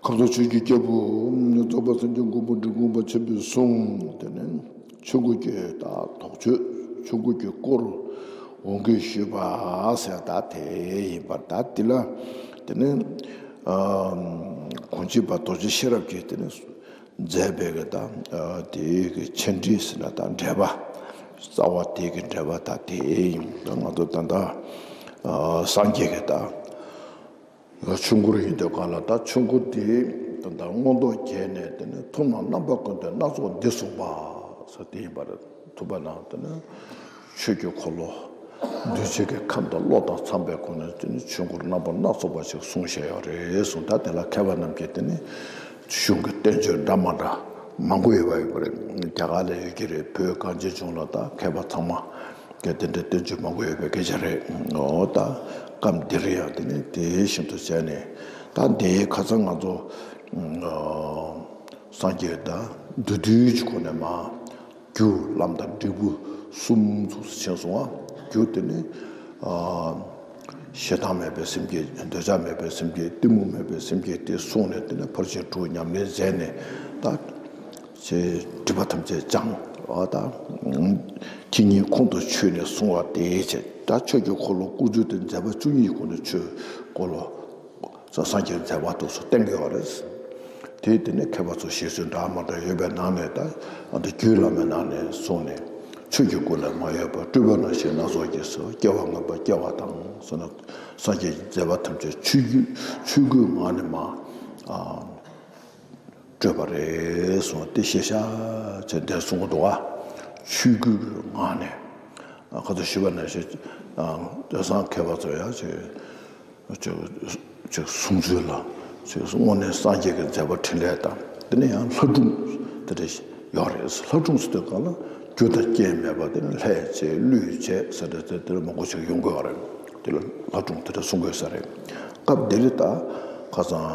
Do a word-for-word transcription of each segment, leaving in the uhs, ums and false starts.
ཁམས་གསུམ་ཆོས་ཀྱི་སྐྱེས་བུ། རྫོགས་པའི་སངས་རྒྱས་མགོན་པོ་འབྲི་གུང་པ་ཆེན་པོའི་གསུང་། དེ་ནས་ཆོས་འཁོར་གྱི་ད་དོགས་གཅོད། ཆོས་འཁོར་གྱི་སྐོར་འོང་གི་ཞུས་པ་ཟེར་ད་དེ་ཡིན་པར། ད་དེ་ལ་དེ་ནས་ཨ་གོང་ཆེན་པ་རྡོ་རྗེ་ཤེས་རབ་ཀྱིས་དེ་ནས་མཛད་པའི་གི་ད་ཨ་དེའི་གི་མཆན་འགྲེལ་ཟེར་ན་ད་འགྲེལ་པ། རྩ་བ་དེའི་གི་འགྲེལ་པ་ད་དེ་ཡིན། ད་ང་ཚོ་ད་ལྟ་ཨ་སངས་རྒྱས་ཀྱི་ད་ཆོས་འཁོར་ཡིན་དུས་གང་ལ་ད་ཆོས་འཁོར་འདི་ད་ལྟ་མངོན་རྟོགས་རྒྱས་ནས་དེ་ནས་ཐུབ་རྣམས་རྣམ་པ་ཀུན་ཏུ་སྣ་ཚོགས་འདི་གསུངས་པ་ཟེར་དེ་ཡིན་པར་ཐུབ་པ་ན། དེ་ནས་ཆོས་ཀྱི་འཁོར་ལོ་གདུལ་བྱའི་གི་ཁམས་དང་བློ་དང་འཚམས་པའི་སྒོ་ནས་དེ་ནས་ཆོས་འཁོར་རྣམ་པ་སྣ་ཚོགས་པ་ཞིག་གསུངས་བཞག་ཡོད་རེད་གསུངས། ད་དེ་ལ་མཁས་པ་རྣམས་ཀྱིས་དེ་ནས་གཞུང་གི་བསྟན་བཅོས་འདྲ་མ་འདྲ་མང་པོ་ཡོད་པ་ཡོད་པ་རེད། རྒྱ་གར་ལ་ཡོད་ཀྱི་རེད། བོད་གངས་ཅན་ལྗོངས་ལ་ད་མཁས་པ་ཚང་མ་གི་དེ་འདྲའི་བསྟན་བཅོས་མང་པོ་ཡོད་པའི་སྐད་ཆ་རེད། འོ་ད་སྐབས་འདིར་ཡང་དེ་ནས་དེ་བཞིན་དུ་བྱས་ནས་ད་འདི་ཁ་སང་ང་ཚོ་ཨ་སངས་རྒྱས་ད་བདུད་འདུལ་གྱི་སྒོ་ནས་མ་རྒྱུ་ལམ་དང་འབྲས་བུ་གསུམ་ཚུགས་སུ་ཕྱིན་སོང་བ། རྒྱུ་དེ་ནི་ཨ་ཞེ་སྡང་མེད་པའི་སེམས་བསྐྱེད། འདོད་ཆགས་མེད་པའི་སེམས་བསྐྱེད། གཏི་མུག་མེད་པའི་སེམས་བསྐྱེད་དེ་བསྲུངས་ནས་དེ་ནས་ཕར་ཕྱིན་དྲུག་ཉམས་ལེན་མཛད་ནས་ད་ཅེས་སྒྲིབ་པ་ཐམས་ཅད་སྦྱངས། འོ་ད་ཁེ་ཉེན་ཁོང་དུ་ཆུད་ནས་བསྲུང་བ་དེའི་ཆེད་ད་ཆོས་ཀྱི་འཁོར་ལོ་བསྐོར་རྒྱུ་དེ་མཛད་པ་བཅུ་གཉིས་སྒོ་ནས་ཆོས་འཁོར་ལོ་སངས་རྒྱས་མཛད་པ་དུ་སུ་བསྟན་གྱི་ཡོད་རེད། དེ་དེ་ནས་མཁས་པ་ཚོ་བཞེད་ཚུལ་འདྲ་མ་འདྲ་ཡོད་པའི་ནང་ནས་ད་ཨ་ད་རྒྱུད་བླ་མའི་ནང་ནས་གསུངས་ནས། ཆོས་ཀྱི་སྐུ་ལས་མ་གཡོས་པ། སྤྲུལ་པ་རྣམ་བཞི་སྣ་ཚོགས་ཀྱིས་ཟེར། སྐྱེ་བ་སྔོན་པ་སྐྱེ་བ་དང་ཟེར་ན་སངས་རྒྱས་མཛད་པ་ཐམས་ཅད་ཆོས་ཀྱི་ཆོས་སྐུའི་ངང་ནས་མ་ཨ་སྤྲོས་པ་རེད་གསུངས་ཏེ་ཤེས་བྱ་བྱས་འདས་གསུང་གི་འདུག་ག་ཆོས་སྐུའི་ངང་ནས་ཁ་ཚོ་ཞུས་པ་ནང་བཞིན་དེང་སང་མཁས་པ་ཚོ་ཡང་ཅིག་ཅིག་གསུང་ཚུལ་ལ་ཅིག་དངོས་གནས་སངས་རྒྱས་ཀྱི་མཛད་པ་འཕྲིན་ལས་དང་དེ་ནས་ཡང་ལྷ་སྒྲུང་དེ་འདྲ་ཡོད་རེད། ལྷ་སྒྲུང་ཟེར་དུས་གང་ལ་རྒྱུ་དང་རྐྱེན་མེད་པ་དེ་ནས་ལྷས་བྱས་ཀླུས་བྱས་ཟེར་འདྲ་དེ་འདྲ་མང་པོ་ཞིག་ཡོང་གི་ཡོད་རེད། དེ་ལ་ལྷ་སྒྲུང་དེ་འདྲ་གསུང་དགོས་ས་རེད། སྐབས་འདི་ལ་ད་ཁ་སང་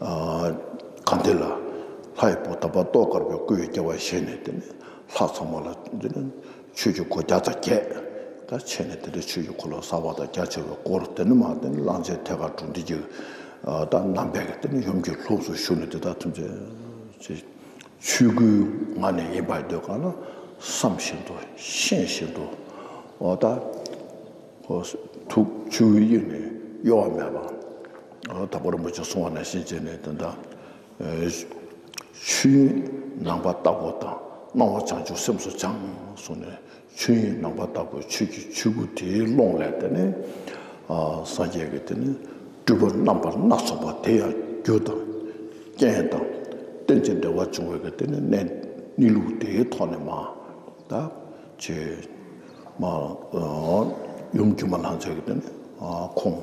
ཨ་གང་དེ་ལ་ལྷ་ཡི་བུ་དམ་པ་ཏོག་དཀར་པོའི་སྐུའི་སྐྱེ་བ་བཞེས་ནས་དེ་ནས་ལྷ་ཚང་མ་ལ་འདི་ནི་ཆོས་ཀྱི་སྒོ་བརྒྱ་དང་བརྒྱད་ད་ཕྱེ་ནས་དེ་འདྲ་ཆོས་ཀྱི་འཁོར་ལོ་གསར་པ་དང་རྒྱ་ཆེ་བའི་སྐོར་དེ་ནི་མ་དེ་ནི་གླང་ཆེན་ཐལ་དཀར་གྲོང་སྡེ་གྱི་ད་རྣམ་པའི་དེ་ནི་ཡུམ་གྱི་ལྷུམས་སུ་ཞུགས་ནས་དེ་དག་ཐམས་ཅད་ཆོས་སྐུའི་ངང་ནས་ཡིན་པ་འདོད་ག་ལ་བསམ་བཞིན་དུ་ཤེས་བཞིན་དུ་འོ་ད་ཁོ་ཐུགས་ཆོས་ཀྱི་དབྱིངས་ནས་གཡོ་བ་མེད་པ། འོ་དྭགས་པོ་རིན་པོ་ཆེ་གསུང་བ་ནང་བཞིན་བྱས་ནས་དེ་འདྲ། ཆོས་དབྱིངས་ནང་པ་ལྟ་བུ་དང་སྣང་བ་བྱང་ཆུབ་སེམས་སུ་སྦྱངས་གསུངས་ནས། ཆོས་དབྱིངས་ནང་པ་ལྟ་བུ་ཆོས་ཀྱི་ཆོས་སྐུ་དེའི་ཀློང་ལས་དེ་ནས་ཨ་སངས་རྒྱས་ཀྱི་དེ་ནས་སྤྲུལ་པ་རྣམ་པ་སྣ་ཚོགས་པ་དེ་ཡང་རྒྱུ་དང་རྐྱེན་དང་རྟེན་ཅིང་འབྲེལ་བར་འབྱུང་བའི་གི་དེ་ནས་གནས་གནས་ལུགས་དེའི་ཐོག་ནས་མ་ད་ཆེ་མ་ཡུམ་སྒྱུ་མ་ལྷ་མཛེས་ཀྱི་དེ་ནས་ཁོང་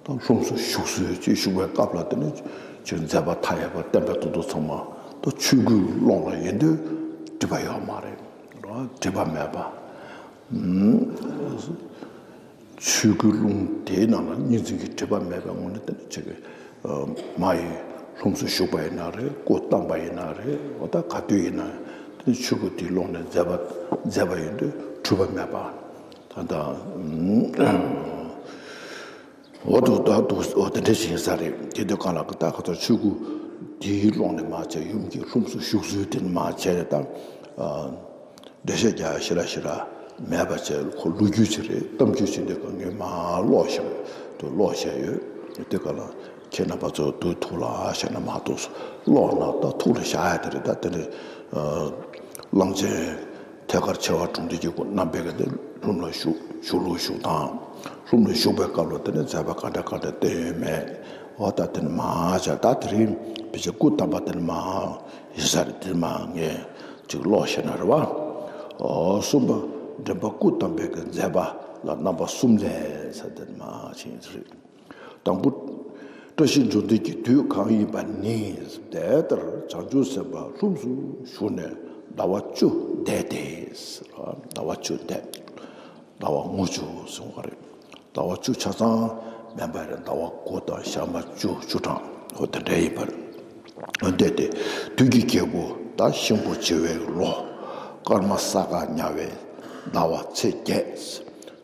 ད་ལྷུམས་སུ་ཞུགས་སོ་ཅེས་ཞུ་བའི་སྐབས་ལ་དེ་ནས་ཅིག་མཛད་པ་མཐའ་ཡས་པ་བསྟན་པའི་དོན་དུ་ཚང་མ་ད་ཆོས་སྐུའི་ཀློང་ལ་ཡིན་དུས་སྒྲིབ་པ་ཡོད་མ་རེད། སྒྲིབ་པ་མེད་པ། ཆོས་སྐུའི་ཀློང་དེའི་ནང་ལ་གཉིས་འཛིན་གྱི་སྒྲིབ་པ་མེད་པའི་ངོ་ནས་དེ་ནས་ཅིག་མ་ཡི་ལྷུམས་སུ་ཞུགས་པ་ཡིན་ན་རེད། སྐུ་བལྟམས་པ་ཡིན་ན་རེད། འོ་ད་ག་དུས་ཡིན་ན་དེ་ནས་ཆོས་སྐུ་དེའི་ཀློང་ནས་མཛད་པ་མཛད་པ་ཡིན་དུས་འཁྲུལ་པ་མེད་པ། ད་ལྟ་འོ་དུ་ད་དུ་འོ་དེ་འདྲ་ཞིག་ཡིན་ས་རེད། དེ་དུས་གང་ལ་ད་ག་ཚོད་ཆོས་སྐུ་དེའི་ཀློང་ནས་མ་བྱས་ཡུམ་གྱི་ལྷུམས་སུ་ཞུགས་ཚུལ་དེ་ནས་མ་བྱས་ནས་ད་འགྲེལ་བཤད་རྒྱག་ཞེ་དྲག་ཞེ་དྲག་མེད་པ་བྱས། ཁོ་ལོ་རྒྱུས་ཅིག་རེད། གཏམ་རྒྱུད་ཅིག་འདི་ག་ངས་མ་ཀློག་བཞག་དུ་ཀློག་བཞག་ཡོད། དེ་ག་ལ་ཁྱེད་རྣམ་པ་ཚོ་དུ་ཐུགས་ལ་བཞག་ན་མ་གཏོགས་ཀློག་ན་ད་ཐུགས་ལ་བཞག་ཡ་དེ་རེད། ད་དེ་ནས་གླང་ཆེན་ཐལ་དཀར་མཆེ་བ་དྲུང་འདི་གི་རྣམ་པའི་ག་དེ་ལྷུམས་ལ་ཞུགས་ཞུགས་ལུགས་ཞུགས་དང་ལྷུམས་ལ་ཞུགས་པའི་སྐབས་ལ་དེ་ནས་མཛད་པ་ག་འདྲ་ག་འདྲ་བསྟན་ཡོད་མེད། འོ་ད་དེ་ནས་མ་བྱས། ད་དེ་རིང་ཕལ་ཆེར་སྐུ་བལྟམས་པ་དེ་ནས་མ་ཡིན་ས་རེད། དེ་མ་ངས་ཅིག་ཀློག་ཤེས་ན་རེད་བ། ཨོ་གསུམ་པ། འདྲེན་པ་སྐུ་བལྟམས་པའི་གི་མཛད་པ་ལ་རྣམ་པ་གསུམ་ལས་ཟེར་དེ་མ་ཕྱིན་ཚུལ། དང་པོ། བཀྲ་ཤིས་འབྱུང་ལྡན་གྱི་དུས་གང་ཡིན་པ་ནི། དེ་ལྟར་བྱང་ཆུབ་སེམས་དཔའ་ལྷུམས་སུ་ཞུགས་ནས་ཟླ་བ་བཅུ་འདས་ཏེ། ཟླ་བ་བཅུ་འདས། ཟླ་བ་ངོ་བཅུ་གསུངས་པ་རེད། ཟླ་བ་བཅུ་ཆ་ཚང་མིན་པ་རེད། ཟླ་བ་དགུ་དང་ཞག་མ་བཅུ་བཅུ་གྲངས་འོ་དེ་འདྲ་ཡིན་པ་རེད། འོ་འདས་ཏེ་བདུད་ཀྱི་རྒྱལ་པོ་ད་གཤིན་པོ་བྱེ་བའི་ལོ་སྐར་མ་ས་ག་ཉ་བའི་ཟླ་བ་ཚེས་བརྒྱད།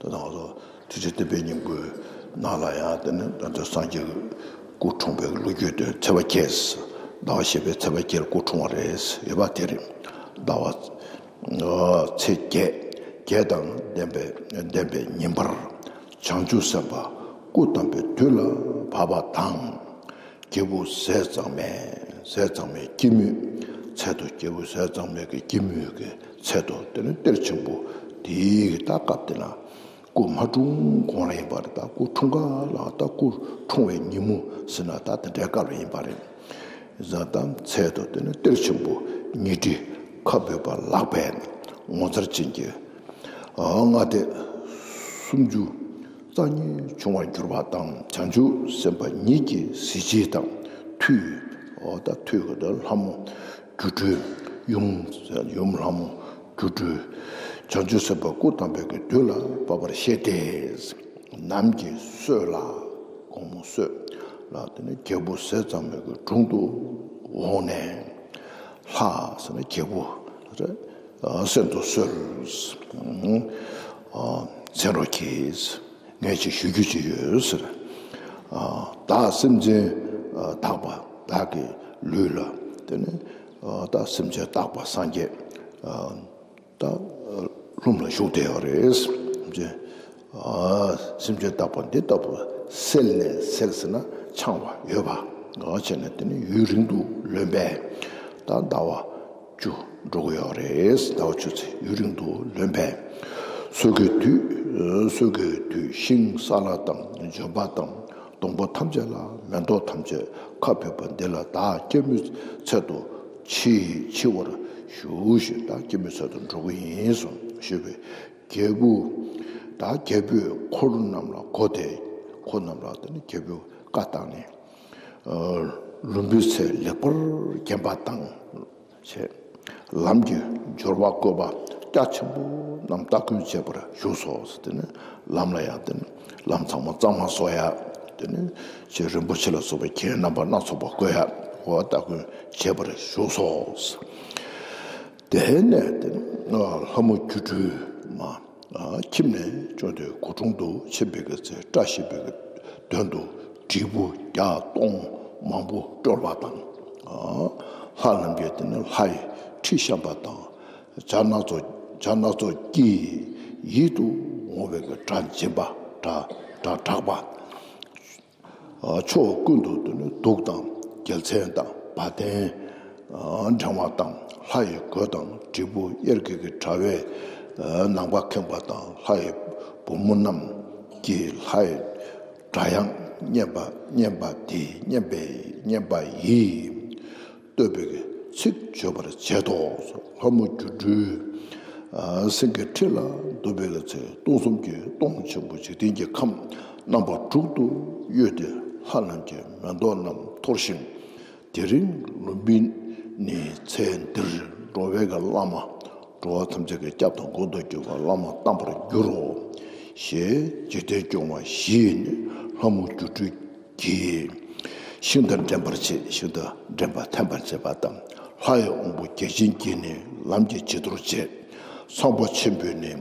ད་ང་ཚོ་ཐུགས་རྗེ་བསྟན་པའི་སྙིང་པོའི་ནང་ལ་ཡང་དེ་ནི་ད་ལྟ་སངས་རྒྱས་ཀྱི་སྐུ་འཁྲུངས་པའི་ལོ་རྒྱུས་དེ་ཚེས་པ་བརྒྱད། ཟླ་བ་བཞི་པའི་ཚེས་པ་བརྒྱད་སྐུ་འཁྲུངས་པ་རེད། ཡོད་པ་དེ་རེད། ཟླ་བ་ཚེས་བརྒྱད་བརྒྱད་དང་ལྡན་པའི་ལྡན་པའི་ཉིན་པར་བྱང་ཆུབ་སེམས་དཔའ་སྐུ་བལྟམས་པའི་དུས་ལ་བབ་པ་དང་། རྒྱལ་བུ་ཟས་གཙང་མའི་ཟས་གཙང་མའི་སྐྱེད་མོས་ཚལ་དུ། རྒྱལ་བུ་ཟས་གཙང་མའི་གི་སྐྱེད་མོས་ཀྱི་ཚལ་དུ། དེ་ནི་གཏེར་ཆེན་པོ་དེའི་ད་སྐབས་དེ་ན་སྐུ་མ་འཁྲུངས་གོང་ལ་ཡིན་པ་རེད། ད་སྐུ་འཁྲུངས་ག་ལ་ད་སྐུ་འཁྲུངས་པའི་ཉིན་མོ་ཟེར་ན་ད་དེ་འདྲའི་སྐབས་ལ་ཡིན་པ་རེད། ཟ་དང་ཚལ་དུ། དེ་ནི་གཏེར་ཆེན་པོ་ཉི་ཁྲི་ཁ་འབོད་པ་ལགས་པས་ངོ་མཚར་ཅན་གྱི་ཨ་སྔ་ལྟས་སུམ་ཅུ་རྩ་གཉིས་བྱུང་བར་གྱུར་པ་དང་། བྱང་ཆུབ་སེམས་དཔའ་ཉིད་ཀྱི་གཟི་བརྗིད་དང་མཐུས། འོ་ད་མཐུས་ཀྱི་ད་ལྷ་མོ་སྒྱུ་འཕྲུལ་ཡུམ་ཡུམ་ལྷ་མོ་སྒྱུ་འཕྲུལ། བྱང་ཆུབ་སེམས་དཔའ་སྐུ་བལྟམས་པའི་གི་དུས་ལ་བབ་པར་ཤེས་ཏེ། ནམ་གྱི་སྲོད་ལ། དགོང་མོ་སྲོད་ལ་དེ་ནི་རྒྱལ་བུ་ཟས་གཙང་མའི་གི་དྲུང་དུ་འོངས་ནས། ལྷ་ཟེར་ན་རྒྱལ་བུ་རེད། ཨ་གསོན་དུ་གསོལ། ཨ་མཚན་རོགས་གྱིས། ངས་ཅིག་ཞུ་རྒྱུ་ཅིག་ཡོད་ཟེར། ཨ་བདག་སེམས་ཅན་ཨ་དག་པ་བདག་གི་ལུས་ལ། དེ་ནི་ཨ་བདག་སེམས་ཅན་དག་པ་སངས་རྒྱས་ཨ་ད་ཨ་ལྷུམས་ལ་ཞུགས་བསྡད་ཡོད་རེད། སེམས་ཅན་ཨ་སེམས་ཅན་དག་པ་འདི་ལྟ་བུ་སེལ་ནས། སེལ་ཟེར་ན་འཆང་བ་ཡོད་པ། ཨ་བྱས་ནས་དེ་ནི་ཡུན་རིང་དུ་ལོན་པས། ད་ཟླ་བ་བཅུ་འགྲོ་གི་ཡོད་རེད། ཟླ་བ་བཅུ་ཚེ་ཡུན་རིང་དུ་ལོན་པས། སྲོད་ཀྱི་དུས། སྲོད་ཀྱི་དུས་ཤིང་ས་ལ་དང་ལྗོན་པ་དང་སྡོང་པོ་ཐམས་ཅད་ལ་མེ་ཏོག་ཐམས་ཅད་ཁ་འབོད་པ་འདི་ལ་བདག་སྐྱེད་མོས་ཚལ་དུ་མཆི་མཆི་བར་ཞུ་ཞེས། བདག་སྐྱེད་མོས་ཚལ་དུ་འགྲོ་གི་ཡིན་གསུངས་ཞུས་པས། རྒྱལ་བུ་ད་རྒྱལ་པོས་འཁོར་རྣམས་ལ་གོ་སྟེ། འཁོར་རྣམས་ལ་དེ་ནི་རྒྱལ་པོས་བཀའ་བཏང་ནས། ལུམ་བི་ཚེ་ལེགས་པར་བརྒྱན་པ་དང་། ཞེས་ལམ་གྱི་སྦྱོར་བ་བཀོད་པ་རྒྱ་ཆེན་པོ་རྣམས་སྟ་གོན་བྱེད་པར་བཞུགས་སོ་ཟེར། དེ་ནི་ལམ་ལ་ཡང་དེ་ནི་ལམ་ཚང་མ་གཙང་མ་བཟོ་ཡ། དེ་ནི་ཆེས་རིན་པོ་ཆེ་ལ་སོགས་པའི་རྒྱན་རྣམ་པ་སྣ་ཚོགས་པ་བཀོད་ཡ། འོ་སྟ་གོན་བྱེད་པར་བཞུགས་སོ་ཟེར། དེ་ནས་དེ་ནི་ལྷ་མོ་སྒྱུ་འཕྲུལ་མ། ཁྱིམ་ནས་བྱོན་ཏེ་སྒོ་དྲུང་དུ་ཕྱིན་པའི་གི་ཚེ། བཀྲ་ཤིས་པའི་གི་དོན་དུ་དྲིལ་བུ་བརྒྱ་སྟོང་མང་པོ་དཀྲོལ་བ་དང་། ལྷ་རྣམས་ཀྱིས་དེ་ནི་ལྷ་ཡི་ཁྲི་བཤམས་པ་དང་། བྱ་སྣ་ཚོགས་བྱ་སྣ་ཚོགས་ཀྱིས་ཡིད་དུ་འོང་བའི་གི་སྒྲ་འབྱིན་པ། སྒྲ་སྒྲ་གྲགས་པ། ཕྱོགས་ཀུན་ཏུ་དེ་ནི་གདུགས་དང་རྒྱལ་མཚན་དང་བ་དན་བསྒྲེང་བ་དང་། ལྷ་ཡི་གོས་དང་དྲིལ་བུ་གཡེར་གྱི་གི་དྲ་བས་ནང་པ་ཁེངས་པ་དང་། ལྷ་ཡི་བུ་མོ་རྣམས་ཀྱིས་ལྷ་ཡི་སྒྲ་དབྱངས་སྙན་པ་སྙན་པ་དེ་སྙན་པའི་སྙན་པ་ཡིས་བསྟོད་པའི་གི་ཚིག་བརྗོད་པར་བྱེད་དོ། ལྷ་མོ་སྒྱུ་འཕྲུལ་སེང་གེའི་ཁྲི་ལ་འདུག་པའི་གི་ཚེ། སྟོང་གསུམ་གྱི་སྟོང་ཆེན་པོ་འཇིག་རྟེན་གྱི་ཁམས་རྣམ་པ་དྲུག་ཏུ་གཡོས་ཏེ། ལྷ་རྣམས་ཀྱིས་མེ་ཏོག་རྣམས་འཐོར་ཞིང་། དེ་རིང་ལུམ་བི་ནིའི་ཚལ་འདིར་འགྲོ་བའི་གི་བླ་མ། འགྲོ་བ་ཐམས་ཅད་ཀྱི་སྐྱབས་དང་མགོན་དུ་གྱུར་པ་བླ་མ་བལྟམས་པར་འགྱུར་རོ། ཞེས་འཇིག་རྟེན་སྐྱོང་བ་བཞི་ཡི་ནི་ལྷ་མོ་སྒྱུ་འཕྲུལ་གྱིས། ཤིང་རྟ་འདྲེན་པར་བྱེད། ཤིང་རྟ་འདྲེན་པ་འཐེན་པར་བྱེད་པ་དང་། ལྷ་ཡི་དབང་པོ་བརྒྱ་བྱིན་གྱིས་ནི་ལམ་གྱི་བྱི་དོར་བྱེད། ཚངས་པ་ཆེན་པོས་ནི་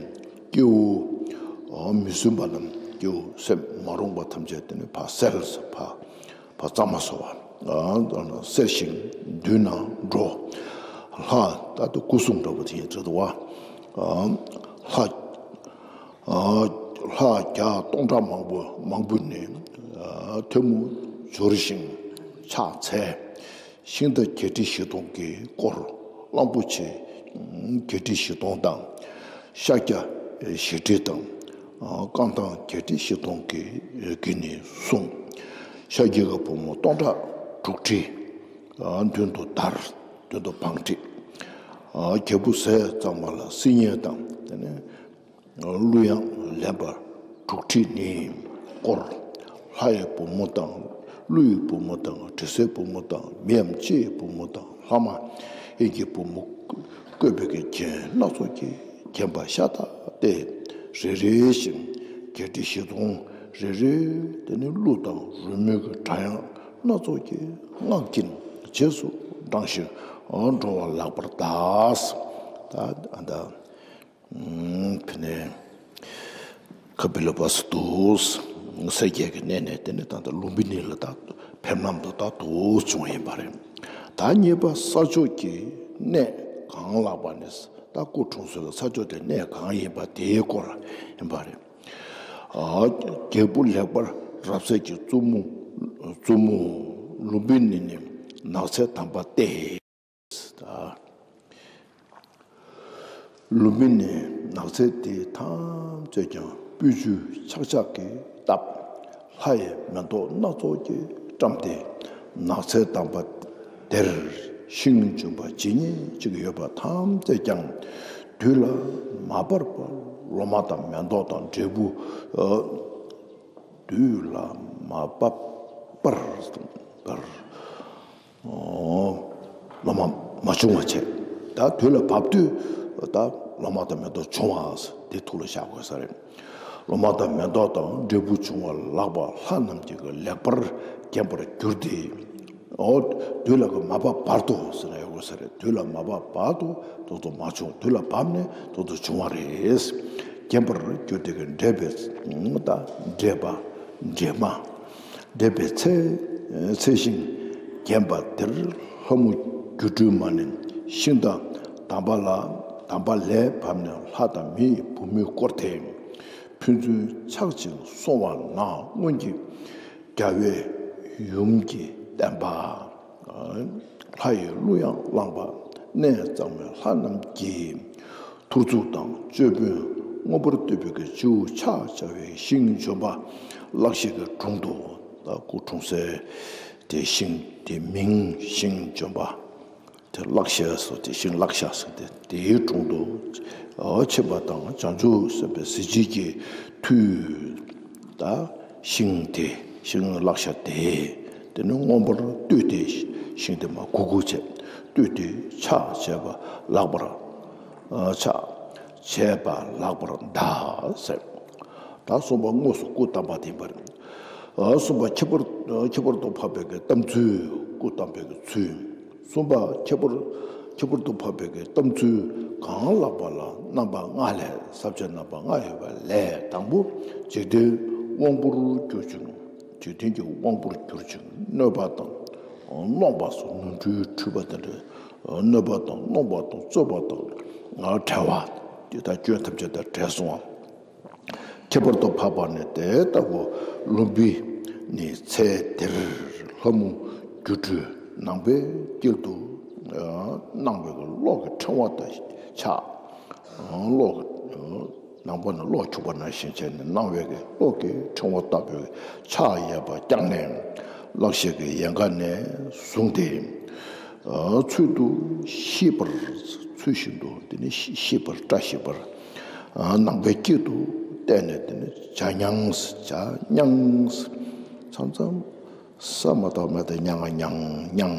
སྐྱེ་བོ་མི་བསྲུན་པ་རྣམས། སྐྱེ་བོ་སེམས་མ་རུངས་པ་ཐམས་ཅད་དེ་ནི་ཕར་སེལ། ཕར་ཕར་གཙང་མ་བཟོ་བ། སེལ་ཞིང་མདུན་ན་འགྲོ། ལྷ་ད་ལྟ་སྐུ་གསུང་འདྲ་བོ་དེ་ཡིན་ཚོད་དུ་བ། ལྷ་ལྷ་བརྒྱ་སྟོང་ཕྲག་མང་པོ་མང་པོས་ནི་ཐལ་མོ་སྦྱར་ཞིང་ཕྱག་འཚལ། ཤིང་རྟ་བརྒྱད་ཁྲི་བཞི་སྟོང་གིས་བསྐོར། གླང་པོ་ཆེ་བརྒྱད་ཁྲི་བཞི་སྟོང་དང་། ཤཱཀྱ་བཞི་ཁྲི་དང་། རྐང་ཐང་བརྒྱད་ཁྲི་བཞི་སྟོང་གིས་གིས་ནི་བསྲུང་། ཤཱཀྱའི་བུ་མོ་སྟོང་ཕྲག་དྲུག་ཁྲི་མདུན་དུ་བདར། མདུན་དུ་བང་ཁྲིད། རྒྱལ་བུ་ཟས་གཙང་མ་ལ་སིལ་སྙན་དང་། དེ་ནས་གླུ་དབྱངས་ལེན་པ་དྲུག་ཁྲི་ནི་བསྐོར། ལྷ་ཡི་བུ་མོ་དང་། ཀླུ་ཡི་བུ་མོ་དང་། དྲི་ཟའི་བུ་མོ་དང་། མི་འམ་ཅི་ཡི་བུ་མོ་དང་། ལྷ་མ་ཡིན་གྱི་བུ་མོ་བཀོད་པའི་གི་རྒྱན་སྣ་ཚོགས་ཀྱིས་བརྒྱན་པ་ཤ་སྟག་སྟེ། རེ་རེ་བཞིན་བརྒྱད་ཁྲི་བཞི་སྟོང་རེ་རེ། དེ་ནི་གླུ་དང་རོལ་མོའི་གི་སྒྲ་དབྱངས་སྣ་ཚོགས་ཀྱི་སྔགས་ཀྱིས་རྗེས་སུ་འབྲང་ཞིང་འགྲོ་བ་ལག་པར་གདགས། ད་ཨ་ད། ཕི་ནས་ཀ་པི་ལ་བ་སུ་དུ་སེར་སྐྱའི་གི་གནས་ནས། དེ་ནས་ད་ལྟ་ལུམ་བི་ནི་ལ་ད་ཕེབས་ལམ་དུ་ད་དུ་བྱུང་ཡིན་པ་རེད། ད་གཉིས་པ་ས་ཕྱོགས་ཀྱི་གནས་གང་ལགས་པ་ནི། ད་སྐུ་འཁྲུངས་ས་ལ་ས་ཕྱོགས་དེ་གནས་གང་ཡིན་པ་དེའི་སྐོར་ཡིན་པ་རེད། ཨ། རྒྱལ་པོ་ལེགས་པར་རབ་གསལ་གྱི་བཙུན་མོ། བཙུན་མོ་ལུམ་བི་ནི་ནི་ནགས་ཚལ་དམ་པ་སྟེ། ད་ལུམ་བི་ནི་ནགས་ཚལ་དེ་ཐམས་ཅད་ཀྱང་སྤོས་ཆུས་ཆག་ཆག་གིས་བཏབ། ལྷ་ཡི་མེ་ཏོག་སྣ་ཚོགས་ཀྱིས་བཀྲམ་སྟེ། ནགས་ཚལ་དམ་པ་དེར་ཤིང་ལྗོན་པ་ཇི་སྙེད་ཅིག་ཡོད་པ་ཐམས་ཅད་ཀྱང་དུས་ལ་མ་བབས་པར་ལོ་མ་དང་མེ་ཏོག་དང་འབྲས་བུ། ཨ། དུས་ལ་མ་བབས་པར། པར། ཨོ། ལོ་མ་མ་བྱུང་བ་བྱས། ད་དུས་ལ་བབས་དུས་ད་ལོ་མ་དང་མེ་ཏོག་བྱུང་བ་དེ་ཐུགས་ལ་བཞག་དགོས་ས་རེད། ལོ་མ་དང་མེ་ཏོག་དང་འབྲས་བུ་བྱུང་བ་ལགས་པ་ལྷ་རྣམས་ཀྱིས་ལེགས་པར་བརྒྱན་པར་གྱུར་ཏེ། ཨོ། དུས་ལ་གི་མ་བབས་བར་དུ་ཟེར་ན་ཡོད་དགོས་ས་རེད། དུས་ལ་མ་བབས་བར་དུ་ཏོག་ཏོག་མ་བྱུང་། དུས་ལ་བབས་ནས་ཏོག་ཏོག་བྱུང་བ་རེད། བརྒྱན་པར་གྱུར་ཏེ་གི་འབྲེལ་པའི་ད་འབྲེལ་པ་འབྲེལ་མ། འབྲེལ་པའི་ཚེ། ཚེ་ཤིང་བརྒྱན་པ་དེར་ལྷ་མོ་སྒྱུ་འཕྲུལ་མ་ནི་ཤིང་རྟ་དམ་པ་ལ། དམ་པ་ལས་བབས་ནས་ལྷ་དང་མི་ཡི་བུ་མོས་བསྐོར་ཏེ། ཕན་ཚུན་ཆགས་ཤིང་སོང་བ་ན་སྔོན་གྱི་རྒྱལ་བའི་ཡུམ་གྱི་བསྟན་པ། ལྷ་ཡི་གླུ་དབྱངས་བླངས་པ། གནས་གཙང་མའི་ལྷ་རྣམས་ཀྱིས་ཐུགས་གཙུག་དང་ཅོད་པན་མངོན་པར་བསྟོད་པའི་གི་སྤྱི་བོ་ཕྱག་བྱ་བའི་ཤིང་ལྗོན་པ་ལག་ཤེས་ཀྱི་དྲུང་དུ། ད་སྐུ་འཁྲུངས་སའི་དེ་ཤིང་དེ་མིང་ཤིང་ལྗོན་པ་དེ་ལག་ཤེས་སོ། དེ་ཤིང་ལག་ཤ་སོ། དེ་དེའི་དྲུང་དུ་ཕྱིན་པ་དང་། བྱང་ཆུབ་སེམས་དཔའི་གཟི་བརྗིད་ཀྱི་མཐུས། ད་ཤིང་དེ་ཤིང་ལག་ཤ་དེ་དེ་ནི་མངོན་པར་བསྟོད་དེ། ཤིང་དེ་མར་གུག་གུག་བྱས། བསྟོད་དེ་ཕྱག་བྱས་པ་ལགས་པར། ཕྱག་བྱས་པ་ལགས་པར་གདའ་ཟེར། ད་གསུམ་པ་དངོས་སུ་སྐུ་བལྟམས་པ་དེ་ཡིན་པ་རེད། གསུམ་པ་ཁྱད་པར། ཁྱད་པར་དུ་འཕགས་པའི་གི་བལྟམས་ཚུལ། སྐུ་བལྟམས་པའི་གི་ཚུལ། གསུམ་པ་ཁྱད་པར། ཁྱད་པར་དུ་འཕགས་པའི་གི་བལྟམས་ཚུལ་གང་ལགས་པ་ལ་རྣམ་པ་ལྔ་ལས། ས་བཅད་རྣམ་པ་ལྔ་ཡོད་པ་ལས། དང་པོ་འཇིག་རྟེན་དབང་པོར་གྱུར་ཅིང་། འཇིག་རྟེན་གྱི་དབང་པོར་གྱུར་ཅིང་གནོད་པ་དང་གནོང་བ་སོགས་ནོར་འཁྲུལ་འཁྲུལ་པ་དེ་འདྲ། གནོད་པ་དང་གནོང་བ་དང་རྩོད་པ་དང་བྲལ་བ། དེ་དག་སྐྱོན་ཐམས་ཅད་དང་བྲལ་སོང་བ། ཁྱད་པར་དུ་འཕགས་པ་ནི་དེ་ལྟ་བུ་ལུམ་བི་ནི་ཚལ་དེར་ལྷ་མོ་སྒྱུ་འཕྲུལ་ནང་པའི་དཀྱིལ་དུ་སྣང་བའི་གློག་གི་ཕྲེང་བ་དང་ཕྱག། གློག་གི་ནང་པ་ནི་གློག་འཁྱུག་པ་ནང་བཞིན་བྱས་ནས་སྣང་བའི་གློག་གི་ཕྲེང་བ་ལྟ་བུའི་ཕྱག་གཡས་པ་བརྐྱངས་ནས་ལག་ཤེས་ཀྱི་ཡལ་ག་ནས་བཟུང་སྟེ། ཚུལ་དུ་ཤེས་པར། ཚུལ་བཞིན་དུ་དེ་ནི་ཤེས་པར། བཀྲ་ཤིས་པར། ནང་པའི་དཀྱིལ་དུ་བལྟས་ནས་དེ་ནི་བྱ་རྐྱང་། བྱ་རྐྱང་། མཚམས་མཚམས་ས་མ་བཏགས་སྨ་སྟེ་སྨྱ་ང་རྐྱང་། རྐྱང་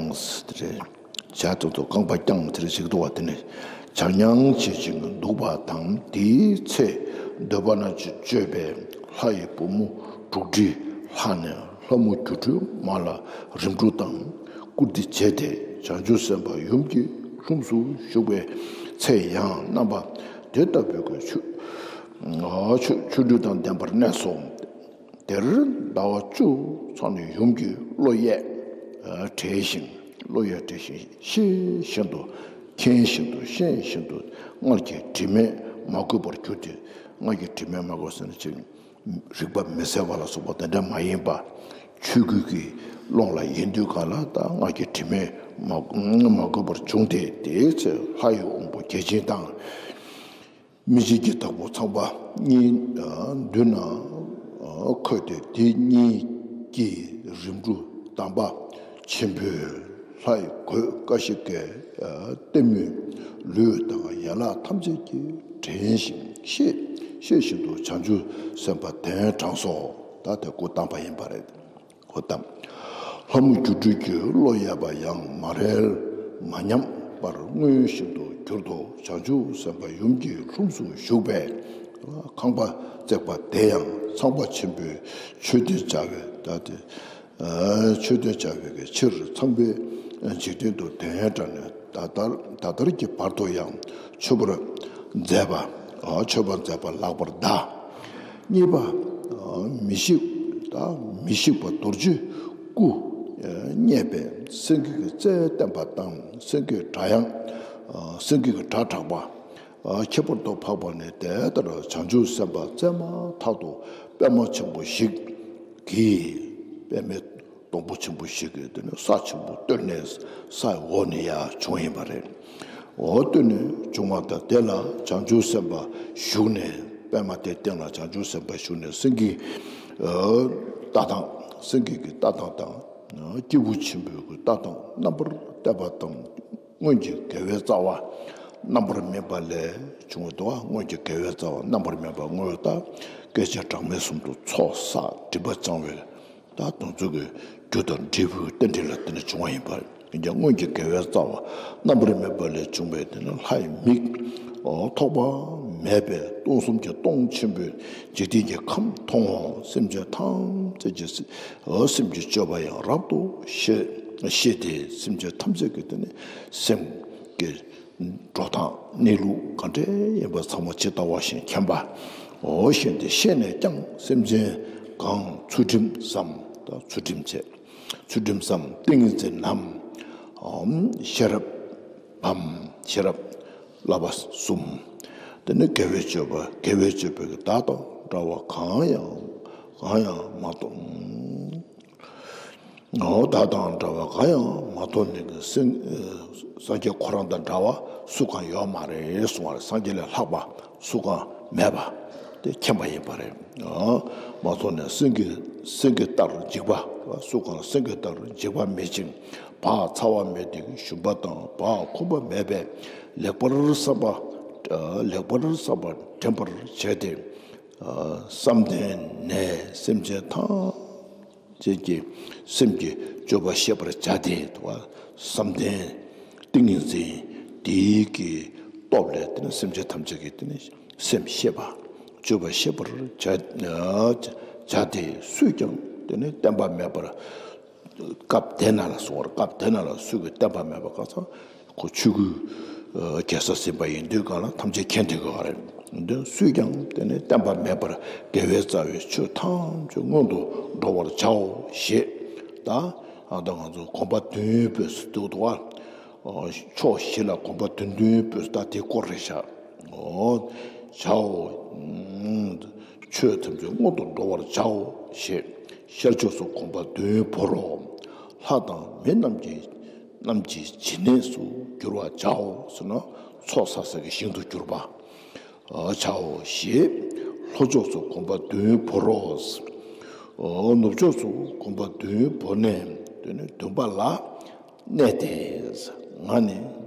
དེ་རེད། བྱ་དེ་ཚོ་རྐང་པ་རྐྱང་དེ་རེད་ཅིག་འདུག་པ། དེ་ནི་བྱ་རྐྱང་བྱེད་ཅིང་འདུག་པ་དང་། དེའི་ཚེ་འདོད་པ་ན་སྤྱོད་པའི་ལྷ་ཡི་བུ་མོ་དྲུག་ཁྲི་ལྷགས་ནས་ལྷ་མོ་སྒྱུ་འཕྲུལ་མ་ལ་རིམ་གྲོ་དང་བཀུར་སྟི་བྱས་ཏེ། བྱང་ཆུབ་སེམས་དཔའ་ཡུམ་གྱི་ལྷུམས་སུ་ཞུགས་པའི་ཚེ་ཡང་རྣམ་པ་དེ་ལྟ་བུའི་ཆོ་ཆོ་འཕྲུལ་དང་ལྡན་པར་གནས་སོ། དེར་ཟླ་བ་བཅུ་ཚང་ནས་ཡུམ་གྱི་བློ་གཡས་བྲེགས་ཤིང་། བློ་གཡས་བྲེགས་ཤིང་ཤེས་བཞིན་དུ། མཁྱེན་བཞིན་དུ། ཤེས་བཞིན་དུ་སྔར་གྱི་དྲི་མས་མ་གོས་པར་གྱུར་ཏེ། སྔར་གྱི་དྲི་མས་མ་གོས་ཟེར་ན་ཅིག་རིག་པ་མི་གསལ་བ་ལ་སོགས་པ་དེ་འདྲ་མ་ཡིན་པ། ཆོས་སྐུ་གི་ཀློང་ལ་ཡིན་དུས་ག་ལ་ད་སྔར་གྱི་དྲི་མས་མ་མ་གོས་པར་བྱུང་སྟེ། དེའི་ཚེ་ལྷ་ཡི་དབང་པོ་བརྒྱ་བྱིན་དང་། མི་མཇེད་ཀྱི་བདག་པོ་ཚངས་པ་གཉིས་མདུན་ན་འཁོད་དེ། དེ་གཉིས་ཀྱིས་རིམ་གྲོ་དམ་པ་ཆེན་པོས་ལྷའི་གོས་ཀ་ཤི་ཀའི་ལྟད་མོས་ལུས་དང་ཡན་ལག་ཐམས་ཅད་ཀྱིས་བྲན་ཞིང་ཤེས་ཤེས་བཞིན་དུ་བྱང་ཆུབ་སེམས་དཔའ་གདན་དྲངས་སོ། ད་དེ་སྐུ་བལྟམས་པ་ཡིན་པ་རེད། འོ་ད། ལྷ་མོ་སྒྱུ་འཕྲུལ་གྱི་བློ་གཡས་པ་ཡང་མ་རལ་མ་ཉམས་པར་སྔོན་བཞིན་དུ་གྱུར་ཏོ། བྱང་ཆུབ་སེམས་དཔའ་ཡུམ་གྱི་ལྷུམས་སུ་ཞུགས་པའི་ཁང་པ་བརྩེགས་པ་དེ་ཡང་ཚངས་པ་ཆེན་པོས་མཆོད་རྟེན་བྱ་བའི། ད་དེ་མཆོད་རྟེན་བྱ་བའི་ཕྱིར་ཚངས་པའི་འཇིག་རྟེན་དུ་གདན་དྲངས་ནས། ད་ལྟར་ད་ལྟར་གྱི་བར་དུ་ཡང་མཆོད་པར་མཛད་པ། མཆོད་པར་མཛད་པ་ལགས་པར་གདའ། གཉིས་པ། མི་ཤིགས། ད་མི་ཤིགས་པ་རྡོ་རྗེའི་སྐུ། བརྙེས་པས་སེང་གེ་གི་རྩལ་བསྟན་པ་དང་། སེང་གེའི་སྒྲ་དབྱངས། སེང་གེ་གི་སྒྲ་གྲགས་པ། ཁྱད་པར་དུ་འཕགས་པ་ནི་དེ་ལྟར་བྱང་ཆུབ་སེམས་དཔའ་བཙས་མ་ཐག་ཏུ་པདྨ་ཆེན་པོ་ཞིག་གིས། པདྨའི་སྡོང་པོ་ཆེན་པོ་ཞིག་གིས་དེ་ནི་ས་ཆེན་པོ་བཏོད་ནས་སའི་འོག་ནས་ཡར་བྱུང་ཡིན་པ་རེད། འོ་བཏོད་ནས་བྱུང་བ་དང་། དེ་ལ་བྱང་ཆུབ་སེམས་དཔའ་བཞུགས་ནས། པདྨ་དེའི་སྟེང་ལ་བྱང་ཆུབ་སེམས་དཔའ་བཞུགས་ནས་སེང་གེའི་ལྟ་སྟངས། སེང་གེ་གི་ལྟ་སྟངས་དང་། སྐྱེས་བུ་ཆེན་པོའི་གི་ལྟ་སྟངས་རྣམ་པར་བལྟས་པ་དང་། སྔོན་གྱི་དགེ་བའི་རྩ་བ་རྣམ་པར་སྨིན་པ་ལས་བྱུང་བ་དང་། སྔོན་གྱི་དགེ་བའི་རྩ་བ་རྣམ་པར་སྨིན་པ་དངོས་དང་། སྐད་ཅིག་གྲངས་མེད་གསུམ་དུ་ཚོགས་བསགས་སྒྲིབ་པ་སྦྱང་བའི། ད་དེ་ཚོ་གི་རྒྱུ་དང་འབྲས་བུའི་རྟེན་འབྲེལ་ལ་བརྟེན་ནས་བྱུང་བ་ཡིན་པ། ཡིན་ཀྱང་སྔོན་གྱི་དགེ་བའི་རྩ་བ་རྣམ་པར་སྨིན་པ་ལས་བྱུང་བའི་དེ་ནི་ལྷའི་མིག་ཐོགས་པ་མེད་པས་སྟོང་གསུམ་གྱི་སྟོང་ཆེན་པོའི་འཇིག་རྟེན་གྱི་ཁམས་མཐོང་ངོ་། སེམས་ཅན་ཐམས་ཅད་ཀྱི་སེམས་ཀྱི་སྤྱོད་པ་ཡང་རབ་ཏུ་ཤེས་ཤེས་ཏེ། སེམས་ཅན་ཐམས་ཅད་ཀྱི་དེ་ནི་སེམས་ཀྱི་འགྲོ་སྟངས་གནས་ལུགས་ག་འདྲ་ཡིན་པ་ཚང་མ་ཇི་ལྟ་བ་བཞིན་མཁྱེན་པ། འོ་ཞེས་ཏེ་ཤེས་ནས་ཀྱང་སེམས་ཅན་གང་ཚུལ་ཁྲིམས་སམ། ད་ཚུལ་ཁྲིམས་བྱས། ཚུལ་ཁྲིམས་སམ་ཏིང་ངེ་འཛིན་ནམ། ཤེས་རབ་བམ། ཤེས་རབ་བསླབ་པ་གསུམ། དེ་ནི་དགེ་བའི་སྤྱོད་པ། དགེ་བའི་སྤྱོད་པའི་བདག་དང་འདྲ་བ་གང་ཡང་གང་ཡང་མ་མཐོང་། འོ་བདག་དང་འདྲ་བ་གང་ཡང་མ་མཐོང་ནི་གི་སེང་། སངས་རྒྱས་ཁོ་རང་དང་འདྲ་བ་སུ་གང་ཡོད་མ་རེད་གསུངས་པ་རེད། སངས་རྒྱས་ལས་ལྷག་པ་སུ་གང་མེད་པ་དེ་མཁྱེན་པ་ཡིན་པ་རེད། མ་མཐོང་ནས་སེང་གེ་སེང་གེ་ལྟར་འཇིགས་པ། སུ་གང་སེང་གེ་ལྟར་འཇིགས་པ་མེད་ཅིང་བག་ཚ་བ་མེད་དེ་ཞུམ་པ་དང་བག་འཁུམས་པ་མེད་པས། ལེགས་པར་བསམ་པ། ལེགས་པར་བསམ་པ་དྲན་པར་བྱས་ཏེ། བསམ་གཏན་ནས་སེམས་ཅན་ཐམས་ཅད་ཀྱི་སེམས་ཀྱི་སྤྱོད་པ་ཤེས་པར་བྱ་སྟེ། བསམ་གཏན་ཏིང་ངེ་འཛིན་དེའི་གི་སྟོབས་ལས་དེ་ནི་སེམས་ཅན་ཐམས་ཅད་ཀྱི་དེ་ནི་སེམས་ཤེས་པ། སྤྱོད་པ་ཤེས་པར་བྱ་བྱ་སྟེ། སུས་ཀྱང་དེ་ནི་བསྟན་པ་མེད་པར། སྐབས་དེ་ན་ལ་གསུངས་པར། སྐབས་དེ་ན་ལ་སུས་ཀྱང་བསྟན་པ་མེད་པ་གང་ཟག་ཁོ་ཆོས་སྐུའི་རྒྱལ་ས་ཟིན་པ་ཡིན་དུས་གང་ལ་ཐམས་ཅད་མཁྱེན་ཐུབ་དགོས་པ་རེད། འདི་སུས་ཀྱང་དེ་ནི་བསྟན་པ་མེད་པར་དགེ་བའི་རྩ་བའི་ཆོས་ཐམས་ཅད་སྔོན་དུ་འགྲོ་བར་བྱའོ་ཞེས། ད་ཨ་ད་ང་ཚོ་གོམ་པ་བདུན་སྤོས་སུ་འདུག་འདུག་བ། ཕྱོགས་བཞི་ལ་གོམ་པ་བདུན་བདུན་སྤོས་སུ། ད་དེ་སྐོར་རེད་བཞག་འོ། བྱའོ། ཆོས་ཐམས་ཅད་སྔོན་དུ་འགྲོ་བར་བྱའོ་ཞེས། ཤར་ཕྱོགས་སུ་གོམ་པ་བདུན་བོར་རོ། ལྷ་དང་མི་རྣམས་ཀྱི་རྣམས་ཀྱི་སྦྱིན་གནས་སུ་འགྱུར་བར་བྱའོ་ཟེར་ན། ཚོགས་བསགས་ས་གི་ཞིང་དུ་གྱུར་པ་བྱའོ་ཞེས། ལྷོ་ཕྱོགས་སུ་གོམ་པ་བདུན་བོར་རོ། ནུབ་ཕྱོགས་སུ་གོམ་པ་བདུན་བོར་ནས། དེ་ནས་བདུན་པ་ལ་གནས་ཏེ། ང་ནི་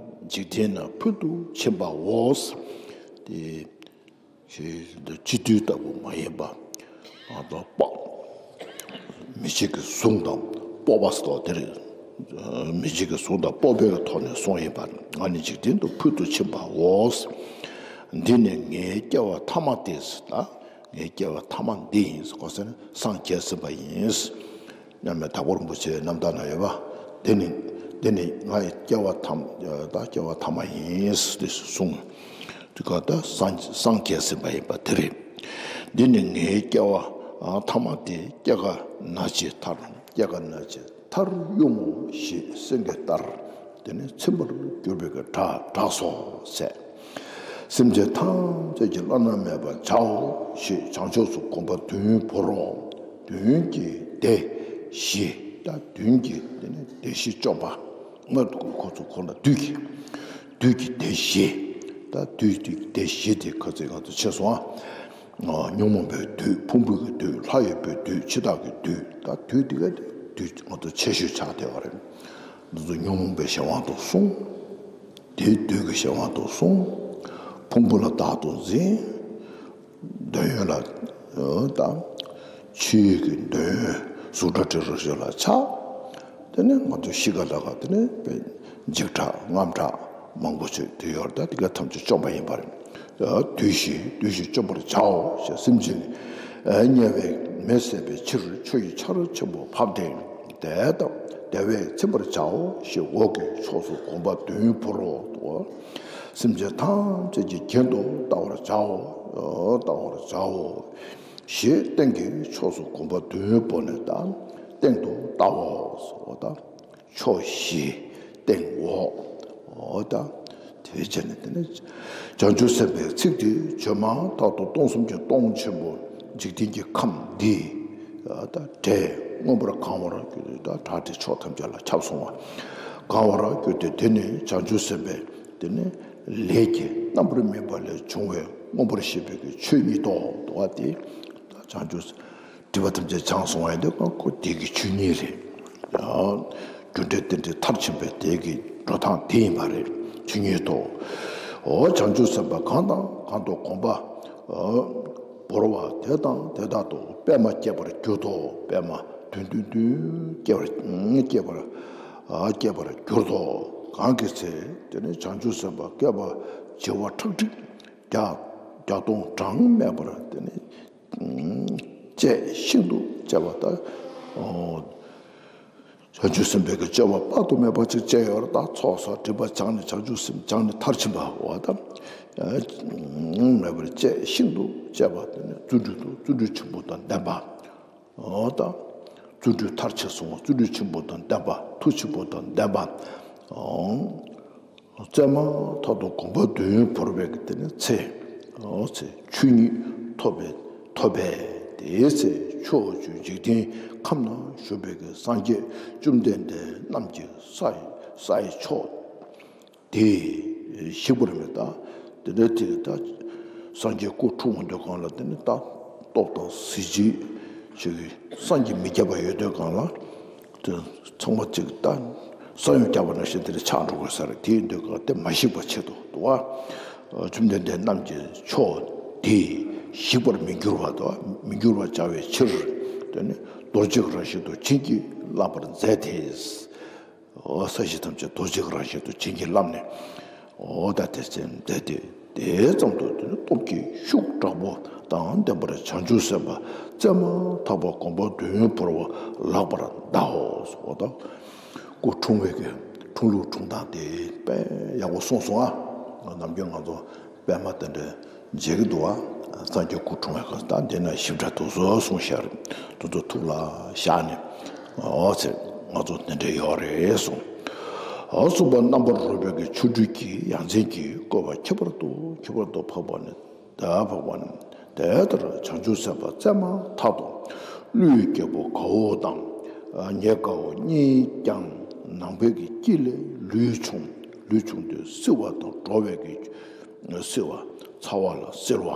འཇིག་རྟེན་ན་ཕུལ་དུ་ཕྱིན་པའོ། དེ་ཞེས་འདི་སྤྱི་འདུས་ལྟ་བུ་མ་ཡིན་པ། ང་དང་སྤོབས། མི་གཅིག་གི་གཟུངས་དང་སྤོབས་པ་སོགས་དེར། མི་གཅིག་གི་གཟུངས་དང་སྤོབས་པའི་ཐོག་ནས་གསུངས་ཡིན་པ། ང་ནི་འཇིག་རྟེན་དུ་ཕུལ་དུ་ཕྱིན་པའོ། འདི་ནི་ངའི་སྐྱེ་བ་ཐ་མ་སྟེ། ད་ངའི་སྐྱེ་བ་ཐ་མ་འདི་ཡིན། གོ་ཟེར་ན་སངས་རྒྱས་ཟིན་པ་ཡིན། མཉམ་མེད་དྭགས་པོ་རིན་པོ་ཆེའི་རྣམ་ཐར་ན་ཡོད་པ། འདི་ནི་འདི་ནི་ངའི་སྐྱེ་བ་ཐམ། ད་སྐྱེ་བ་ཐ་མ་ཡིན་ཟེར་གསུངས། དེ་ག་ད་སངས་སངས་རྒྱས་ཟིན་པ་ཡིན་པ་དེ་རེད། འདི་ནི་ངའི་སྐྱེ་བ་ཐ་མ་སྟེ། སྐྱེ་རྒ་ན་འཆིའི་མཐར། སྐྱེ་རྒ་ན་འཆིའི་མཐར་གཡུག་ངོ་ཞེས་སེང་གེ་ལྟར། དེ་ནི་ཚིམ་པར་གྱུར་པའི་གི་སྒྲ་གྲགས་སོ་ཟེར། སེམས་ཅན་ཐམས་ཅད་ཀྱི་བླ་ན་མེད་པར་བྱའོ་ཞེས། བྱང་ཕྱོགས་སུ་གོམ་པ་བདུན་བོར་རོ། མདུན་གྱི་སྡེ་བཞི། ད་མདུན་གྱི་སྡེ་ནི་སྡེ་བཞི་བཅོམ་པ། སྔར་དུ་ཁོ་ཚོ་ཁོ་ན་བདུད་ཀྱི་བདུད་ཀྱི་སྡེ་བཞི། ད་བདུད་ཀྱི་སྡེ་བཞི་དེ་ཁ་ཚིག་ང་ཚོ་ཕྱེ་སོང་ཨ། ཉོན་མོངས་པའི་བདུད། ཕུང་པོའི་གི་བདུད། ལྷ་ཡི་བུའི་བདུད། འཆི་བདག་གི་བདུད། ད་བདུད་དེ་ག་དེ་བདུད་ང་ཚོ་ཆེ་ཤོས་ཆགས་བསྡད་པ་རེད། འདི་ཚོ་ཉོན་མོངས་པའི་གཞན་དབང་དུ་སོང་། དེའི་བདུད་ཀྱི་གཞན་དབང་དུ་སོང་། ཕུང་པོ་ལ་བདག་ཏུ་འཛིན། འདོད་ཡོན་ལ་དང་། ཆོས་ཀྱི་འདོད་ཡོན་གཟུགས་སྒྲ་དྲི་རོ་ཞེས་ལ་ཆགས། དེ་ནས་ང་ཚོ་གཤིས་ཀ་ལ་ག་དེ་ནས་འཇིགས་སྐྲག་དངངས་སྐྲག་མང་པོ་ཞིག་དེ་ཡོད་རེད། ད་དེ་ག་ཐམས་ཅད་བཅོམ་པ་ཡིན་པ་རེད། བདུད་བཞི་བདུད་བཞི་བཅོམ་པར་བྱའོ་ཞེས། སེམས་ཅན་དམྱལ་བའི་མེས་བསྲེགས་པའི་ཕྱིར། ཆུ་ཡི་ཆར་ཆེན་པོ་ཕབ་སྟེ། དེ་དང་དེ་བས་ཚིམ་པར་བྱའོ་ཞེས། འོག་གི་ཕྱོགས་སུ་གོམ་པ་བདུན་བོར་རོ། སེམས་ཅན་ཐམས་ཅད་ཀྱི་གྱེན་དུ་ལྟ་བར་བྱའོ། ལྟ་བར་བྱའོ་ཞེས། སྟེང་གི་ཕྱོགས་སུ་གོམ་པ་བདུན་བོར་ནས་དང་། སྟེང་དུ་ལྟའོ། འོ་ད་ཕྱོགས་བཞི་སྟེང་འོག་འོ་ད་དེ་བྱས་ནས་དེ་ནས་བྱང་ཆུབ་སེམས་དཔའི་ཚིག་འདི་བརྗོད་མ་ཐག་ཏུ་སྟོང་གསུམ་གྱི་སྟོང་ཆེན་པོ་འཇིག་རྟེན་གྱི་ཁམས་འདི་ད་འདྲེས་མངོན་པར་གང་བར་གྱུར་ཏེ། ད་བྲག་དེ་ཕྱོགས་ཐམས་ཅད་ལ་ཁྱབ་སོང་བ། གང་བར་གྱུར་ཏེ་དེ་ནི་བྱང་ཆུབ་སེམས་དཔའི་དེ་ནི་ལས་ཀྱི་རྣམ་པར་སྨིན་པ་ལས་བྱུང་བའི་མངོན་པར་ཤེས་པའི་གི་ཆོས་ཉིད་དོ། དོ་བ་དེ་ད་བྱང་ཆུབ་སྒྲིབ་པ་ཐམས་ཅད་བྱང་སོང་བ་ཡིན་དུས་ཁོ་དེ་གི་ཆོས་ཉིད་རེད། རྒྱུ་འབྲས་རྟེན་འབྲེལ་མཐར་ཕྱིན་པའི་དེ་གི་འགྲོ་སྟངས་དེ་ཡིན་པ་རེད། ཆོས་ཉིད་དོ། འོ་བྱང་ཆུབ་སེམས་དཔའ་གང་དང་གང་དུ་གོམས་པ་བོར་བ་དེ་དང་དེ་དག་ཏུ་པདྨ་སྐྱེས་པར་གྱུར་ཏོ། པདྨ་བདུན་བདུན་བདུན་སྐྱེས་པར་སྐྱེས་པར་སྐྱེས་པར་གྱུར་ཏོ། གང་གི་ཚེ་དེ་ནི་བྱང་ཆུབ་སེམས་དཔའ་བསྐལ་པ་བྱེ་བ་ཁྲག་ཁྲིག་བརྒྱ་བརྒྱ་སྟོང་གྲངས་མེད་པར་དེ་ནི་བཅས་ཤིན་ཏུ་བཅས་པ་དང་། བྱང་ཆུབ་སེམས་དཔའི་གི་སྤྱོད་པ་དཔག་ཏུ་མེད་པ་ཅིག་སྤྱད་ཡོད་རེད། ད་ཚོགས་བསགས་སྒྲིབ་པ་སྦྱངས་ནས་བྱང་ཆུབ་སེམས་སྦྱངས་ནས་མཐར་ཕྱིན་པ་འོ་ད་མེད་པར་བཅས་ཤིན་ཏུ་བཅས་པ་དེ་ནི་བརྩོན་འགྲུས་དང་བརྩོན་འགྲུས་ཆེན་པོ་དང་ལྡན་པ། འོ་ད་བརྩོན་འགྲུས་མཐར་ཕྱིན་སོང་བ། བརྩོན་འགྲུས་ཆེན་པོ་དང་ལྡན་པ། མཐུ་ཆེན་པོ་དང་ལྡན་པ། བཙས་མ་ཐག་ཏུ་གོམ་པ་བདུན་བོར་བའི་གི་དེ་ནི་ཚེ། འོ་ཚེ་ཆོས་ཉིད་ཐོབ་པའི་ཐོབ་པས་དེའི་ཚེ་ཕྱོགས་བཅུའི་འཇིག་རྟེན་ཁམས་ན་བཞུགས་པའི་གི་སངས་རྒྱས་བཅོམ་ལྡན་འདས་རྣམས་ཀྱི་ས་ས་ཡི་མཆོག་དེ་ཞིག་པར་མི་ལྟ། དེ་འདྲ་དེ་ད་སངས་རྒྱས་སྐུ་འཁྲུངས་པ་འདོད་གང་ལ་དེ་ནི་ད་སྟོབས་དང་གཟི་བརྗིད་ཞིག་གི་སངས་རྒྱས་མི་རྒྱས་པ་ཡོད་འདོད་གང་ལ། དེ་ཚང་མ་གཅིག་ད་ས་ཡོམ་བརྒྱབ་པ་ནང་བཞིན་དེ་འདྲ་ཆགས་འགྲོ་དགོས་ས་རེད། དེ་ཡིན་དུས་ག་དེ་མ་ཞིག་པ་ཆེད་དུ་འདུག་བ། བཅོམ་ལྡན་འདས་རྣམས་ཀྱི་མཆོག་དེ་ཞིག་པར་མི་འགྱུར་བ་དང་མི་འགྱུར་བར་བྱ་བའི་ཕྱིར། དེ་ནི་རྡོ་རྗེ་གི་རང་བཞིན་དུ་བྱིན་གྱིས་བརླབ་པར་མཛད་དེ། འོ་ས་གཞི་ཐམས་ཅད་རྡོ་རྗེ་གི་རང་བཞིན་དུ་བྱིན་གྱིས་བརླབས་ནས། འོ་ད་དེ་ཚེ་འདས་ཏེ་དེ་ཙམ་དུ་དེ་ནི་སྟོབས་ཀྱི་ཤུགས་དྲག་པོ་དང་ལྡན་པར་བྱང་ཆུབ་སེམས་དཔའ་བཙས་མ་ཐག་པ་གོམ་པ་བདུན་བོར་བ་ལགས་པར་གདའོ། འོ་ད་སྐུ་འཁྲུངས་པའི་གི་འཁྲུངས་ལུགས་འཁྲུངས་སྟངས་དེ་དཔེ་ཡག་པོ་གསུངས་སོང་ཨ། ནམ་རྒྱུན་ང་ཚོ་པད་མ་དེ་འདྲ་མཇལ་གྱི་འདུག་བ། སངས་རྒྱས་སྐུ་འཁྲུངས་པའི་སྐབས་ད་འདི་ན་ཞིབ་ཕྲ་དུ་བཟོ་གསུངས་ཤར་དུ་ཚོ་ཐུགས་ལ་བཞག་ནས། འོ་ཚེ་ང་ཚོ་འདི་འདྲ་ཡོད་རེད་གསུངས། འོ་གསུངས་པ། རྣམ་པར་རོལ་པའི་གི་ཆོ་འཕྲུལ་གྱི་ཡ་མཚན་གྱིས་བསྐོར་བ་ཁྱད་པར་དུ་ཁྱད་པར་དུ་འཕགས་པ་ནི་ད་འཕགས་པ་ནི་དེ་ལྟར་བྱང་ཆུབ་སེམས་དཔའ་བཙས་མ་ཐག་ཏུ་ཀླུའི་རྒྱལ་པོ་དགའ་བོ་དང་། ཉེ་དགའ་བོ་གཉིས་ཀྱང་ནང་པའི་གི་དཀྱིལ་ལས་ལུས་ཕྱུང་ལུས་ཕྱུང་སྟེ་བསིལ་བ་དང་བྲོ་བའི་གི་བསིལ་བ། ཚ་བ་ལ་བསིལ་བ།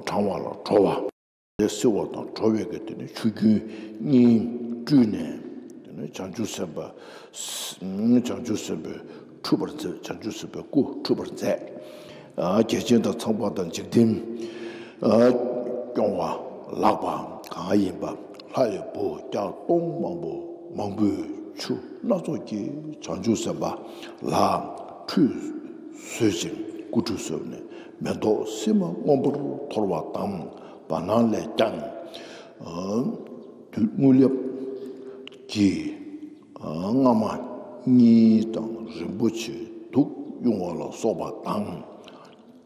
གྲང་བ་ལ་བྲོ་བ། དེ་བསིལ་བ་དང་བྲོ་བའི་གི་དེ་ནི་ཆུ་རྒྱུན་གཉིས་སྤྲུལ་ནས། དེ་ནི་བྱང་ཆུབ་སེམས་དཔའ། བྱང་ཆུབ་སེམས་དཔའི་འཁྲུལ་པར་མཛད། བྱང་ཆུབ་སེམས་དཔའི་སྐུ་འཁྲུལ་པར་མཛད། རྒྱལ་ཆེན་དང་ཚངས་པ་དང་འཇིག་རྟེན་སྐྱོང་བ་ལགས་པ་གང་ཡིན་པ། ལྷ་ཡི་བུ་བརྒྱ་སྟོང་མང་པོ་མང་པོས་ཆུ་སྣ་ཚོགས་ཀྱིས་བྱང་ཆུབ་སེམས་དཔའ་ལ་ཁྲུས་གསོལ་ཞིང་སྐུ་ཁྲུས་གསོལ་ནས་མེ་ཏོག་སིལ་མ་མངོན་པར་འཐོར་བ་དང་། བར་སྣང་ལས་ཀྱང་དུས་དངུལ་ཡབ་ཀྱི་རྔ་མ་གཉིས་དང་རིན་པོ་ཆེའི་གདུགས་དབྱུང་བ་ལ་སོགས་པ་དང་།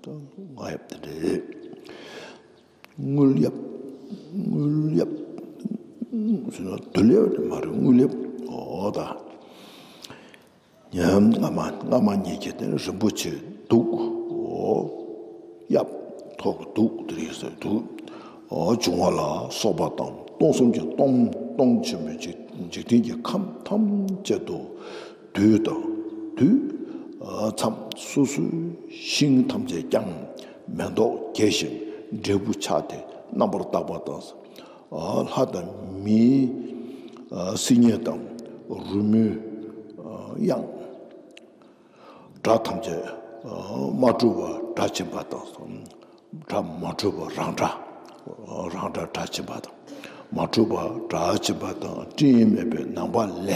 ད་རྔ་ཡབ་དེ་འདྲ་རེད། དངུལ་ཡབ། དངུལ་ཡབ་ཟེར་ན་དུ་ལེབ་དེ་མ་རེད། དངུལ་ཡབ། འོ་ད། རྔ་མ་རྔ་མ་གཉིས་ཀྱི་དེ་རིན་པོ་ཆེ་གདུགས། འོ་ཡབ་ཐོག་གི་གདུགས་དེ་རིང་ཟེར་གདུགས། འོ་འབྱུང་བ་ལ་སོགས་པ་དང་སྟོང་གསུམ་གྱི་སྟོང་སྟོང་ཆེན་པོའི་འཇིག་འཇིག་རྟེན་གྱི་ཁམས་ཐམས་ཅད་དུ། དུས་དང་དུས་མཚམས་སོ་སོའི་ཤིང་ཐམས་ཅད་ཀྱང་མེ་ཏོག་རྒྱས་ཤིང་འབྲས་བུ་ཆགས་ཏེ་རྣམ་པར་དག་པ་དང་། ལྷ་དང་མིའི་སིལ་སྙན་དང་རོལ་མོའི་དབྱངས། སྒྲ་ཐམས་ཅད་མ་གྲུབ་པ་སྒྲ་ཆེན་པ་དང་། སྒྲ་མ་གྲུབ་པ་རང་སྒྲ། རང་སྒྲ་སྒྲ་ཆེན་པ་དང་། མ་གྲུབ་པ་སྒྲ་ཆེན་པ་དང་སྤྲིན་མེད་པའི་ནམ་མཁའ་ལས།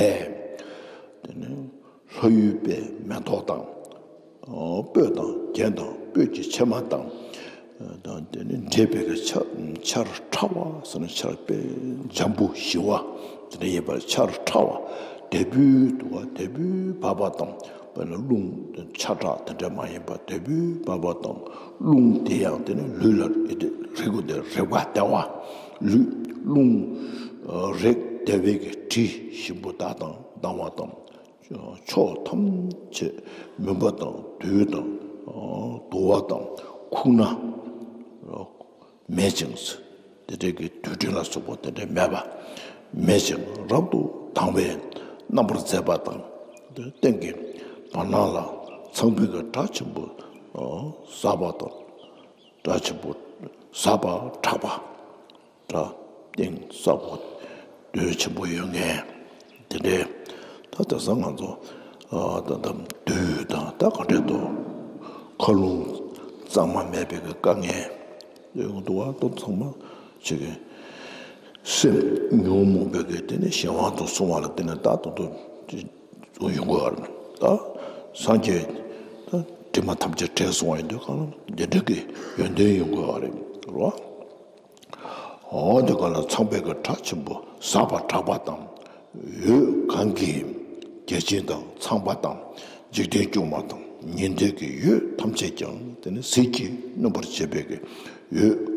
དེ་ནི་ལྷ་ཡུལ་པའི་མེ་ཏོག་དང་། སྤོས་དང་རྒྱན་དང་སྤོས་ཀྱི་ཕྱེ་མ་དང་། དང་དེ་ནི་འདྲེས་པའི་ཆར་ཆར་ཕྲ་བ་ཟེར་ན་ཆར་དཔེ་འཇམ་པོ་ཞི་བ་དེ་འདྲ་ཡིན་པར་ཆར་ཕྲ་བ། དལ་བུས་འདུག་བ། དལ་བུས་འབབ་པ་དང་། དཔེར་ན་རླུང་ཆར་དྲག་དེ་འདྲ་མ་ཡིན་པར་དལ་བུས་འབབ་པ་དང་། རླུང་དེ་ཡང་དེ་ནི་ལུས་ལ་རེག་གི་དེ་རེག་པ་བདེ་བ། ལུས་རླུང་རེག་ བདེ་བའི་གི་དྲི་ཞིམ་པོ་དག་དང་ལྡང་བ་དང་། ཕྱོགས་ཐམས་ཅད་མུན་པ་དང་བདུད་དང་དུ་བ་དང་ཁུག་རྣ་མེད་ཅིང་། དེ་འདྲའི་གི་དུད་སྤྲིན་ལ་སོགས་པ་དེ་འདྲའི་མེད་པ། མེད་ཅིང་རབ་ཏུ་དྭངས་པའི་རྣམ་པར་མཛད་པ་དང་། དེ་སྟེང་གི་བར་སྣང་ལ་ཚངས་པའི་གི་སྒྲ་ཆེན་པོ་ཟབ་པ་དང་། སྒྲ་ཆེན་པོ་ཟབ་པ་གྲགས་པ། སྒྲ་གཏིང་ཟབ་པོ་འདོད་ཆེན་པོ་ཡོད་མཁན། དེ་འདྲའི་ད་དེང་སང་ང་ཚོ་ཨ་ད་ད་བདུད་དང་ད་ག་འདྲའི་དོ། མཁའ་རླུང་གཙང་མ་མེད་པའི་གི་དཀའ་ངལ་ཡོང་འདུག་བ། དོ་ཚང་མ་ཅིག་གི་སེམས་ཉོན་མོངས་པའི་གི་དེ་ནི་གཞན་དབང་དུ་སོང་བ་ལ་དེ་ནི་ད་དོ་དོ་ཡོང་དགོས་བ་རེད། ད་སངས་རྒྱས་ད་དྲི་མ་ཐམས་ཅད་བྲལ་སོང་བ་ཡིན་དུས་གང་ལ་དེ་འདྲ་གི་ཡོན་ཏན་ཡོང་དགོས་བ་རེད་རོ། འོ་དེ་ག་ལ་ཚངས་པའི་གི་སྒྲ་ཆེན་པོ་ཟབ་པ་གྲགས་པ་དང་། འོད་གང་གིས་བརྒྱ་བྱིན་དང་ཚངས་པ་དང་འཇིག་རྟེན་སྐྱོང་བ་དང་ཉི་ཟླའི་གི་འོད་ཐམས་ཅད་ཀྱང་དེ་ནི་ཟིལ་གྱིས་གནོན་པར་བྱེད་པའི་གི་འོད་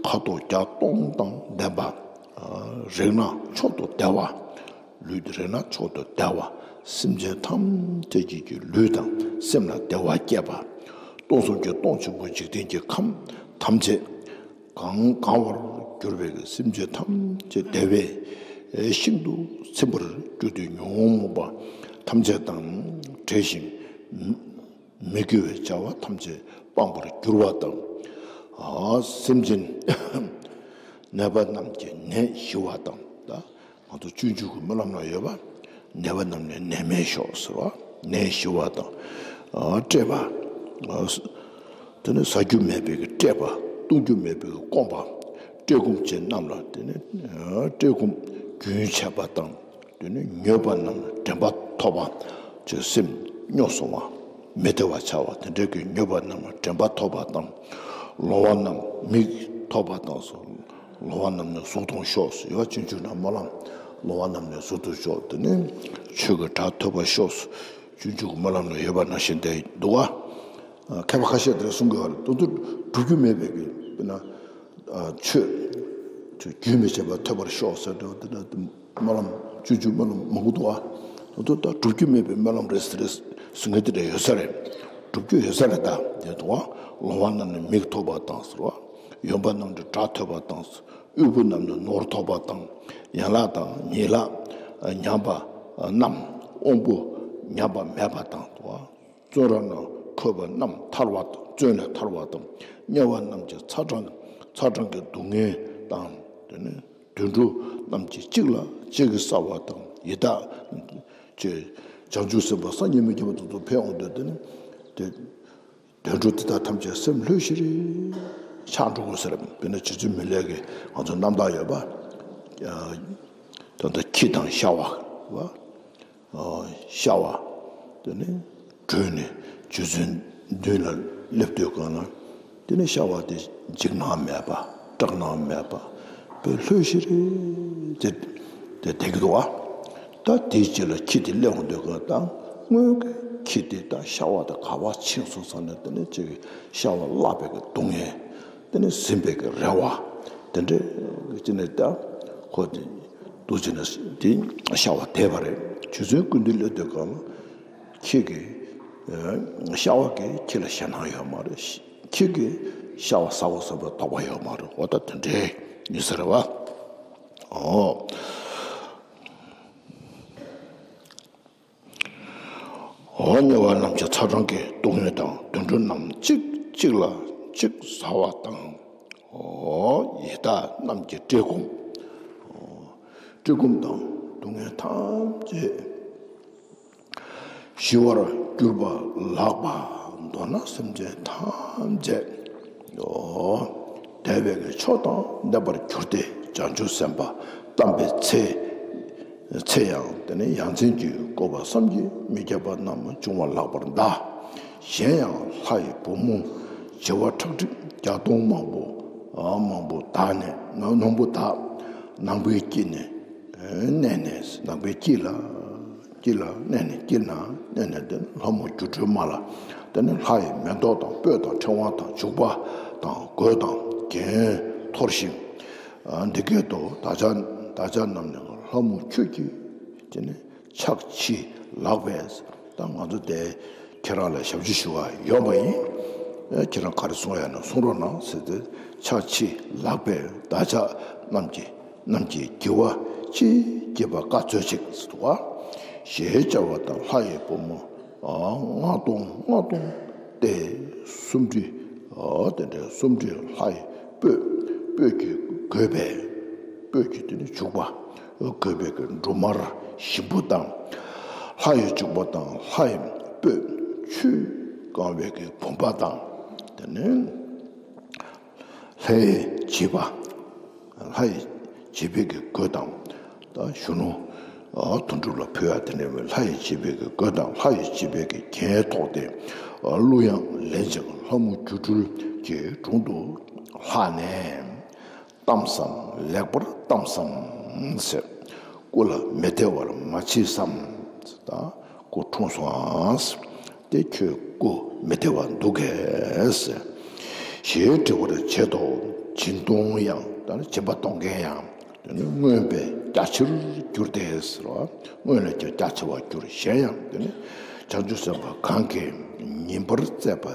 ཁ་དོག་བརྒྱ་སྟོང་དང་ལྡན་པ། རིགས་སྣ་མཆོག་ཏུ་བདེ་བ། ལུས་རིགས་སྣ་མཆོག་ཏུ་བདེ་བ། སེམས་ཅན་ཐམས་ཅད་ཀྱི་གི་ལུས་དང་སེམས་ལ་བདེ་བ་སྐྱེད་པ། སྟོང་གསུམ་གྱི་སྟོང་ཆེན་པོ་འཇིག་རྟེན་གྱི་ཁམས་ཐམས་ཅད་གང་གང་བར་གྱུར་པའི་གི་སེམས་ཅན་ཐམས་ཅད་བདེ་བའི་ཤིང་དུ་ཚིམ་པར་གྱུར་ཏེ་ཉོན་མོངས་པ་ཐམས་ཅད་དང་བྲལ་ཞིང་། མི་དགེ་བའི་བྱ་བ་ཐམས་ཅད་སྤངས་པར་གྱུར་པ་དང་། ཨ་སེམས་ཅན་ནད་པ་རྣམས་ཀྱི་ནད་ཞི་བ་དང་། ད་ང་ཚོ་སྤྱོད་འཇུག་གི་སྨོན་ལམ་ལ་ཡོད་པ། ནད་པ་རྣམས་ནི་ནད་མེད་ཤོག་ཟེར་བ། ནད་ཞི་བ་དང་། ཨ་བཀྲེས་པ། ཨ་དེ་ནི་ཟ་རྒྱུ་མེད་པའི་གི་བཀྲེས་པ། བཏུང་རྒྱུ་མེད་པའི་གི་སྐོམ་པ། བཀྲེས་སྐོམ་ཅན་རྣམས་ལ་དེ་ནི་ཨ་བཀྲེས་སྐོམ་རྒྱུན་ཆད་པ་དང་། དེ་ནི་མྱོས་པ་རྣམས་དྲན་པ་ཐོབ་པ། ཅེས་སེམས་སྨྱོ་སོང་བ། མི་བདེ་བ་ཆགས་པ་དེ་འདྲའི་གི་མྱོས་པ་རྣམས་དྲན་པ་ཐོབ་པ་དང་། ལོང་བ་རྣམས་མིག་ཐོབ་པ་དང་སོ། ལོང་བ་རྣམས་ནི་གཟུགས་མཐོང་ཤོག་ཟེར་བ། སྤྱོད་འཇུག་ན་སྨོན་ལམ། ལོང་བ་རྣམས་ནི་གཟུགས་མཐོང་ཤོག་དེ་ནི་ཆོས་ཀྱི་སྒྲ་ཐོས་པ་ཤོག་སྤྱོད་འཇུག་སྨོན་ལམ་ལ་ཡོད་པ་ནང་བཞིན་དེ་འདུག་བ། མཁས་པ་ཁ་ཤས་དེ་གསུང་གི་བ་རེད། དོན་དུ་སྒྲུབ་རྒྱུ་མེད་པའི་གི་དཔེར་ན་ཆོས་ཆོས་རྒྱུན་མི་ཆད་པར་ཐོས་པར་ཤོག་ཟེར་དུས་དེ་འདྲ། སྨོན་ལམ་སྤྱོད་འཇུག་སྨོན་ལམ་མང་པོ་འདུག་ཨ། དོ་དོ་ད་སྒྲུབ་རྒྱུ་མེད་པའི་སྨོན་ལམ་རེད་ཟེར་རེད་ཟེར་མཁན་དེ་འདྲ་ཡོད་ས་རེད། སྒྲུབ་རྒྱུ་ཡོད་ས་རེད། ད་དེ་འདུག་ཨ། ལོང་བ་རྣམས་ནི་མིག་ཐོབ་པ་དང་ཟེར་བ། གཡོན་པ་རྣམས་ནི་སྒྲ་ཐོས་པ་དང་། དབུལ་པོ་རྣམས་ནི་ནོར་ཐོབ་པ་དང་། ཡན་ལག་དང་ཉིང་ལག་ཉམས་པ་རྣམས་དབང་པོ་ཉམས་པ་མེད་པ་དང་འདུག་ཨ། བཙོན་ར་ན་འཁོད་པ་རྣམས་ཐར་བ་དང་། བཙོན་ལས་ཐར་བ་དང་། དམྱལ་བ་རྣམས་ཀྱི་ཚ་གྲང་ཚ་གྲང་གི་སྡུག་བསྔལ་དང་། དེ་ནི་དུད་འགྲོ་རྣམས་ཀྱི་གཅིག་ལ་གཅིག་གིས་བསལ་བ་དང་། ཡི་དྭགས་ཀྱི་བྱང་ཆུབ་སེམས་དཔའ་སངས་རྒྱས་མི་བསྐྱོད་པ་དེ་ཚོ་ཕན་འོང་དུས་དེ་ནི་དེ་དུད་འགྲོ་དེ་དག་ཐམས་ཅད་སེམས་ལྷོད་ཤིག་རེ་ཆགས་འགྲོ་དགོས་ཟེར། དཔེར་ན་རྗེ་བཙུན་མི་ལས་ཀྱི་ང་ཚོ་རྣམ་ཐར་ཡོད་པ། ད་ལྟ་ཁྱི་དང་ཤ་བ་བ། ཤ་བ། དེ་ནས་བྲོས་ནས་རྗེ་བཙུན་མདུན་ལ་སླེབས་དུས་གང་ན། དེ་ནས་ཤ་བ་དེ་འཇིགས་སྣང་མེད་པ། སྐྲག་སྣང་མེད་པ། དཔེ་ལྷོད་ཤིག་རེ་དེ་དེ་བསྡད་ཀྱི་འདུག་བ། ད་དེའི་རྗེས་ལ་ཁྱི་དེ་སླེབས་འོང་དུས་གང་ད་སྔོན་གྱི་ཁྱི་དེ་ད་ཤ་བ་དེ་ག་པར་ཕྱིན་སོང་ཟེར་ནས། དེ་ནས་ཅིག་ཤ་བ་བརླགས་པའི་གི་སྡུག་བསྔལ། དེ་ནས་ཟིན་པའི་གི་རེ་བ། དེ་འདྲའི་ཅི་ནས་ད་ཁོ་དེ་འདུག་ཅི་ནས་དེ་ཤ་བ་དེད་པ་རེད། རྗེ་བཙུན་སྐུ་མདུན་སླེབས་དུས་གང་ལ་ཁྱི་གི་ཤ་བ་གི་ཁྱི་ལ་ཞེད་སྣང་ཡོད་མ་རེད། ཁྱི་གི་ཤ་བ་ཟ་དགོས་བསམ་པའི་དོགས་པ་ཡོད་མ་རེད། འོ་ད་དེ་འདྲའི་ཡིན་ས་རེད་བ། ཨོ། འོ་དམྱལ་བ་རྣམས་ཀྱི་ཚ་གྲང་གི་སྡུག་བསྔལ་དང་། དུད་འགྲོ་རྣམས་གཅིག་གཅིག་ལ་གཅིག་ཟ་བ་དང་། འོ་ཡི་དྭགས་རྣམས་ཀྱི་བཀྲེས་སྐོམ། འོ་བཀྲེས་སྐོམ་དང་སྡུག་བསྔལ་ཐམས་ཅད་ཞི་བར་གྱུར་པ་ལགས་པ། མདོར་ན་སེམས་ཅན་ཐམས་ཅད། འོ། བདེ་བའི་གི་མཆོག་དང་ལྡན་པར་གྱུར་ཏེ། བྱང་ཆུབ་སེམས་དཔའ་བལྟམས་པའི་ཚེ། ཚེ་ཡང་དེ་ནི་ཡ་མཚན་གྱི་བཀོད་པ་བསམ་གྱིས་མི་ཁྱབ་པ་རྣམས་བྱུང་བ་ལགས་པར་གདའ། གཞན་ཡང་ལྷ་ཡི་བུ་མོ་བྱེ་བ་ཁྲག་ཁྲིག་བརྒྱ་སྟོང་མང་པོ། མང་པོ་དག་ནས་མང་པོ་དག་ནང་པའི་དཀྱིལ་ནས་གནས་ནས། ནང་པའི་དཀྱིལ་ལ། དཀྱིལ་ལ་གནས་ནས། དཀྱིལ་ན་གནས་ནས་དེ་ལྷ་མོ་སྒྱུ་འཕྲུལ་མ་ལ། དེ་ནི་ལྷ་ཡི་མེ་ཏོག་དང་སྤོས་དང་ཕྲེང་བ་དང་བྱུག་པ་དང་གོས་དང་རྒྱན་འཐོར་ཞིང་། འདི་སྐད་དུ་བདག་ཅག་བདག་ཅག་རྣམས་ནི་ ལྷ་མོ་ཁྱོད་ཀྱིས་དེ་ནི་ཕྱག་ཕྱིས་ལགས་པས། ད་ང་ཚོ་དེ་ཁྱེད་རང་ལ་ཞབས་ཕྱི་ཞུ་བ་ཡོད་པ་ཡིན། ཨེ་ཁྱེད་རང་ག་རེ་གསུང་ཡ་ན་གསུང་རོགས་གནང་ཟེར་ཏེ་ཕྱག་ཕྱིས་ལགས་པས། བདག་ཅག་རྣམས་ཀྱིས་རྣམས་ཀྱི་དགེ་བ་ཅི་བགྱིས་པ་བཀའ་སྩོལ་ཅིག་ཟེར་བ། ཞེས་བྱ་བ་དང་ལྷ་ཡི་བུ་མོ་ཨ་ལྔ་སྟོང་ལྔ་སྟོང་སྟེ་སུམ་ཁྲི། ཨ་དེ་འདྲའི་སུམ་ཁྲི་ལྷ་ཡི་སྤོས། སྤོས་ཀྱིས་བསྒོས་པའི་སྤོས་ཀྱིས་དེ་ནི་བྱུག་པ་བསྒོས་པའི་གི་འབྲུ་མར་ཞིམ་པོ་དང་། ལྷ་ཡི་བྱུག་པ་དང་ལྷ་ཡི་སྤོས་ཆུས་བཀང་བའི་གི་བུམ་པ་དང་། དེ་ནི་ལྷའི་བྱིས་པ། ལྷ་ཡི་བྱིས་པའི་གི་གོས་དང་། ད་གཞོན་ནུ་ཨ་དོན་གྲུབ་ལ་ཕུལ་བ་དེ་འདྲ་བའི་ལྷ་ཡི་བྱིས་པའི་གི་གོས་དང་། ལྷ་ཡི་བྱིས་པའི་གི་རྒྱན་ཐོགས་ཏེ། ཨ་གླུ་དབྱངས་ལེན་ཅིང་ལྷ་མོ་སྒྱུ་འཕྲུལ་གྱི་དྲུང་དུ་ལྷགས་ནས། གཏམས་སམ་ལེགས་པར་གཏམས་སམ་ཟེར། སྐུ་ལ་མི་བདེ་བར་མ་མཆིས་སམ། ད་སྐུ་འཁྲུངས་སོང་ཨ། དེ་ཁྱོད་སྐུ་མི་བདེ་བ་འདུག་གས་ཟེར། ཞེས་དྲི་བར་བྱེད་དོ། སྦྱིན་གཏོང་ཡང་། ད་ནི་སྦྱིན་པ་གཏོང་མཁན་ཡང་། དེ་ནི་མངོན་པས་རྒྱ་ཆེར་གྱུར་ཏེ་ཟེར་བ། སྔོན་ལས་ཀྱང་རྒྱ་ཆེ་བར་གྱུར། གཞན་ཡང་དེ་ནི་བྱང་ཆུབ་སེམས་དཔའ་གང་གིས་ཉིན་པར་བརྩེགས་པ།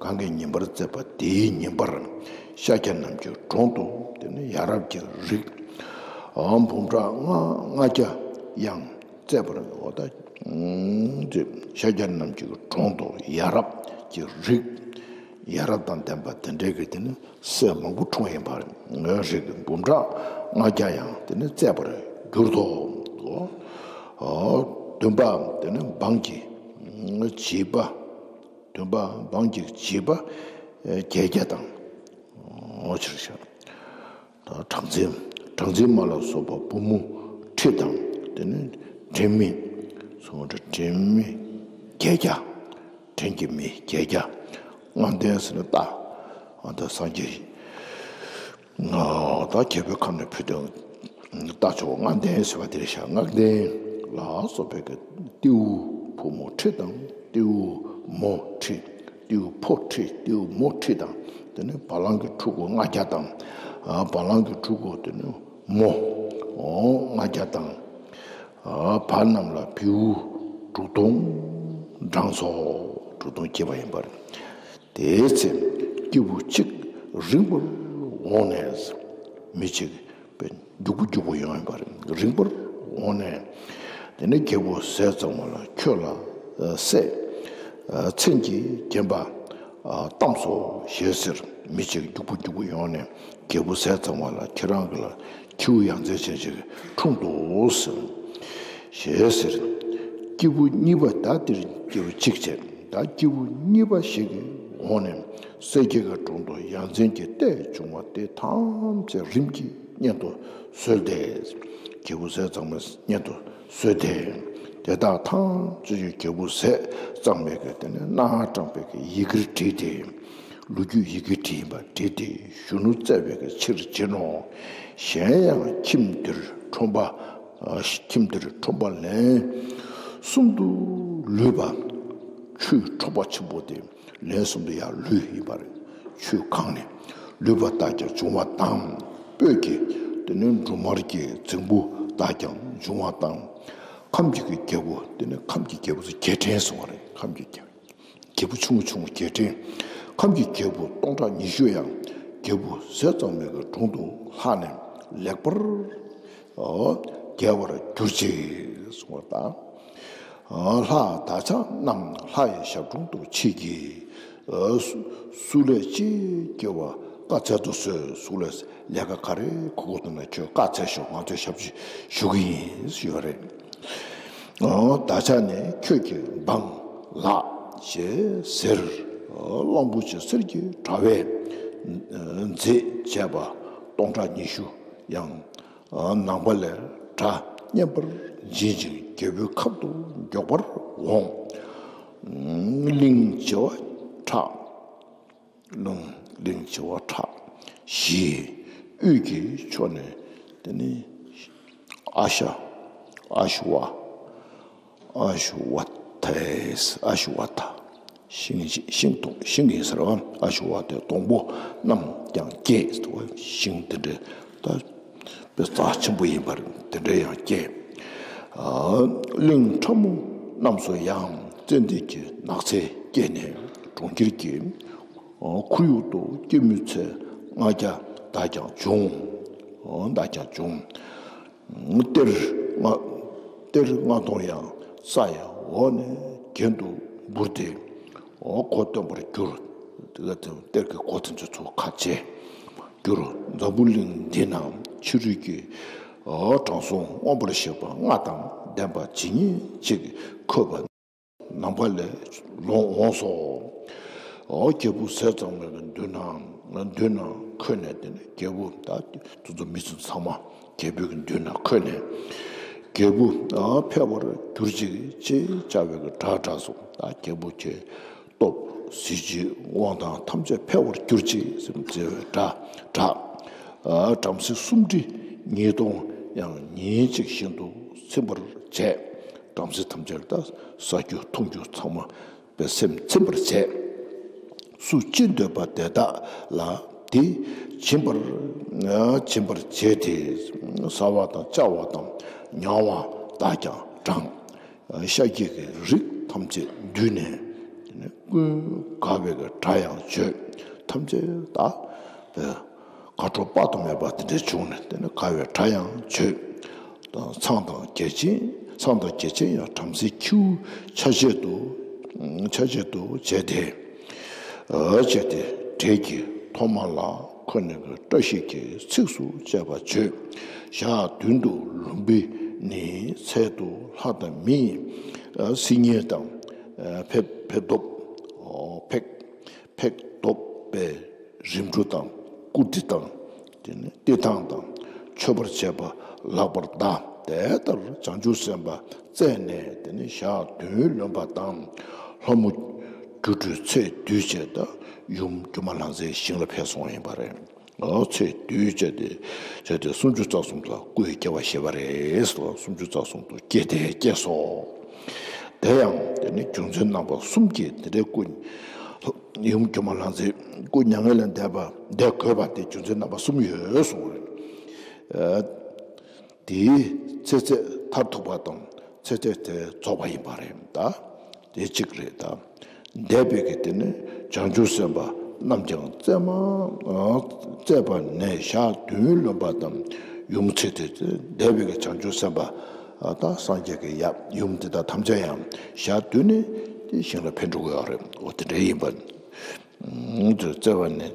གང་གིས་ཉིན་པར་བརྩེགས་པ་དེའི་ཉིན་པར་ཤཱཀྱ་རྣམས་ཀྱི་དྲུང་དུ་དེ་ནི་ཡ་རབས་ཀྱི་རིགས། ཨ་འབུམ་ཕྲག་ལྔ་ལྔ་བརྒྱ་ཡང་བརྩེགས་པར་འོ་ད། ཤཱཀྱ་རྣམས་ཀྱི་དྲུང་དུ་ཡ་རབས་ཀྱི་རིགས། ཡ་རབས་དང་ལྡན་པ་དེ་འདྲའི་གི་དེ་ནི་སྲས་མང་པོ་འཁྲུངས་ཡིན་པ་རེད། འབུམ་ཕྲག་ལྔ་བརྒྱ་ཡང་དེ་ནི་བརྩེགས་པར་གྱུར་ཏོ། ཨོ། བདུན་པ་དེ་ནི་འབངས་ཀྱི་བྱིས་པ། བདུན་པ་འབངས་ཀྱི་བྱིས་པ་བརྒྱད་བརྒྱ་དང་། ཨོ་ཕྱིར་བཤད། ད་གྲངས་འཛིན། གྲངས་འཛིན་མ་ལ་སོགས་པ་བུ་མོ་ཁྲི་དང་དེ་ནི་བྲན་མི། སོང་བྲན་མི་བརྒྱད་བརྒྱ། བྲན་གྱི་མི་བརྒྱད་བརྒྱ། ལྔ་ལྡན་ཟེར་ན་རྟ། ཨ་ད་སངས་རྒྱས། ད་རྒྱལ་པོའི་ཁབ་ནས་ཕུལ་དོན་རྟ་མཆོག་ལྔ་ལྡན་ཟེར་བ་དེ་རེད་ཤག་ལྔ་ལྡན་ལ་སོགས་པའི་གི་རྟེའུ་བུ་མོ་ཁྲི་དང་རྟེའུ་མོ་ཁྲི། རྟེའུ་ཕོ་ཁྲི་རྟེའུ་མོ་ཁྲི་དང་། དེ་ནི་བ་ལང་གི་ཕྲུ་གུ་ལྔ་བརྒྱ་དང་། ཨ་བ་ལང་གི་ཕྲུ་གུ་དེ་ནི་མོ་ཨོ་ལྔ་བརྒྱ་དང་། ཨ་བ་རྣམས་ལ་བེའུ་དྲུག་སྟོང་བགྲངས་སོ། དྲུག་སྟོང་སྐྱེས་པ་ཡིན་པ་རེད། དེའི་ཚེ་སྐྱེས་བུ་གཅིག་རིང་པོར་འོངས་ནས། མི་གཅིག་རྒྱུག་པོ་རྒྱུག་པོ་ཡོང་ཡིན་པ་རེད། རིང་པོར་འོངས་ནས། དེ་ནས་རྒྱལ་པོ་ཟས་གཙང་མ་ལ་ཁྱོད་ལ་ཨ་སྲས་ཨ་མཚན་གྱིས་བརྒྱན་པ་ཨ་བལྟམས་སོ་ཞེས་ཟེར། མི་གཅིག་རྒྱུག་པོ་རྒྱུག་པོ་ཡོང་ནས་རྒྱལ་པོ་ཟས་གཙང་མ་ལ་ཁྱེད་རང་གི་ལ་ཁྱེའུ་ཡ་མཚན་ཅན་ཅིག་འཁྲུངས་འདུག་ཟེར། ཞེས་ཟེར། སྐྱེས་བུ་གཉིས་པ་ད་དེར་སྐྱེས་བུ་གཅིག་བྱས། ད་སྐྱེས་བུ་གཉིས་པ་ཞིག་གིས་འོངས་ནས་སྲས་བརྒྱད་ཀྱི་དྲུང་དུ་ཡ་མཚན་གྱི་ལྟས་བྱུང་བ་དེ་ཐམས་ཅད་རིམ་གྱིས་སྙན་དུ་གསོལ་ཏེ། རྒྱལ་པོ་ཟས་གཙང་མས་སྙན་དུ་གསོལ་ཏེ། དེ་དག་ཐམས་ཅད་ཀྱིས་རྒྱལ་པོ་ཟས་གཙང་མས་ཀྱི་དེ་ནས་སྣ་དྲངས་པའི་གི་ཡི་གེར་བྲིས་ཏེ། ལོ་རྒྱུས་ཡི་གེར་བྲིས་པ་བྲིས་ཏེ་གཞོན་ནུ་བཙལ་བའི་གི་ཕྱིར་བྱིན་ནོ། གཞན་ཡང་ཁྱིམ་འདིར་ཁྲོམ་པ། ཨ་ཁྱིམ་འདིར་ཁྲོམ་པ་ལན་གསུམ་དུ་ལུས་པ། ཆུའི་འཕྲོག་པ་ཆེན་པོ་དེ་ལན་གསུམ་དུ་ཡར་ལུས་ཡིན་པ་རེད། ཆུས་གང་ནས་ལུས་པ་དག་ཀྱང་འབྱུང་བ་དང་། སྤོས་ཀྱི་དེ་ནས་འབྲུ་མར་གྱི་རྫིང་བུ་དག་ཀྱང་འབྱུང་བ་དང་། ཁམས་ཀྱི་རྒྱལ་པོ་དེ་ནས་ཁམས་ཀྱི་རྒྱལ་པོ་ཚོ་རྒྱལ་ཕྲན་གསུངས་པ་རེད། ཁམས་ཀྱི་རྒྱལ། རྒྱལ་པོ་ཆུང་ངུ་ཆུང་ངུ་རྒྱལ་ཕྲན། ཁམས་ཀྱི་རྒྱལ་པོ་སྟོང་ཕྲག་ཉི་ཤུ་ཡང་རྒྱལ་པོ་ཟས་གཙང་མའི་གི་དྲུང་དུ་ལྷགས་ནས་ལེགས་པར་རྒྱལ་བར་གྱུར་ཅིག་གསུངས་པ་དང་། ལྷ་བདག་ཅག་རྣམས་ལྷ་ཡི་ཞབས་དྲུང་དུ་མཆིས་ཀྱིས། སུ་ལས་ཅི་བགྱིས་པ་བཀའ་སྩལ་དུ་གསོལ། སུ་ལས་ལས་ཀ་ག་རེ་གོ་དགོས་འདུག་ན་ཁྱོད་བཀའ་སྩལ་ཤོག་ང་ཚོས་ཞབས་ཕྱི་ཞུ་གི་ཡིན་ཞུས་པ་རེད། ཨོ། བདག་ཅག་ནི་ཁྱོད་ཀྱི་འབངས་ལགས་ཞེས་ཟེར། གླང་པོ་ཆེ་གསེར་གྱི་དྲ་བས་མཛེས་བྱས་པ་སྟོང་ཕྲག་ཉི་ཤུ་ཡང་ནང་པ་ལས་གྲྭ་སྙན་པར་འབྱིན་ཅིང་རྒྱལ་པོའི་ཁབ་ཏུ་མགྱོགས་པར་འོང་། གླིང་བྱེ་བ་ཕྲག་གླིང་བྱེ་བ་ཕྲག་བཞིའི་དབུས་ཀྱི་ཕྱོགས་ནས་དེ་ནི་ཨ་ཤ་ཨ་ཤུ་བ་ཨ་ཤུ་བ་ཐས་ཨ་ཤུ་བ་ཐ་ཤིང་ཤིང་དུ་ཤིང་ཡིན་ཟེར་བ། ཨ་ཤུ་བ་ཐའི་སྡོང་པོ་རྣམས་ཀྱང་སྐྱེས་སུ་ཤིང་དེ་འདྲའི་ད་ པའི་རྩ་ཆེན་པོ་ཡིན་པར་དེ་འདྲ་ཡང་སྐྱེས། ཨ། གླིང་ཁྲ་མོ་རྣམས་སུ་ཡང་ཙན་དན་གྱི་ནགས་ཚལ་སྐྱེས་ནས་གྲོང་ཁྱེར་གྱི། ཨ། ཁོར་ཡུག་ཏུ་སྐྱེད་མོས་ཚལ་ལྔ་བརྒྱ་དག་ཀྱང་བྱུང་། ཨ། དག་ཀྱང་བྱུང་། གཏེར་ལྔ་གཏེར་ལྔ་སྟོང་ཡང་ས་ཡི་འོག་ནས་གྱེན་དུ་འབུར་ཏེ། འོ། གོ་སྟོན་པར་གྱུར། དེ་ག་དེ་གཏེར་གྱི་གོ་དེ་ཚོ་ཚུར་ཁ་ཕྱེ་གྱུར། འཛམ་བུ་གླིང་འདི་ན་ཕྱི་རོལ་གྱི། འོ། དྲང་སྲོང་མངོན་པར་ཤེས་པ་ལྔ་དང་ལྡན་པ་ཇི་སྙེད་ཅིག་འཁོད་པ་ནམ་མཁའ་ལས་ལོངས་འོངས་སོ། འོ། རྒྱལ་པོ་ཟས་གཙང་མའི་གི་མདུན་ན་མདུན་ན་འཁོད་ནས། དེ་ནས་རྒྱལ་པོ་ད་དེ་ཚོ་མི་ཚོ་ཚང་མ་རྒྱལ་པོའི་གི་མདུན་ན་འཁོད་ནས། རྒྱལ་པོ། ཨ། འཕེལ་བར་གྱུར་ཅིག་ཅེས་བྱ་བའི་གི་སྒྲ་བསྒྲགས་སོ། ད་རྒྱལ་པོ་ཁྱེད་སྟོབས་གཟི་བརྗིད་དབང་ཐང་ཐམས་ཅད་འཕེལ་བར་གྱུར་ཅིག་ཟེར་བའི་སྒྲ་བསྒྲགས། ཨ། བྲམ་ཟེ་སུམ་ཁྲི་ཉིས་སྟོང་ཡང་ཉིན་གཅིག་བཞིན་དུ་ཚིམ་པར་བྱས། བྲམ་ཟེ་ཐམས་ཅད་ད་ཟ་རྒྱུ་འཐུང་རྒྱུ་ཚང་མ་པའི་སེམས་ཚིམ་པར་བྱས། སུ་ཅི་འདོད་པ་དེ་དག་ལ་དེ་སྦྱིན་པར་སྦྱིན་པར་བྱེད་དེ། ཟ་བ་དང་བཅའ་བ་དང་མྱང་བ་དག་ཀྱང་དྲངས། ཤཱཀྱའི་རིགས་ཐམས་ཅད་འདུས་ནས། དེ་ནས་ཀུན་དགའ་བའི་སྒྲ་ཡང་བརྗོད། ཐམས་ཅད་ད་དགའ་སྤྲོ་དཔག་ཏུ་མེད་པ་དེ་འདྲ་བྱུང་ནས། དེ་ནས་དགའ་བའི་སྒྲ་ཡང་བརྗོད། ཚངས་དང་རྒྱལ་ཆེན་ཚངས་དང་རྒྱལ་ཆེན་ཡང་བྲམ་ཟེའི་ཁྱེའུ་ཆ་བྱད་དུ་ཆ་བྱད་དུ་བྱས་ཏེ། བྱས་ཏེ་འགྲེལ་གྱི་ཐོག་མ་ལ་ཁོ་ནས་ཀྱི་བཀྲ་ཤིས་ཀྱི་ཚིགས་སུ་བཅད་པ་བརྗོད། ཞག་བདུན་དུ་ལུམ་བི་ནིའི་ཚལ་དུ་ལྷ་དང་མིའི་སིལ་སྙན་དང་། ཕེབས་ཕེབས་སྟོབས་ཕེག་ཕེག་སྟོབ་པའི་རིམ་གྲོ་དང་བཀུར་སྟི་དང་། དེ་ནས་བསྟི་སྟང་དང་མཆོད་པར་བྱེད་པ་ལག་པར་གདའ། དེ་ལྟར་བྱང་ཆུབ་སེམས་དཔའ་བཙས་ནས། དེ་ནས་ཞག་བདུན་ལོན་པ་དང་། ལྷ་མོ་སྒྱུ་འཕྲུལ་ཚེ་འདུས་བྱས་ཏེ་ཡུམ་སྒྱུ་མ་ལྷ་མཛེས་ཞིང་ལ་ཕེབས་སོང་ཡིན་པ་རེད། ཨོ། ཚེ་འདུས་བྱས་ཏེ་བྱས་ཏེ་སུམ་ཅུ་རྩ་གསུམ་ལ་སྐུ་ཡི་སྐྱེ་བ་བཞེས་པ་རེད་ཟེར་བ། སུམ་ཅུ་རྩ་གསུམ་དུ་སྐྱེས་ཏེ་སྐྱེས་སོ། དེ་ཡང་དེ་ནི་རྒྱུ་མཚན་རྣམ་པ་གསུམ་གྱིས་དེ་འདྲའི་སྐུ། ཡུམ་སྒྱུ་མ་ལྷ་མཛེས་སྐུ་མྱ་ངན་ལས་འདས་པ་འདས་དགོས་པ་དེ་རྒྱུ་མཚན་རྣམ་པ་གསུམ་ཡོད་གསུངས་པ་རེད། དེའི་ཚེ་ཚད་མཐར་ཐུག་པ་དང་ཚེ་ཚད་དེ་རྫོགས་པ་ཡིན་པ་རེད་ད། དེ་གཅིག་རེད་ད། འདས་པའི་གི་དེ་ནི་བྱང་ཆུབ་སེམས་དཔའ་རྣམས་ཀྱང་བཙས་མ་བཙས་པ་ནས་ཞག་བདུན་ལོན་པ་དང་། ཡུམ་ཚེ་དེ་འདས་པའི་གི་བྱང་ཆུབ་སེམས་དཔའ་ད་སངས་རྒྱས་ཀྱི་ཡབ་ཡུམ་དེ་དག་ཐམས་ཅད་ཡང་ཞག་བདུན་ནས་དེ་ཞིང་ལ་ཕེབས་འགྲོ་གི་ཡོད་རེད། འོ། དེ་འདྲ་ཡིན་པ། བཙས་པ་ནས་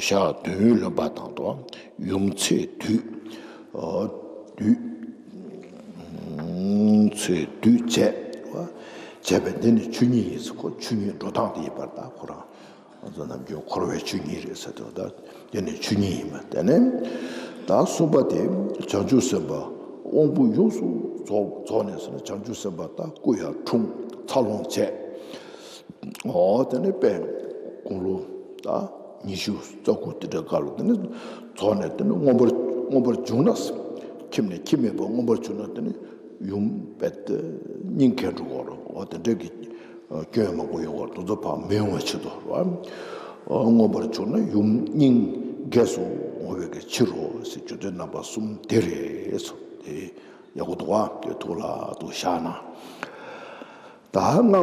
ཞག་བདུན་ལོན་པ་དང་དུ་ཡུམ་ཚེ་དུས། དུས། ཚེ་དུས་བྱས། བྱས་པས་འདི་ནི་ཆོས་ཉིད་ཡིན་ཟེར། ཁོ་ཆོས་ཉིད་འགྲོ་སྟངས་དེ་ཡིན་པར་ད་ཁོ་རང་ང་ཚོ་ནམ་རྒྱུན་འཁོར་བའི་ཆོས་ཉིད་རེད་ཟེར་དུས་ད་འདི་ནི་ཆོས་ཉིད་ཡིན་པ། དེ་ནས་ད་གསུམ་པ་དེ་བྱང་ཆུབ་སེམས་དཔའ་དབང་པོ་ཡོངས་སུ་རྫོགས་རྫོགས་ནས་ཟེར་ན། བྱང་ཆུབ་སེམས་དཔའ་ད་སྐུ་ཡང་འཁྲུངས། འཚར་ལོངས་བྱས། འོ། དེ་ནས་དཔལ་དགུང་ལོ་ད་ཉི་ཤུ་རྩ་དགུ་དེ་འདྲ་སྐབས་ལ་དེ་ནས་རྫོགས་ནས། དེ་ནས་མངོན་པར་མངོན་པར་བྱུང་ན། ཁྱིམ་ནས་ཁྱིམ་མེད་པར་མངོན་པར་བྱུང་ན་དེ་ནས་ཡུམ་དཔལ་དེ་སྙིང་གས་འགྲོ་གི་རེད། འོ། དེ་འདྲ་གི་སྐྱོན་མང་པོ་ཡོང་བར་དེ་ཚོ་ཕར་མི་ཡོང་བའི་ཆེད་དུ་རེད་བ། མངོན་པར་བྱུང་ན་ཡུམ་སྙིང་གས་སུ་འོང་བའི་གི་ཕྱིར་རོ་ཟེར། རྒྱུ་མཚན་རྣམ་པ་གསུམ་དེ་རེད་ཟེར། དེ་ཡག་པོ་འདུག་བ། དེ་ཐུགས་ལ་འདུག་བཞག་ན། ད་ལྔ་པ།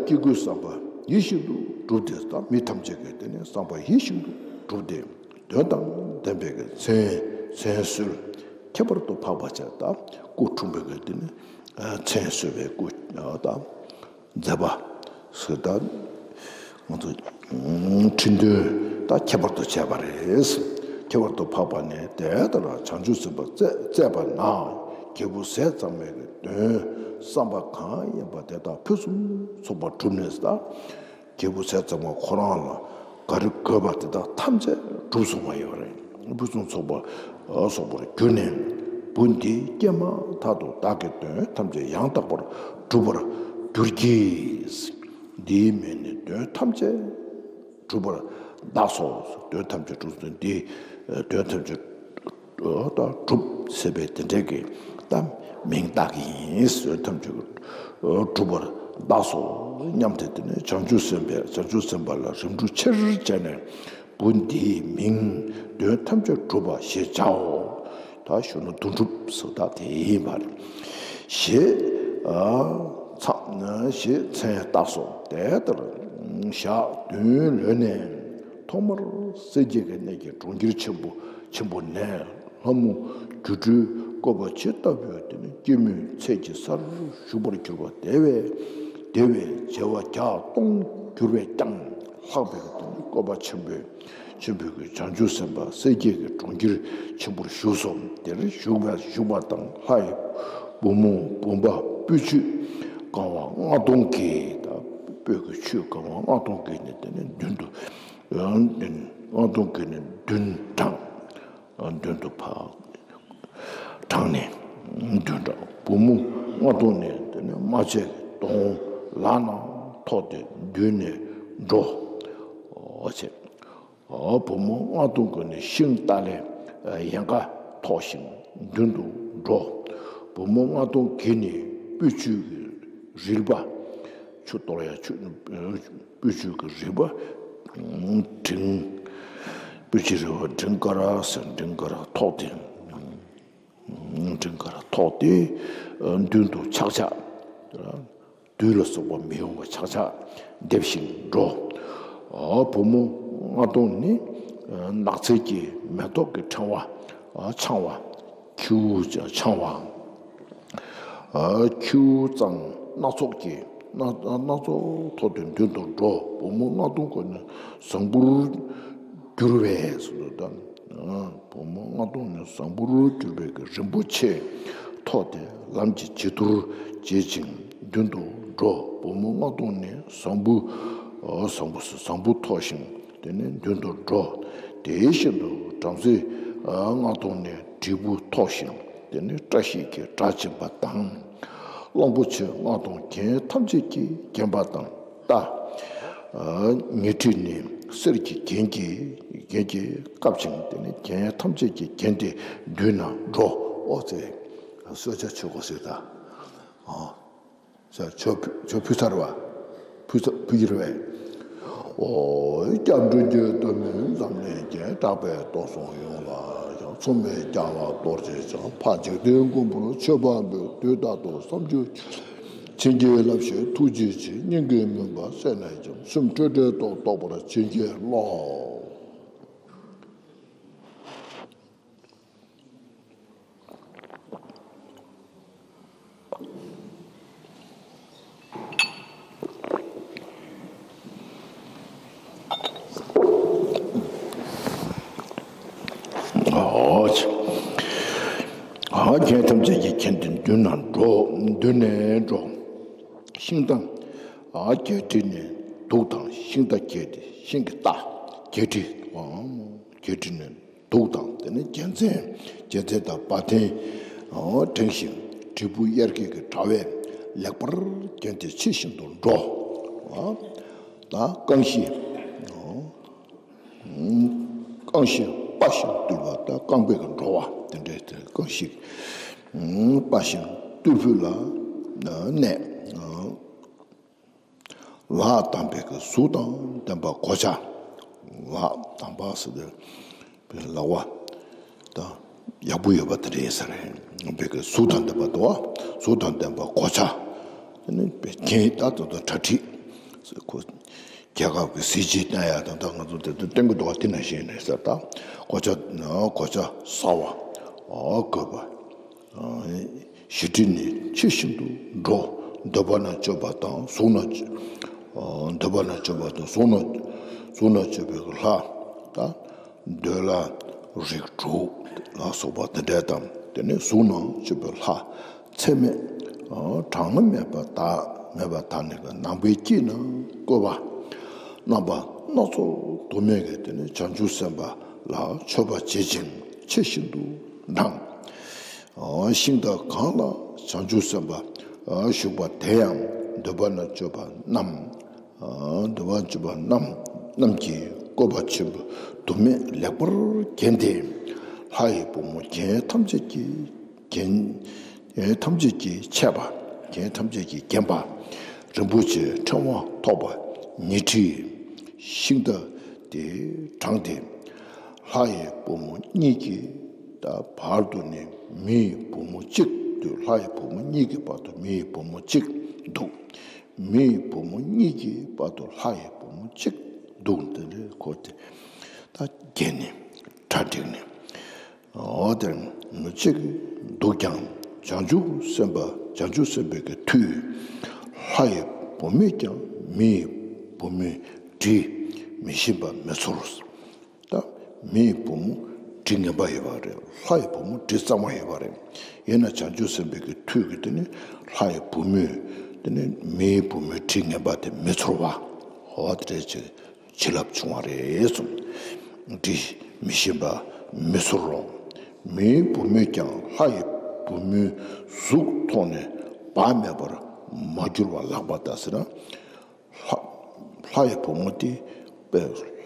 སྐྱེ་དགུའི་བསམ་པ་ཡིད་བཞིན་དུ་འགྲུབ་སྟེ། ད་མི་ཐམས་ཅད་ཀྱི་དེ་ནས་བསམ་པ་ཡིད་བཞིན་དུ་འགྲུབ་སྟེ། དོན་དང་ལྡན་པའི་གི་མཚན་མཚན་གསོལ། ཁྱད་པར་དུ་འཕགས་པ་བྱས། ད་སྐུ་འཁྲུངས་པའི་གི་དེ་ནས་མཚན་གསོལ་བའི་སྐུ་ད་མཛད་པ་ཟེར། ད་ང་ཚོ་ཁྲི་འདོན་ད་ཁྱད་པར་དུ་བྱས་པ་རེད། ཁྱད་པར་དུ་འཕགས་པ་ནས་དེ་ལྟར་བྱང་ཆུབ་སེམས་དཔའ་བཙས་བཙས་པ་ན། རྒྱལ་པོ་ཟས་གཙང་མའི་གི་དོན་བསམ་པ་གང་ཡིན་པ་དེ་དག་ཕུན་སུམ་ཚོགས་པར་གྲུབ་ནས། ད་རྒྱལ་པོ་ཟས་གཙང་མ་ཁོ་རང་ལ་ག་རེ་དགོས་པ་དེ་དག་ཐམས་ཅད་གྲུབ་སོང་བ་ཡོད་རེད། ཕུན་སུམ་ཚོགས་པ་སོགས་པར་གྱུར་ནས། བུ་འདི་སྐྱེས་མ་ཐག་ཏུ་བདག་གི་དོན་ཐམས་ཅད་ཡང་དག་པར་འགྲུབ་པར་གྱུར་གྱིས། འདིའི་མིང་ནི་དོན་ཐམས་ཅད་གྲུབ་པར་གདགས་སོ། དོན་ཐམས་ཅད་གྲུབ་སོ། འདི་དོན་ཐམས་ཅད་ད་གྲུབ་ཟེར་བའི་དེ་འདྲའི་གི་ད་མིང་བཏགས་ཀྱི་ཡིན། དོན་ཐམས་ཅད་གྲུབ་པར་གདགས་སོ་སྙམ་སྟེ། དེ་ནས་བྱང་ཆུབ་སེམས་དཔའ་བྱང་ཆུབ་སེམས་དཔའ་ལ་རིམ་གྲོ་ཆེར་བྱས་ནས། བུ་འདིའི་མིང་དོན་ཐམས་ཅད་གྲུབ་པ་ཞེས་བྱའོ། ད་གཞོན་ནུ་དོན་གྲུབ་ཟེར་ད་དེ་ཡིན་པ་རེད། ཞེས་ཨ་མཚན་ཞེས་མཚན་བཏགས་སོ། དེ་ལྟར་ཞག་བདུན་ལོན་ནས་ཐོག་མར་སེར་སྐྱའི་གནས་ཀྱི་གྲོང་ཁྱེར་ཆེན་པོ་ཆེན་པོ་ནས་ལྷ་མོ་སྒྱུ་འཕྲུལ་བཀོད་པ་ཇི་ལྟ་བུའི་དེ་ནི་སྐྱེད་མོས་ཚལ་གྱི་སར་བཞུགས་པར་གྱུར་པ། དེ་བས་དེ་བས་བྱེ་བ་བརྒྱ་སྟོང་གྱུར་པས་ཀྱང་ལྷག་པའི་དེ་ནི་བཀོད་པ་ཆེན་པོས། ཆེན་པོའི་གི་བྱང་ཆུབ་སེམས་དཔའ་སེར་སྐྱའི་གི་གྲོང་ཁྱེར་ཆེན་པོར་བཞུགས་སོ། དེར་བཞུགས་པ་བཞུགས་པ་དང་ལྷ་ཡི་བུ་མོ་བུམ་པ་སྤོས་ཆུས་གང་བ་ལྔ་སྟོང་གིས་ད་སྤོས་ཀྱི་ཆུས་གང་བ་ལྔ་སྟོང་གིས་ནི་དེ་ནི་མདུན་དུ་ལྔ་སྟོང་གིས་ནི་མདུན་དྲངས། མདུན་དུ་ཕར་དྲངས་ནས་མདུན་དྲངས། བུ་མོ་ལྔ་སྟོང་ནི་དེ་ནི་རྨ་བྱའི་དོང་ལག་ན་ཐོགས་ཏེ་མདུན་ནས་འགྲོ། འོ་ཅེ། བུ་མོ་ལྔ་སྟོང་གིས་ནི་ཤིང་ཏཱ་ལའི་ཡལ་ག་ཐོགས་ཤིང་མདུན་དུ་འགྲོ། བུ་མོ་ལྔ་སྟོང་གིས་ནི་སྤོས་ཆུ་གི་རིལ་བ། ཆུ་གཏོར་ཡ་ཆུ། སྤོས་ཆུ་གི་རིལ་བ། འབྲིང་། སྤོས་ཆུ་རིལ་བ་འབྲིང་དཀར་ཟེར། འབྲིང་དཀར་ཐོགས་ཏེ། འབྲིང་དཀར་ཐོགས་ཏེ། མདུན་དུ་ཆག་ཆག་བདུད་ལ་སོགས་པ་མི་ཡོང་བ་ཆག་ཆག་འདེབས་ཤིང་འགྲོ། བུ་མོ་ལྔ་སྟོང་ནི་ནགས་ཚལ་གྱི་མེ་ཏོག་གི་ཕྲེང་བ་འཕྱང་བ། ཁྱེའུ་འཕྱང་བ། ཁྱེའུ་རྩང་སྣ་ཚོགས་ཀྱི་སྣ་སྣ་ཚོགས་ཐོགས་ཏེ་མདུན་དུ་འགྲོ། བུ་མོ་ལྔ་སྟོང་གིས་ནི་བཟང་པོར་གྱུར་པའི་ཟེར་དུས་ད། བུ་མོ་ལྔ་སྟོང་ནི་བཟང་པོར་གྱུར་པའི་གི་རིན་པོ་ཆེ་ཐོགས་ཏེ་ལམ་གྱི་བྱི་དོར་བྱེད་ཅིང་མདུན་དུ་འགྲོ། བུ་མོ་ལྔ་སྟོང་ནི་བཟང་པོ། བཟང་པོ་བཟང་པོ་ཐོགས་ཤིང་དེ་ནས་མདུན་དུ་འགྲོ། དེ་བཞིན་དུ་བྲམ་ཟེ་ལྔ་སྟོང་ནི་དྲིལ་བུ་ཐོགས་ཤིང་དེ་ནས་བཀྲ་ཤིས་ཀྱི་སྒྲ་འབྱིན་པ་དང་། གླང་པོ་ཆེ་ལྔ་སྟོང་གྱེན་ཐམས་ཅད་ཀྱིས་བརྒྱན་པ་དང་། རྟ། ཉི་ཁྲི་ནི་གསེར་གྱི་རྒྱན་གྱིས་རྒྱན་གྱིས་བཀབ་ཅིང་དེ་ནི་གྱེན་ཐམས་ཅད་ཀྱིས་བརྒྱན་ཏེ་མདུན་ན་འགྲོ། ཨོ་ཙེ། གསོལ་ཇ་མཆོད་དགོས་ཟེར་ད། ཨོ། ཇ་ཆོ་ཆོ་ཕུལ་ཚར་བ། ཕུལ་ཚར་ཕུལ་གྱི་རེད་པས། ཨོ། སྐྱབས་འགྲོ་རྒྱུད་སྟོད་སྨད་འཛམ་གླིང་རྒྱན། གྲགས་པའི་སྟོབས་གསུམ་ཡོངས་ལ་ཕྱག། མཚུངས་མེད་རྒྱལ་བ་རྡོ་རྗེ་འཆང་། འཕགས་འཇིག་རྟེན་མགོན་པོར་མཆོད་པ་འབུལ། དུས་རྟག་ཏུ་བསམ་རྒྱུད། བྱིན་གྱིས་བརླབ་ཕྱིར་ཐུགས་རྗེ་ཆེ། སྙིང་གི་མུན་པ་སེལ་ནས་ཀྱང་། སེམས་སྤྲོས་བྲལ་རྟོག་རྟོག་པར་བྱིན་གྱིས་རློབས། ཨོ་ཅི། ཨ་གྱེན་ཐམས་ཅད་ཀྱིས་བརྒྱན་ཏེ་མདུན་ན་འགྲོ། མདུན་ནས་འགྲོ། ཤིང་རྟ་ཨ་བརྒྱད་ཁྲི་ནས་འདུག་དང་། ཤིང་རྟ་བརྒྱད་ཁྲི། ཤིང་གི་རྟ་བརྒྱད་ཁྲི། ཨ་བརྒྱད་ཁྲི་ནས་འདུག་དང་། དེ་ནས་རྒྱལ་མཚན། རྒྱལ་མཚན་དང་བ་དན་བསྒྲེངས་ཤིང་དྲིལ་བུ་གཡས་འཁྱིལ་གྱི་དྲ་བས་ལེགས་པར་བརྒྱན་ཏེ་ཕྱི་བཞིན་དུ་འགྲོ། ད་རྐང་བཞི། རྐང་བཞི་དཔའ་ཞིང་རྟུལ་བ། ད་རྐང་པའི་གི་འགྲོ་བ་དེ་འདྲའི་དེ་རྐང་བཞི། དཔའ་ཞིང་རྟུལ་བུ་ལ་གནས། ལག་དམ་པའི་གི་གཟུགས་དང་ལྡན་པ་གོ་ཆ། ལག་དམ་པ་ཟེར་དུས་ལག་པ་དང་ཡག་པོ་ཡོད་པ་དེ་རེད་ཟེར། དམ་པའི་གི་གཟུགས་དང་ལྡན་པ་དོ། གཟུགས་དང་ལྡན་པ་གོ་ཆ། དེ་ནི་རྒྱན་ད་དོ་དོ་གྲ་སྒྲིག་ཁོ། རྒྱལ་ཁབ་ཀྱི་གཟི་བརྗིད་བསྟན་ཡ་དང་། ད་ང་ཚོ་དེ་ཚོ་བསྟན་གྱི་འདུག་བ། དེ་ནང་བཞིན་རེད་ཟེར། ད་གོ་ཆ་གོ་ཆ་གསར་བ་དགོས་པ། བཞི་ཁྲི་ནི་ཕྱི་བཞིན་དུ་འགྲོ། འདོད་པ་ན་སྤྱོད་པ་དང་། གཟུགས་ན་འདོད་པ་ན་སྤྱོད་པ་དང་། གཟུགས་ན་གཟུགས་ན་སྤྱོད་པའི་ལྷ། ད་འདོད་ལྷ་རིགས་དྲུག་ལ་སོགས་པ་དེ་འདྲ་དང་། དེ་ནས་གཟུགས་ན་སྤྱོད་པའི་ལྷ། ཚད་མེད་གྲངས་མེད་པ་དག་མེད་པ་དག་ནི་གི་ནང་པའི་དཀྱིལ་ན་བཀོད་པ། རྣམ་པ་སྣ་ཚོགས་དུ་མའི་གི་དེ་ནི་བྱང་ཆུབ་སེམས་དཔའ་ལ་མཆོད་པ་བྱེད་ཅིང་ཕྱི་བཞིན་དུ་འབྲངས། ཤིང་རྟ་གང་ལ་བྱང་ཆུབ་སེམས་དཔའ་བཞུགས་པ་དེ་ཡང་འདོད་པ་ན་སྤྱོད་པ་རྣམས། འདོད་པ་ན་སྤྱོད་པ་རྣམས་རྣམས་ཀྱིས་བཀོད་པ་ཆེན་པོ་དུ་མས་ལེགས་པར་བརྒྱན་ཏེ། ལྷ་ཡི་བུ་མོ་རྒྱན་ཐམས་ཅད་ཀྱིས་བརྒྱན། རྒྱན་ཐམས་ཅད་ཀྱིས་ཆས་པ། རྒྱན་ཐམས་ཅད་ཀྱིས་བརྒྱན་པ། རིན་པོ་ཆེའི་ཕྲེང་བ་ཐོགས་པ་ཉི་ཁྲི། ཤིང་རྟ་དེ་དྲངས་ཏེ། ལྷ་ཡི་བུ་མོ་གཉིས་ཀྱིས་ ད་བར་དུ་ནི་མི་ཡི་བུ་མོ་གཅིག་འདུག་ལྷ་ཡི་བུ་མོ་གཉིས་ཀྱི་བར་དུ་མི་ཡི་བུ་མོ་གཅིག་འདུག་མི་ཡི་བུ་མོ་གཉིས་ཀྱི་བར་དུ་ལྷ་ཡི་བུ་མོ་གཅིག་འདུག་དེ་འདྲའི་སྐོར་དེ་ད་རྒྱན་ནི་གྲ་སྒྲིག་ནི། འོ་དེ་མི་གཅིག་འདུག་ཀྱང་བྱང་ཆུབ་སེམས་དཔའ་བྱང་ཆུབ་སེམས་དཔའི་གི་མཐུས། ལྷ་ཡི་བུ་མོས་ཀྱང་མི་ཡི་བུ་མོའི་དྲི་མི་ཞིམ་པ་མི་ཚོར། ད་མི་ཡི་བུ་མོ་དྲི་ངན་པ་ཡོད་པ་རེད། ལྷ་ཡི་བུ་མོ་དྲི་གཙང་མ་ཡོད་པ་རེད། ཡིན་ན་བྱང་ཆུབ་སེམས་དཔའི་གི་མཐུས་ཀྱི་དེ་ནི་ལྷ་ཡི་བུ་མོས་དེ་ནི་མི་ཡི་བུ་མོའི་དྲི་ངན་པ་དེ་མི་ཚོར་བ། འོ་དེ་འདྲ་ཅིག་བྱིན་རླབས་བྱུང་བ་རེད་གསུངས། དྲི་མི་ཞིམ་པ་མི་ཚོར་རོ། མིའི་བུ་མོས་ཀྱང་ལྷ་ཡི་བུ་མོའི་གཟུགས་མཐོང་ནས་བག་མེད་པར་མ་གྱུར་པ་ལགས་པ་དང་ཟེར་ན། ལྷ་ལྷ་ཡི་བུ་མོ་དེ་དཔེ་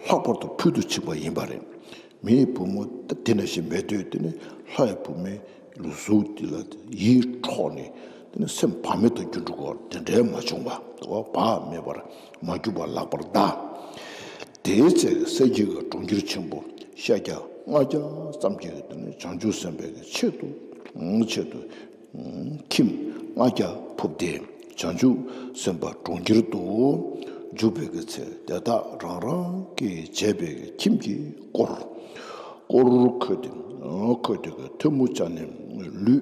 ལྷག་པར་དུ་ཕུལ་དུ་ཕྱིན་པ་ཡིན་པ་རེད། མིའི་བུ་མོ་དེ་ནང་བཞིན་མེད་དུས་དེ་ནི་ལྷ་ཡི་བུ་མོའི་གཟུགས་དེ་ལ་ཡིད་འཕྲོག་ནས་དེ་ནི་སེམས་བག་མེད་དུ་གྱུར་འགྲོ་གི་དེ་འདྲའི་མ་བྱུང་བ། བག་མེད་པར་མ་གྱུར་པ་ལགས་པར་གདའ། དེའི་ཚེ་སྲས་བརྒྱད་ཀྱི་གྲོང་ཁྱེར་ཆེན་པོ་ཤཱཀྱ་ལྔ་བརྒྱ་ཙམ་གྱིས་དེ་ནི་བྱང་ཆུབ་སེམས་དཔའི་ཆེད་དུ་ཆེད་དུ་ཁྱིམ་ལྔ་བརྒྱ་ཕུབ་སྟེ་བྱང་ཆུབ་སེམས་དཔའ་གྲོང་ཁྱེར་དུ་འཇུག་པའི་གི་ཚེ་དེ་དག་རང་རང་གིས་བྱས་པའི་ཁྱིམ་གྱི་དཀོར་དཀོར་ཁོལ་ཏེ་ཁོལ་ཏེ་གི་ཐལ་མོ་སྦྱར་ནས་ལུས་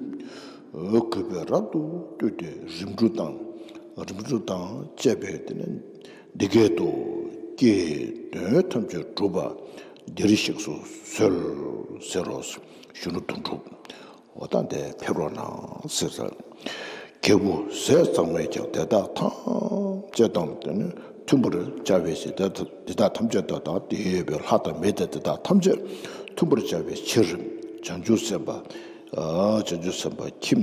གུས་པས་རབ་ཏུ་བཏུད་དེ་རིམ་གྲོ་དང་རིམ་གྲོ་དང་བཅས་པའི་དེ་ནི་འདི་སྐད་དུ། ཀྱེ། དོན་ཐམས་ཅད་གྲུབ་པ་འདིར་གཤེགས་སུ་གསོལ་ཟེར་རོ། གཞོན་ནུ་དོན་གྲུབ། འོ་ད་འདི་ཕེབས་རོགས་གནང་ཟེར་ཟེར། རྒྱལ་པོ་ཟས་གཙང་མས་ཀྱང་དེ་དག་ཐམས་ཅད་དང་དེ་ནི་མཐུན་པར་བྱ་བའི་ཕྱིར། དེ་དག་ཐམས་ཅད་དང་དེ་ཡོད་པའི་ལྷ་དང་མི་དང་དེ་དག་ཐམས་ཅད་མཐུན་པར་བྱ་བའི་ཕྱིར། བྱང་ཆུབ་སེམས་དཔའ་བྱང་ཆུབ་སེམས་དཔའ་ཁྱིམ་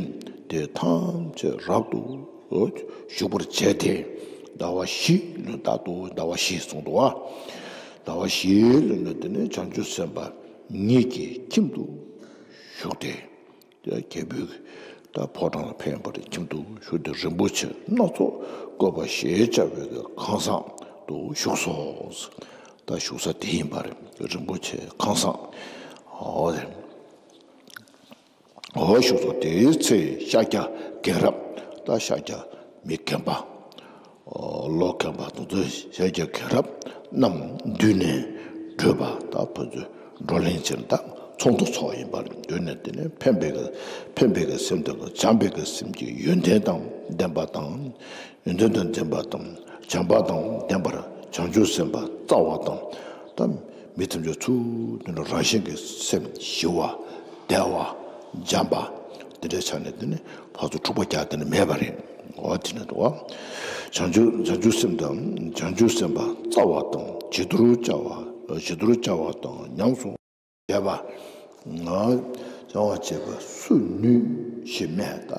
དེ་ཐམས་ཅད་རབ་ཏུ་བཞུགས་པར་བྱས་ཏེ། ཟླ་བ་བཞི་ལོན་རྟག་ཏུ་ཟླ་བ་བཞི་གསུངས་འདུག་བ། ཟླ་བ་བཞི་ལོན་ནས་དེ་ནས་བྱང་ཆུབ་སེམས་དཔའ་ཉིད་ཀྱི་ཁྱིམ་དུ་བཞུགས་ཏེ། རྒྱལ་པོའི་ད་ཕོ་བྲང་ལ་ཕེབས་པར་ཁྱིམ་དུ་བཞུགས་ཏེ་རིན་པོ་ཆེ་སྣ་ཚོགས་བཀོད་པ་ཞེས་བྱ་བའི་ཁང་བཟང་དུ་བཞུགས་སོ། ད་བཞུགས་ས་དེ་ཡིན་པ་རེད། རིན་པོ་ཆེ་ཁང་བཟང་། འོ་རེད། འོ་བཞུགས་སོ། དེའི་ཚེ་ཤཱཀྱ་རྒན་རབས། ད་ཤཱཀྱ་མི་རྒན་པ། ལོ་རྒན་པ་དེ་ཚོ་ཤཱཀྱ་རྒན་རབས་རྣམས་འདུས་ནས་བགྲོད་པ། ད་ཕན་ཚུན་བགྲོ་གླེང་བྱས་ནས་ད་ཚོགས་འདུ་ཚོགས་ཡིན་པ་རེད། འདུས་ནས་དེ་ནས་ཕན་པའི་གི་ཕན་པའི་གི་སེམས་དང་བྱམས་པའི་གི་སེམས་ཀྱི་ཡོན་ཏན་དང་ལྡན་པ་དང་། ཡོན་ཏན་དང་ལྡན་པ་དང་བྱམས་པ་དང་ལྡན་པར་བྱང་ཆུབ་སེམས་དཔའ་རྩ་བ་དང་། ད་མི་ཐམས་ཅད་ཚུར་དོན་དུ་རང་བཞིན་གྱི་སེམས་ཞི་བ་བདེ་བ་འཇམ་པ་དེ་འདྲའི་ཆ་ནས་དེ་ནི་ཕར་ཚུར་འཁྲུག་པ་རྒྱག་དེ་ནི་མེད་པ་རེད། འོ་དེ་ནི་འདུག་བ། བྱང་ཆུབ་བྱང་ཆུབ་སེམས་དང་བྱང་ཆུབ་སེམས་དཔའ་རྩ་བ་དང་ཇི་ལྟར་བྱ་བ་ཇི་ལྟར་བྱ་བ་དང་ཉམས་སུ་བྱས་པ། ང་བྱ་བ་བྱེད་པ་སུ་ནུས་ཞེས་སྨྲས། ད་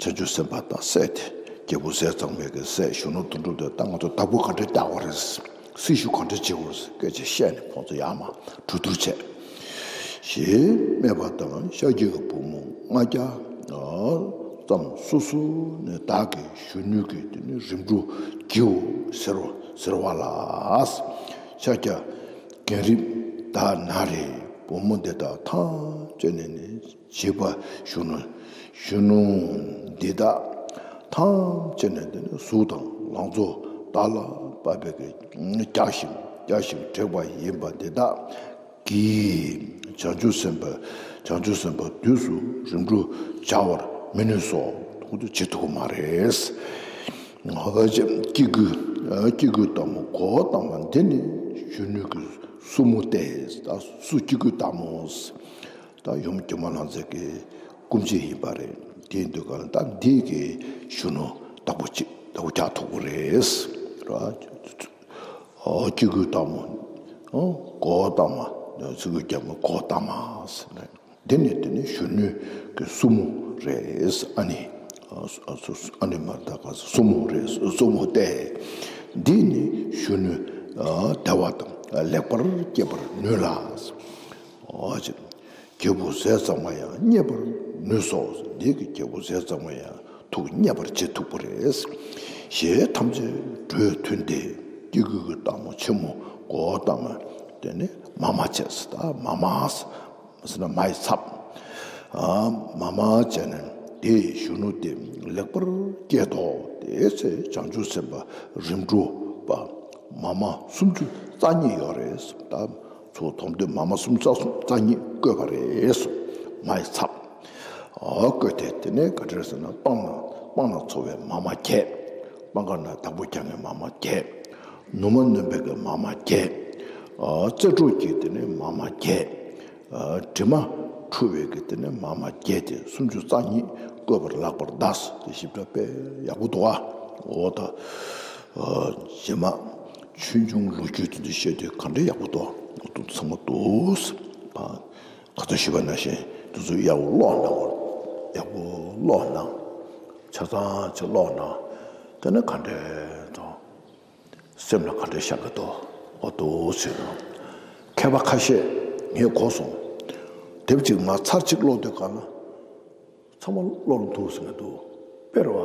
བྱང་ཆུབ་སེམས་དཔའ་དང་སྲས་དེ་རྒྱལ་པོ་ཟས་གཙང་མའི་གི་སྲས་གཞོན་ནུ་དོན་གྲུབ་དེ་ད་ང་ཚོ་བདག་པོ་ག་འདྲས་རྒྱག་དགོས་རེད། སྲི་ཞུ་ག་འདྲས་བྱེད་དགོས་རེད། སྐད་ཆ་བཤད་ནས་ཁོང་ཚོ་ཡར་མར་གྲོས་བསྡུར་བྱས། ཞེས་སྨྲས་པ་དང་ཤཱཀྱའི་བུ་མོ་ལྔ་བརྒྱ་ཙམ་སོ་སོ་ནས་བདག་གི་གཞོན་ནུའི་གི་དེ་ནི་རིམ་གྲོ་བགྱིའོ་ཟེར་བ་ཟེར་བ་ལ། ཤཱཀྱ་རྒན་རབས་དག་ན་རེ། བུ་མོ་འདི་དག་ཐམས་ཅད་ནི་ནི་བྱིས་པ་གཞོན་ནུ་གཞོན་ནུ་འདི་དག་ཐམས་ཅད་ནི་འདི་ནི་གཟུགས་དང་ལང་ཚོ་དག་ལ་དཔག་པའི་གི་རྒྱགས་ཤིང་རྒྱགས་ཤིང་བྲེགས་པ་ཡིན་པ་འདི་དག་གིས་བྱང་ཆུབ་སེམས་དཔའ་བྱང་ཆུབ་སེམས་དཔའ་དུས་སུ་རིམ་གྲོ་བྱ་བར་མི་ནུས་སོ། ཁོང་ཚོ་བྱེད་ཐུབ་ཀྱི་མ་རེད། སྐྱེ་དགུའི་སྐྱེ་དགུའི་སྟག་མོ་གོའུ་ཏ་མ་འདི་ནི་གཞོན་ནུ་གི་སྲུ་མོ་སྟེ། ད་སུ། སྐྱེ་དགུའི་སྟག་མོ། ད་ཡུམ་སྒྱུ་མ་ལྷ་མཛེས་ཀྱི་སྐུ་མཆེད་ཡིན་པ་རེད། དེ་ཡིན་དུས་ག་ལ་ད་འདི་གི་གཞོན་ནུ་བདག་པོ་གཅིག་བདག་པོ་རྒྱག་ཐུབ་ཀྱི་རེད། ར། ཨོ། སྐྱེ་དགུའི་སྟག་མོ། ཨོ། གོའུ་ཏ་མ། སྐྱེ་དགུའི་སྟག་མོ་གོའུ་ཏ་མ་ཟེར་ནས། འདི་ནི་དེ་ནི་གཞོན་ནུ་གི་སྲུ་མོ་རེད། ཨ་ནི། ཨ་ནི་མ་ད་ག་སྲུ་མོ་རེད། སྲུ་མོ་སྟེ། འདི་ནི་གཞོན་ནུ་བདེ་བ་དང་ལེགས་པར་སྐྱེད་པར་ནུས་ལ། ཨོ་ཅེ། རྒྱལ་པོ་ཟས་གཙང་མ་ཡང་མཉེས་པར་ནུས་སོ། འདི་གི་རྒྱལ་པོ་ཟས་གཙང་མ་ཡང་ཐུགས་མཉེས་པར་བྱེད་ཐུབ་པ་རེད། ཞེས་ཐམས་ཅད་གྲོས་མཐུན་ཏེ། སྐྱེ་དགུའི་སྟག་མོ་ཆེན་མོ་གོའུ་ཏ་མ་དེ་ནི་མ་མ་བྱས། ད་མ་མ། ཟེར་ན་མ་ཡི་ཚབ། ཨ། མ་མ་བྱས་ནས་དེ་གཞོན་ནུ་དེ་ལེགས་པར་སྐྱེས་དོ། དེའི་ཚེ་བྱང་ཆུབ་སེམས་དཔའ་རིམ་གྲོ་པ་མ་མ་སུམ་ཅུ་རྩ་གཉིས་ཡོད་རེད། ད་ཚུར་མཐོང་དུས་མ་མ་སུམ་ཅུ་རྩ་གཉིས་བཀོད་པ་རེད། མ་ཡི་ཚབ། ཨ། བཀོད་དེ་དེ་ནས་ག་འདྲ་ཟེར་ན། སྤང་ན་སྤང་ན་འཚོ་བའི་མ་མ་བརྒྱད། སྤང་ཁ་ན་བདག་པོ་རྒྱག་མཁན་མ་མ་བརྒྱད། ནུ་མ་སྣོན་པའི་གི་མ་མ་བརྒྱད། ཨ། རྩེ་གྲོགས་ཀྱི་དེ་ནས་མ་མ་བརྒྱད། ཨ། དྲི་མ་འཁྲུ་བའི་གི་དེ་ནས་མ་མ་བརྒྱད་དེ་སུམ་ཅུ་རྩ་གཉིས་བཀོད་པར་ལེགས་པར་གདའ། དེ་ཞིབ་ཕྲ་དཔེ་ཡག་པོ་འདུག་ཨ། འོ་ད། ཨ། རྗེས་མ་ཆོས་འབྱུང་ལོ་རྒྱུས་དེ་ཚོ་བཤད་དུས་ག་འདྲ་ཡག་པོ་འདུག་འོ་ད་ཚང་མ་འདུག་ཟེར། ཨ། ག་ཚོད་ཞུས་པ་ནང་བཞིན་དེ་ཚོ་ཡག་པོ་ཀློག་གནང་བར། ཡག་པོ་ཀློག་གནང་། ཆ་ཚང་ཅིག་ཀློག་གནང་། དེ་ནས་ག་འདྲ་དང་། སེམས་ལ་ག་འདྲ་ཤར་གི་འདུག་འོ་འདུག་ཟེར་ན། མཁས་པ་ཁ་ཤས་ངས་གོ་སོང་། དེབ་ཅིག་མར་ཚར་གཅིག་ཀློག་དུས་ག་ལ་ཚང་མ་ཀློག་ལ་འདུག་ཟེར་གི་འདུག་དཔེ་རེད་བ།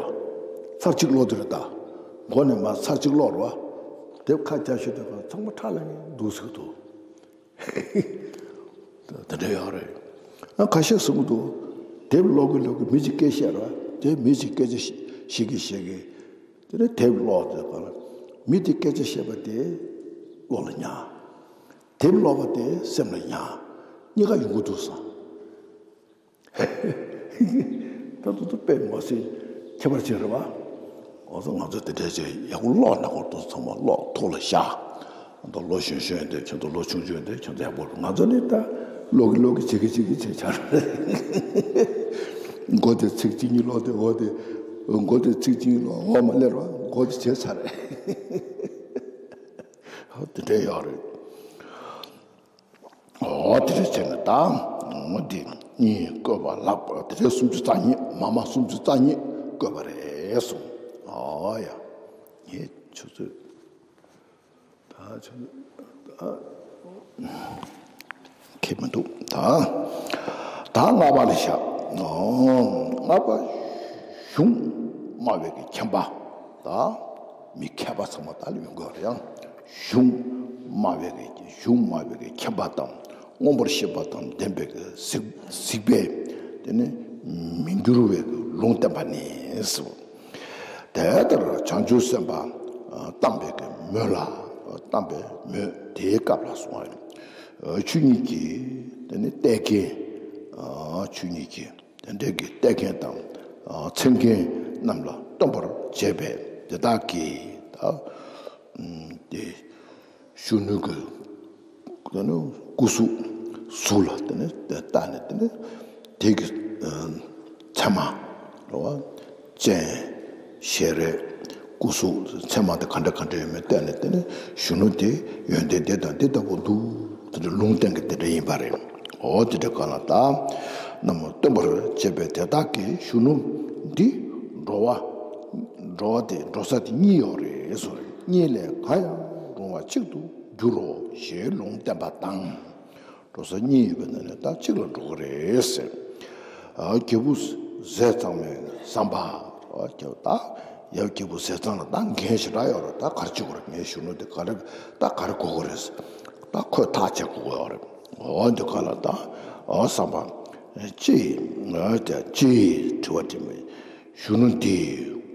ཚར་གཅིག་ཀློག་དེ་རེད་ད། མགོ་ནས་མར་ཚར་གཅིག་ཀློག་རེད་བ། དེབ་ཁ་བརྒྱབ་ཤོར་དུས་ག་ལ་ཚང་མ་ཁྲ་ལ་ངེ་འདུག་ཟེར་གི་འདུག་དེ་འདྲ་ཡོད་རེད། ཨ། ཁ་ཤས་གསུང་གི་འདུག་དེབ་ཀློག་གི་ཀློག་གི་མི་གཅིག་སྐད་བཤད་ར། དེ་མི་གཅིག་སྐད་ཆ་བཤད་གི་བཤད་གི། དེ་ནས་དེབ་ཀློག་དེ་ག་ལ། མི་དེ་སྐད་ཆ་བཤད་པ་དེ་བློ་ལ་ཉར། དེབ་ཀློག་པ་དེ་སེམས་ལ་ཉར། གཉིས་ཀ་ཡོང་གི་འདུག་བསམ། ད་དུང་དུ་དཔེ་མ་སྲིད་ཁྱད་པར་ཅན་རེད་བ། འོ་ཙང་ང་ཚོ་དེ་འདྲ་ཅིག་ཡག་པོ་ཀློག་ན་གོ་དུ་ཚང་མ་ཀློག་ཐུགས་ལ་བཞག་ད་ལོ་གཞོན་གཞོན་དེ་ཁྱོད་ཚོ་ལོ་ཆུང་ཆུང་དེ་ཁྱོད་ཚོ་ཡག་པོ་རེད། ང་ཚོ་ནི་ད་ཀློག་གི་ཀློག་གི་བྱེད་ཀི་བྱེད་ཀི་བྱེད་ཆགས་རེད། མགོ་དེ་ཚིག་གཅིག་གཉིས་ཀློག་དེ་འོ་དེ། མགོ་དེ་ཚིག་གཅིག་གཉིས་ཀློག་འོ་མ་ལེར་བ་མགོ་དེ་བྱས་ཚར་རེད། འོ་དེ་འདྲ་ཡོད་རེད། འོ་དེ་འདྲ་བྱས་ནས་ད་འོ་དེ་གཉིས་བཀོད་པ་ལགས་པ། དེ་འདྲ་སུམ་ཅུ་རྩ་གཉིས། མ་མ་སུམ་ཅུ་རྩ་གཉིས་བཀོད་པ་རེད་གསུངས། འོ་ཡ། ངས་ཆུ་ཚོད་ད་ཆུ་ཚོད་ད་ཁེལ་མི་འདུག་ད་ད་ལྔ་པ་ལ་བཞག་འོ་ལྔ་པ་གཞུང་སྨྲ་བའི་གི་མཁྱེན་པ། ད་མི་མཁས་པ་ཚང་མ་ད་ལ་ཡོང་དགོས་རེད། ཡང་གཞུང་སྨྲ་བའི་གི་གཞུང་སྨྲ་བའི་གི་མཁྱེན་པ་དང་། མངོན་པར་ཤེས་པ་དང་ལྡན་པའི་གི་གཟིགས་གཟིགས་པས་དེ་ནི་མི་འགྱུར་བའི་གི་ལུང་བསྟན་པ་ནི་ཟེར། དེ་ལྟར་བྱང་ཆུབ་སེམས་དཔའ་བསྟན་པའི་གི་མོད་ལ། བསྟན་པའི་མོད་དེའི་སྐབས་ལ་སོང་བ་ཡིན། ཆོས་ཉིད་ཀྱི་དེ་ནི་བསྟན་མཁན། ཆོས་ཉིད་ཀྱི་དེ་འདྲའི་གི་བསྟན་མཁན་དང་། ཨ། མཚན་མཁན་རྣམས་ལ་སྟོན་པར་བྱེད་པས་དེ་དག་གིས་ད་ཨམ་དེ་གཞོན་ནུ་གི་དེ་ནི་སྐུ་གཟུགས་གཟུགས་ལ་དེ་ནི་བལྟས་ནས་དེ་ནི་དེ་གི་ཨ་མཚན་མ་རེད་བ། སྤྱན། ཞལ་རས། སྐུ་གཟུགས་མཚན་མ་དེ་ག་འདྲ་ག་འདྲ་ཡོད་མེད་བལྟས་ནས་དེ་ནི་གཞོན་ནུ་དེ་ཡོན་ཏན་འདི་དང་འདི་ལྟ་བུ་འདུག་དེ་འདྲ་ལུང་བསྟན་གི་དེ་འདྲ་ཡིན་པ་རེད། འོ་དེ་འདྲ་ག་ལ་ད་རྣམས་སྟོན་པར་བྱེད་པས་དེ་དག་གིས་གཞོན་ནུ་འདི་འགྲོ་བ་འགྲོ་བ་དེ་འགྲོ་ས་དེ་གཉིས་ཡོད་རེད་ཟེར། གཉིས་ལས་གང་ཡང་རུང་བ་གཅིག་ཏུ་འགྱུར་རོ་ཞེས་ལུང་བསྟན་པ་དང་། འགྲོ་ས་གཉིས་ཡོད་པའི་ནང་ནས་ད་གཅིག་ལ་འགྲོ་གི་རེད་ཟེར། ཨ། རྒྱལ་བུ་ཟས་གཙང་མའི་ཟམ་པ། ཨ། རྒྱལ་ད་ཡབ་རྒྱལ་བུ་ཟས་གཙང་ལ་ད་འགན་ཞེ་དྲག་ཡོད་རེད། ད་ག་རེ་བྱེད་དགོས་རེད། ངའི་གཞོན་ནུ་དེ་ག་རེ་ད་ག་རེ་དགོས་ཀྱི་རེད་ཟེར། ད་ཁོས་ཐག་བཅད་དགོས་ཀྱི་ཡོད་རེད། འོ་འདི་ག་ལ་ད་ཨ་ཟམ་པ་ཅི་ཨ་ད་ཅི་དྲི་བ་དྲིས་མི། གཞོན་ནུ་འདི་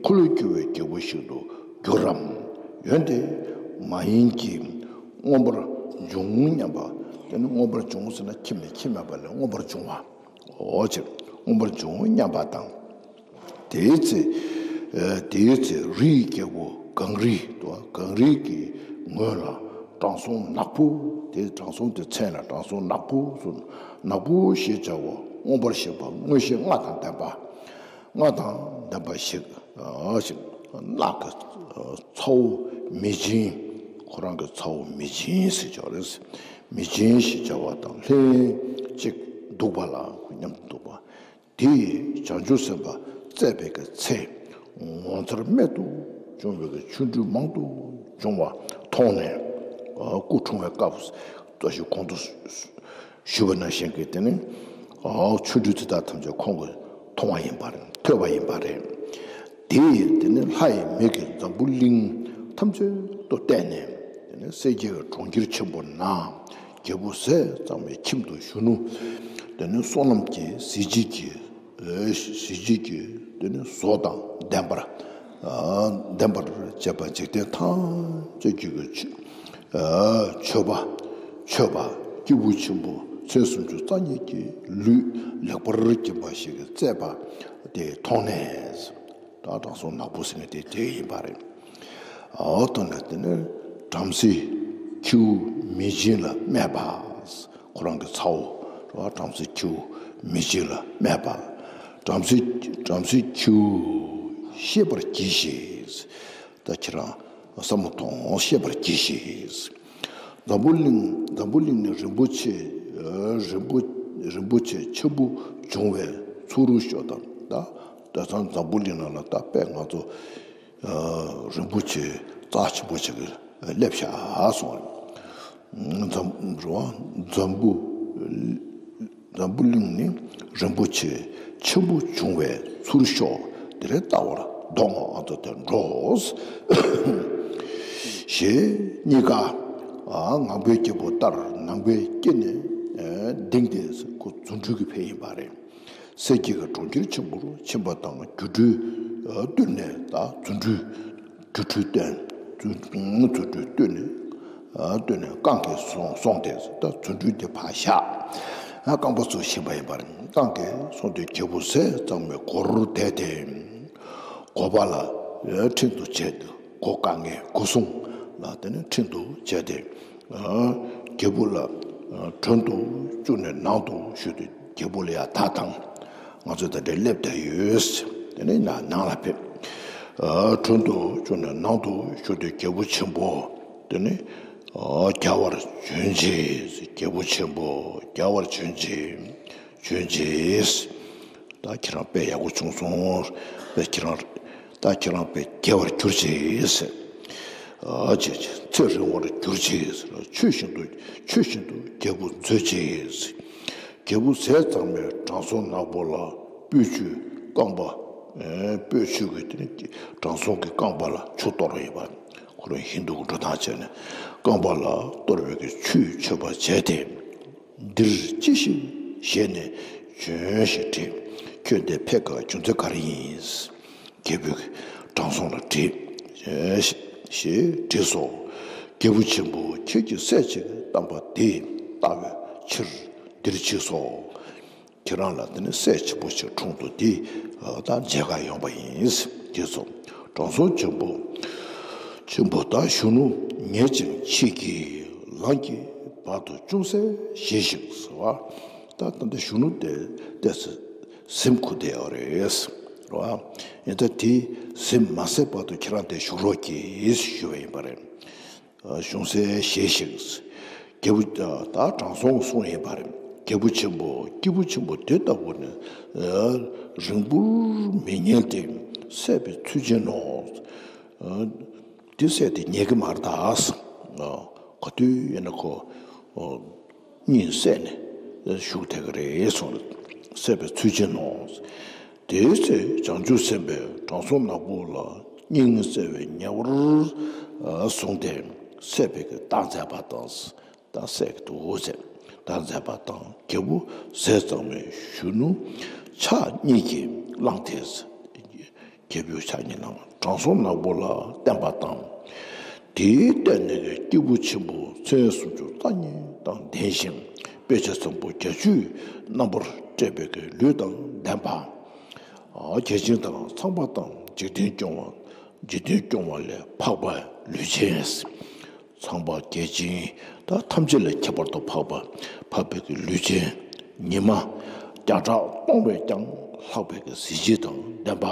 འཁོར་ལོས་སྒྱུར་བའི་རྒྱལ་པོ་ཞིག་ཏུ་འགྱུར་རམ། འོན་ཏེ་མ་ཡིན་གྱི་མངོན་པར་འབྱུང་སྙམ་པ། དེ་ནི་མངོན་པར་འབྱུང་ཟེར་ན་ཁྱིམ་ནས་ཁྱིམ་མེད་པ་ལས་མངོན་པར་འབྱུང་བ། འོ་ཅེ། མངོན་པར་འབྱུང་སྙམ་པ་དང་། དེའི་ཚེ་ཨ་དེའི་ཚེ་རིའི་རྒྱལ་པོ་གངས་རི་དང་། གངས་རི་གི་ངོས་ལ་དྲང་སྲོང་ནག་པོ། དེ་དྲང་སྲོང་དེ་མཚན་ལ་དྲང་སྲོང་ནག་པོ་ཟེར། ནག་པོ་ཞེས་བྱ་བ་མངོན་པར་ཤེས་པ་མངོན་ཤེས་ལྔ་དང་ལྡན་པ། ལྔ་དང་ལྡན་པ་ཞིག་ཨ་ཞིག་གནག་གི་ཚ་བོ་མི་སྦྱིན། ཁོ་རང་གི་ཚ་བོ་མི་སྦྱིན་ཟེར་ཆོག་རེད། མི་སྦྱིན་ཞེས་བྱ་བ་དང་ལྷན་ཅིག་འདུག་པ་ལ་མཉམ་དུ་འདུག་པ། དེས་བྱང་ཆུབ་སེམས་དཔའ་བཙས་པའི་གི་ཚེ་ངོ་མཚར་རྨད་དུ་བྱུང་བའི་གི་ཆོ་འཕྲུལ་མང་དུ་བྱུང་བ་མཐོང་ནས། ཨ། སྐུ་འཁྲུངས་པའི་སྐབས་ལྟ་ཞིག་གོང་དུ་ཞུས་པ་ནང་བཞིན་གྱི་དེ་ནི་ཨ་ཆོ་འཕྲུལ་དེ་དག་ཐམས་ཅད་ཁོང་གིས་མཐོང་བ་ཡིན་པ་རེད། ཐོས་པ་ཡིན་པ་རེད། དེས་དེ་ནི་ལྷ་ཡི་མིག་གིས་འཛམ་བུ་གླིང་ཐམས་ཅད་དུ་བལྟས་ནས། དེ་ནི་སེར་སྐྱའི་གྲོང་ཁྱེར་ཆེན་པོ་ན་རྒྱལ་པོ་ཟས་གཙང་མའི་ཁྱིམ་དུ་གཞོན་ནུ་ དེ་ནི་བསོད་ནམས་ཀྱི་གཟི་བརྗིད་ཀྱི་ཨེ་གཟི་བརྗིད་ཀྱི་དེ་ནི་བཟོ་དང་ལྡན་པར་ཨ་ལྡན་པར་བྱེད་པ་འཇིག་རྟེན་ཐམས་ཅད་ཀྱི་ཆོས་ཨ་མཆོད་པ་མཆོད་པ་སྐྱེས་བུ་ཆེན་པོ་མཚན་སུམ་ཅུ་རྩ་གཉིས་ཀྱི་ལུས་ལེགས་པར་བརྒྱན་པ་ཞིག་གིས་གཙེས་པ་དེ་མཐོང་ནས། ད་དྲང་སྲོང་ནག་པོ་ཟེར་མཁན་དེ་དེ་ཡིན་པ་རེད། འོ་དེ་ནས་དེ་ནས་བྲམ་ཟེའི་ཁྱེའུ་མི་སྦྱིན་ལ་སྨྲས་པ། ཁོ་རང་གི་ཚ་བོ་རེད་བ། བྲམ་ཟེའི་ཁྱེའུ་མི་སྦྱིན་ལ་སྨྲས་པ། བྲམ་ཟེ་བྲམ་ཟེའི་ཁྱེའུ་ཤེས་པར་གྱིས་ཤིག་ད་ཁྱེད་རང་བསམ་བློ་ཐོངས་ཤེས་པར་གྱིས་ཤིག་འཛམ་བུ་གླིང་འཛམ་བུ་གླིང་ནི་རིན་པོ་ཆེ་རིན་པོ་རིན་པོ་ཆེ་ཆེན་པོ་འབྱུང་བའི་ཚུལ་ཤོག་དང་། ད་དེང་སང་འཛམ་བུ་གླིང་ནང་ལ་ད་དཔེ་ང་ཚོ་རིན་པོ་ཆེ་རྩ་ཆེན་པོ་ཞིག་སླེབས་ཤག་སོང་། འཛམ་རེད་བ། འཛམ་བུ་འཛམ་བུ་གླིང་ནི་རིན་པོ་ཆེ་ཆེན་པོ་འབྱུང་བའི་ཚུལ་ཤོག་དེ་རེ་ལྟ་བར་མདོ་སྔགས་ཨ་མདོ་དེར་འགྲོ། ཞེས་གཉིས་ཀ་ངང་པའི་སྐྱེས་བུ་ལྟར་ནམ་མཁའི་དཀྱིལ་ནས་ལྡིང་སྟེ་ཁོ་རྫུ་འཕྲུལ་གྱིས་ཕེབས་ཡིན་པ་རེད། གསེར་གྱི་གྲོང་ཁྱེར་ཆེན་པོར་ཕྱིན་པ་དང་སྒྱུ་འཕྲུལ་བཏོན་ནས་ད་རྫུ་འཕྲུལ་སྒྱུ་འཕྲུལ་བཏོན། རྫུ་རྫུ་འཕྲུལ་བཏོན་ནས་བཏོན་ནས་རྐང་གིས་སོང་སོང་སྟེ་ད་རྫུ་འཕྲུལ་དེ་ཕར་བཞག་རྐང་པ་ཚུར་ཕྱིན་པ་ཡིན་པ་རེད། རྐང་གིས་སོང་སྟེ་རྒྱལ་པོ་ཟས་གཙང་མའི་སྒོར་བསྡད་དེ། སྒོ་པ་ལ་ཁྲིན་ཏུ་བྱས་ཏེ་སྒོ་དཀའ་ངལ་སྒོ་སྲུང་ལ་དེ་ནས་ཁྲིན་ཏུ་བྱས་ཏེ། རྒྱལ་པོ་ལ་མགྲོན་དུ་བཅུག་ནས་ནང་དུ་ཞུགས་ཏེ་རྒྱལ་པོ་ལ་ཡ་ད་དང་ང་ཚོ་ད་ལྟ་སླེབས་བསྡད་ཡོད། དེ་ནས་ན་ནང་ལ་ཕེབས། མགྲོན་དུ་བཅུག་ནས་ནང་དུ་ཞུགས་ཏེ་རྒྱལ་པོ་ཆེན་པོ་དེ་ནས་རྒྱལ་བར་བྱོན་ཅིག་རྒྱལ་པོ་ཆེན་པོ་རྒྱལ་བར་བྱོན་ཅིག་བྱོན་ཅིག་ད་ཁྱེད་རང་དཔེ་ཡག་པོ་བྱུང་སོང་། དཔེ་ཁྱེད་རང་ད་ཁྱེད་རང་དཔེ་རྒྱལ་བར་གྱུར་ཅིག་ཟེར། ཨ་ཅེ་ཅེ་ཚེ་རིང་བར་གྱུར་ཅིག་ཟེར། ཆོས་བཞིན་དུ་ཆོས་བཞིན་དུ་རྒྱལ་པོ་མཛོད་ཅིག་ཟེར། རྒྱལ་པོ་ཟས་གཙང་མས་དྲང་སྲོང་ནག་པོ་ལ་སྤོས་ཆུའི་རྐང་པ། ཨེ་སྤོས་ཆུ་གི་དེ་ནི་དྲང་སྲོང་གི་རྐང་པ་ལ་ཆུ་གཏོར་ཡོད་པ། ཁོ་རང་ཧིན་དུ་གི་འགྲོ་སྟངས་བྱས་ནས་རྐང་པ་ལ་གཏོར་བའི་གི་ཆུས་མཆོད་པ་བྱས་ཏེ། འདིར་ཅི་ཞིག་བཞེས་ནས་བྱོན་ཞེས་དྲིས། ཁྱོད་འདིར་ཕེབས་དཀའ་རྒྱུ་མཚན་ག་རེ་ཡིན། རྒྱལ་པོས་དྲང་སྲོང་ལ་དྲིས། ཞེས་དྲིས་སོ། རྒྱལ་པོ་ཆེན་པོ་ཁྱེད་ཀྱིས་སྲས་གཅིག་བལྟམས་པ་དེ་ལྟ་བའི་ཕྱིར་འདིར་མཆིས་སོ། ཁྱེད་རང་ལ་དེ་ནི་སྲས་ཆེན་པོ་ཞིག་འཁྲུངས་འདུག་དེ་ད་མཇལ་ཁ་ཡོང་པ་ཡིན། ཅེས་སོ། དྲང་སྲོང་ཆེན་པོ་ཆེན་པོ་ད་གཞོན་ནུ་ཉེར་གཅིག་མཆིས་ཀྱིས་ལམ་གྱི་བར་དུ་ཅུང་ཟད་བཞེས་ཤིག་ཟེར་བ། ད་ད་ལྟ་གཞོན་ནུ་དེ་ཏོག་ཙམ་གཟིམ་ཁུག་བསྡད་ཡོད་རེད། རེད་བ། ཡིན་ད་དེ་གཟིམ་མ་ཟད་བར་དུ་ཁྱེད་རང་དེ་བཞུགས་རོགས་གྱིས་ཞུས་པ་ཡིན་པ་རེད། ཅུང་ཟད་བཞེས་ཤིག་རྒྱལ་པོ་ད་དྲང་སྲོང་གསུངས་ཡིན་པ་རེད། རྒྱལ་པོ་ཆེན་པོ་སྐྱེས་བུ་ཆེན་པོ་དེ་ལྟ་བུ་ནི་རིང་པོར་མི་ཉལ་ཏེ་སད་པའི་ཚུལ་ཅན་ནོ། དེ་སད་དེ་ཉལ་གི་མ་རེད་ད། ག་དུས་ཡིན་ན་ཁོ་གཉིད་སད་ནས་བཞུགས་བསྡད་ཀྱི་རེད་གསུངས། སད་པའི་ཚུལ་ཅན་ནོ། དེའི་ཚེ་བྱང་ཆུབ་སེམས་དཔས་དྲང་སྲོང་ནག་པོ་ལ་སྙིང་བརྩེ་བས་ཉེ་བར་བཟུང་སྟེ་སད་པའི་གི་བརྡ་མཛད་པ་དང་། ད་སད་ཀྱི་འདུག་ཟེར་བརྡ་མཛད་པ་དང་། རྒྱལ་པོ་ཟས་གཙང་མས་གཞོན་ནུ་ཕྱག་གཉིས་ཀྱིས་བླངས་ཏེ། རྒྱལ་པོས་ཕྱག་གཉིས་བླངས་དྲང་སྲོང་ནག་པོ་ལ་བསྟན་པ་དང་། དེའི་སྟེང་ནས་སྐྱེས་བུ་ཆེན་པོ་མཚན་སུམ་ཅུ་རྩ་གཉིས་དང་ལྡན་ཞིང་དཔེ་བྱད་བཟང་པོ་བརྒྱད་ཅུའི་རྣམ་པར་སྤྲས་པའི་གི་ལུས་དང་ལྡན་པ། བརྒྱ་བྱིན་དང་ཚངས་པ་དང་འཇིག་རྟེན་སྐྱོང་བ། འཇིག་རྟེན་སྐྱོང་བ་ལས་འཕགས་པའི་ལུས་ཅན། ཚངས་པ་བརྒྱ་བྱིན་ད་ཐམས་ཅད་ལས་ཁྱད་པར་དུ་འཕགས་པ་འཕགས་པའི་གི་ལུས་ཅན། ཉི་མ་བརྒྱ་ཕྲག་སྟོང་བས་ཀྱང་ལྷག་པའི་གི་གཟི་བརྗིད་དང་ལྡན་པ།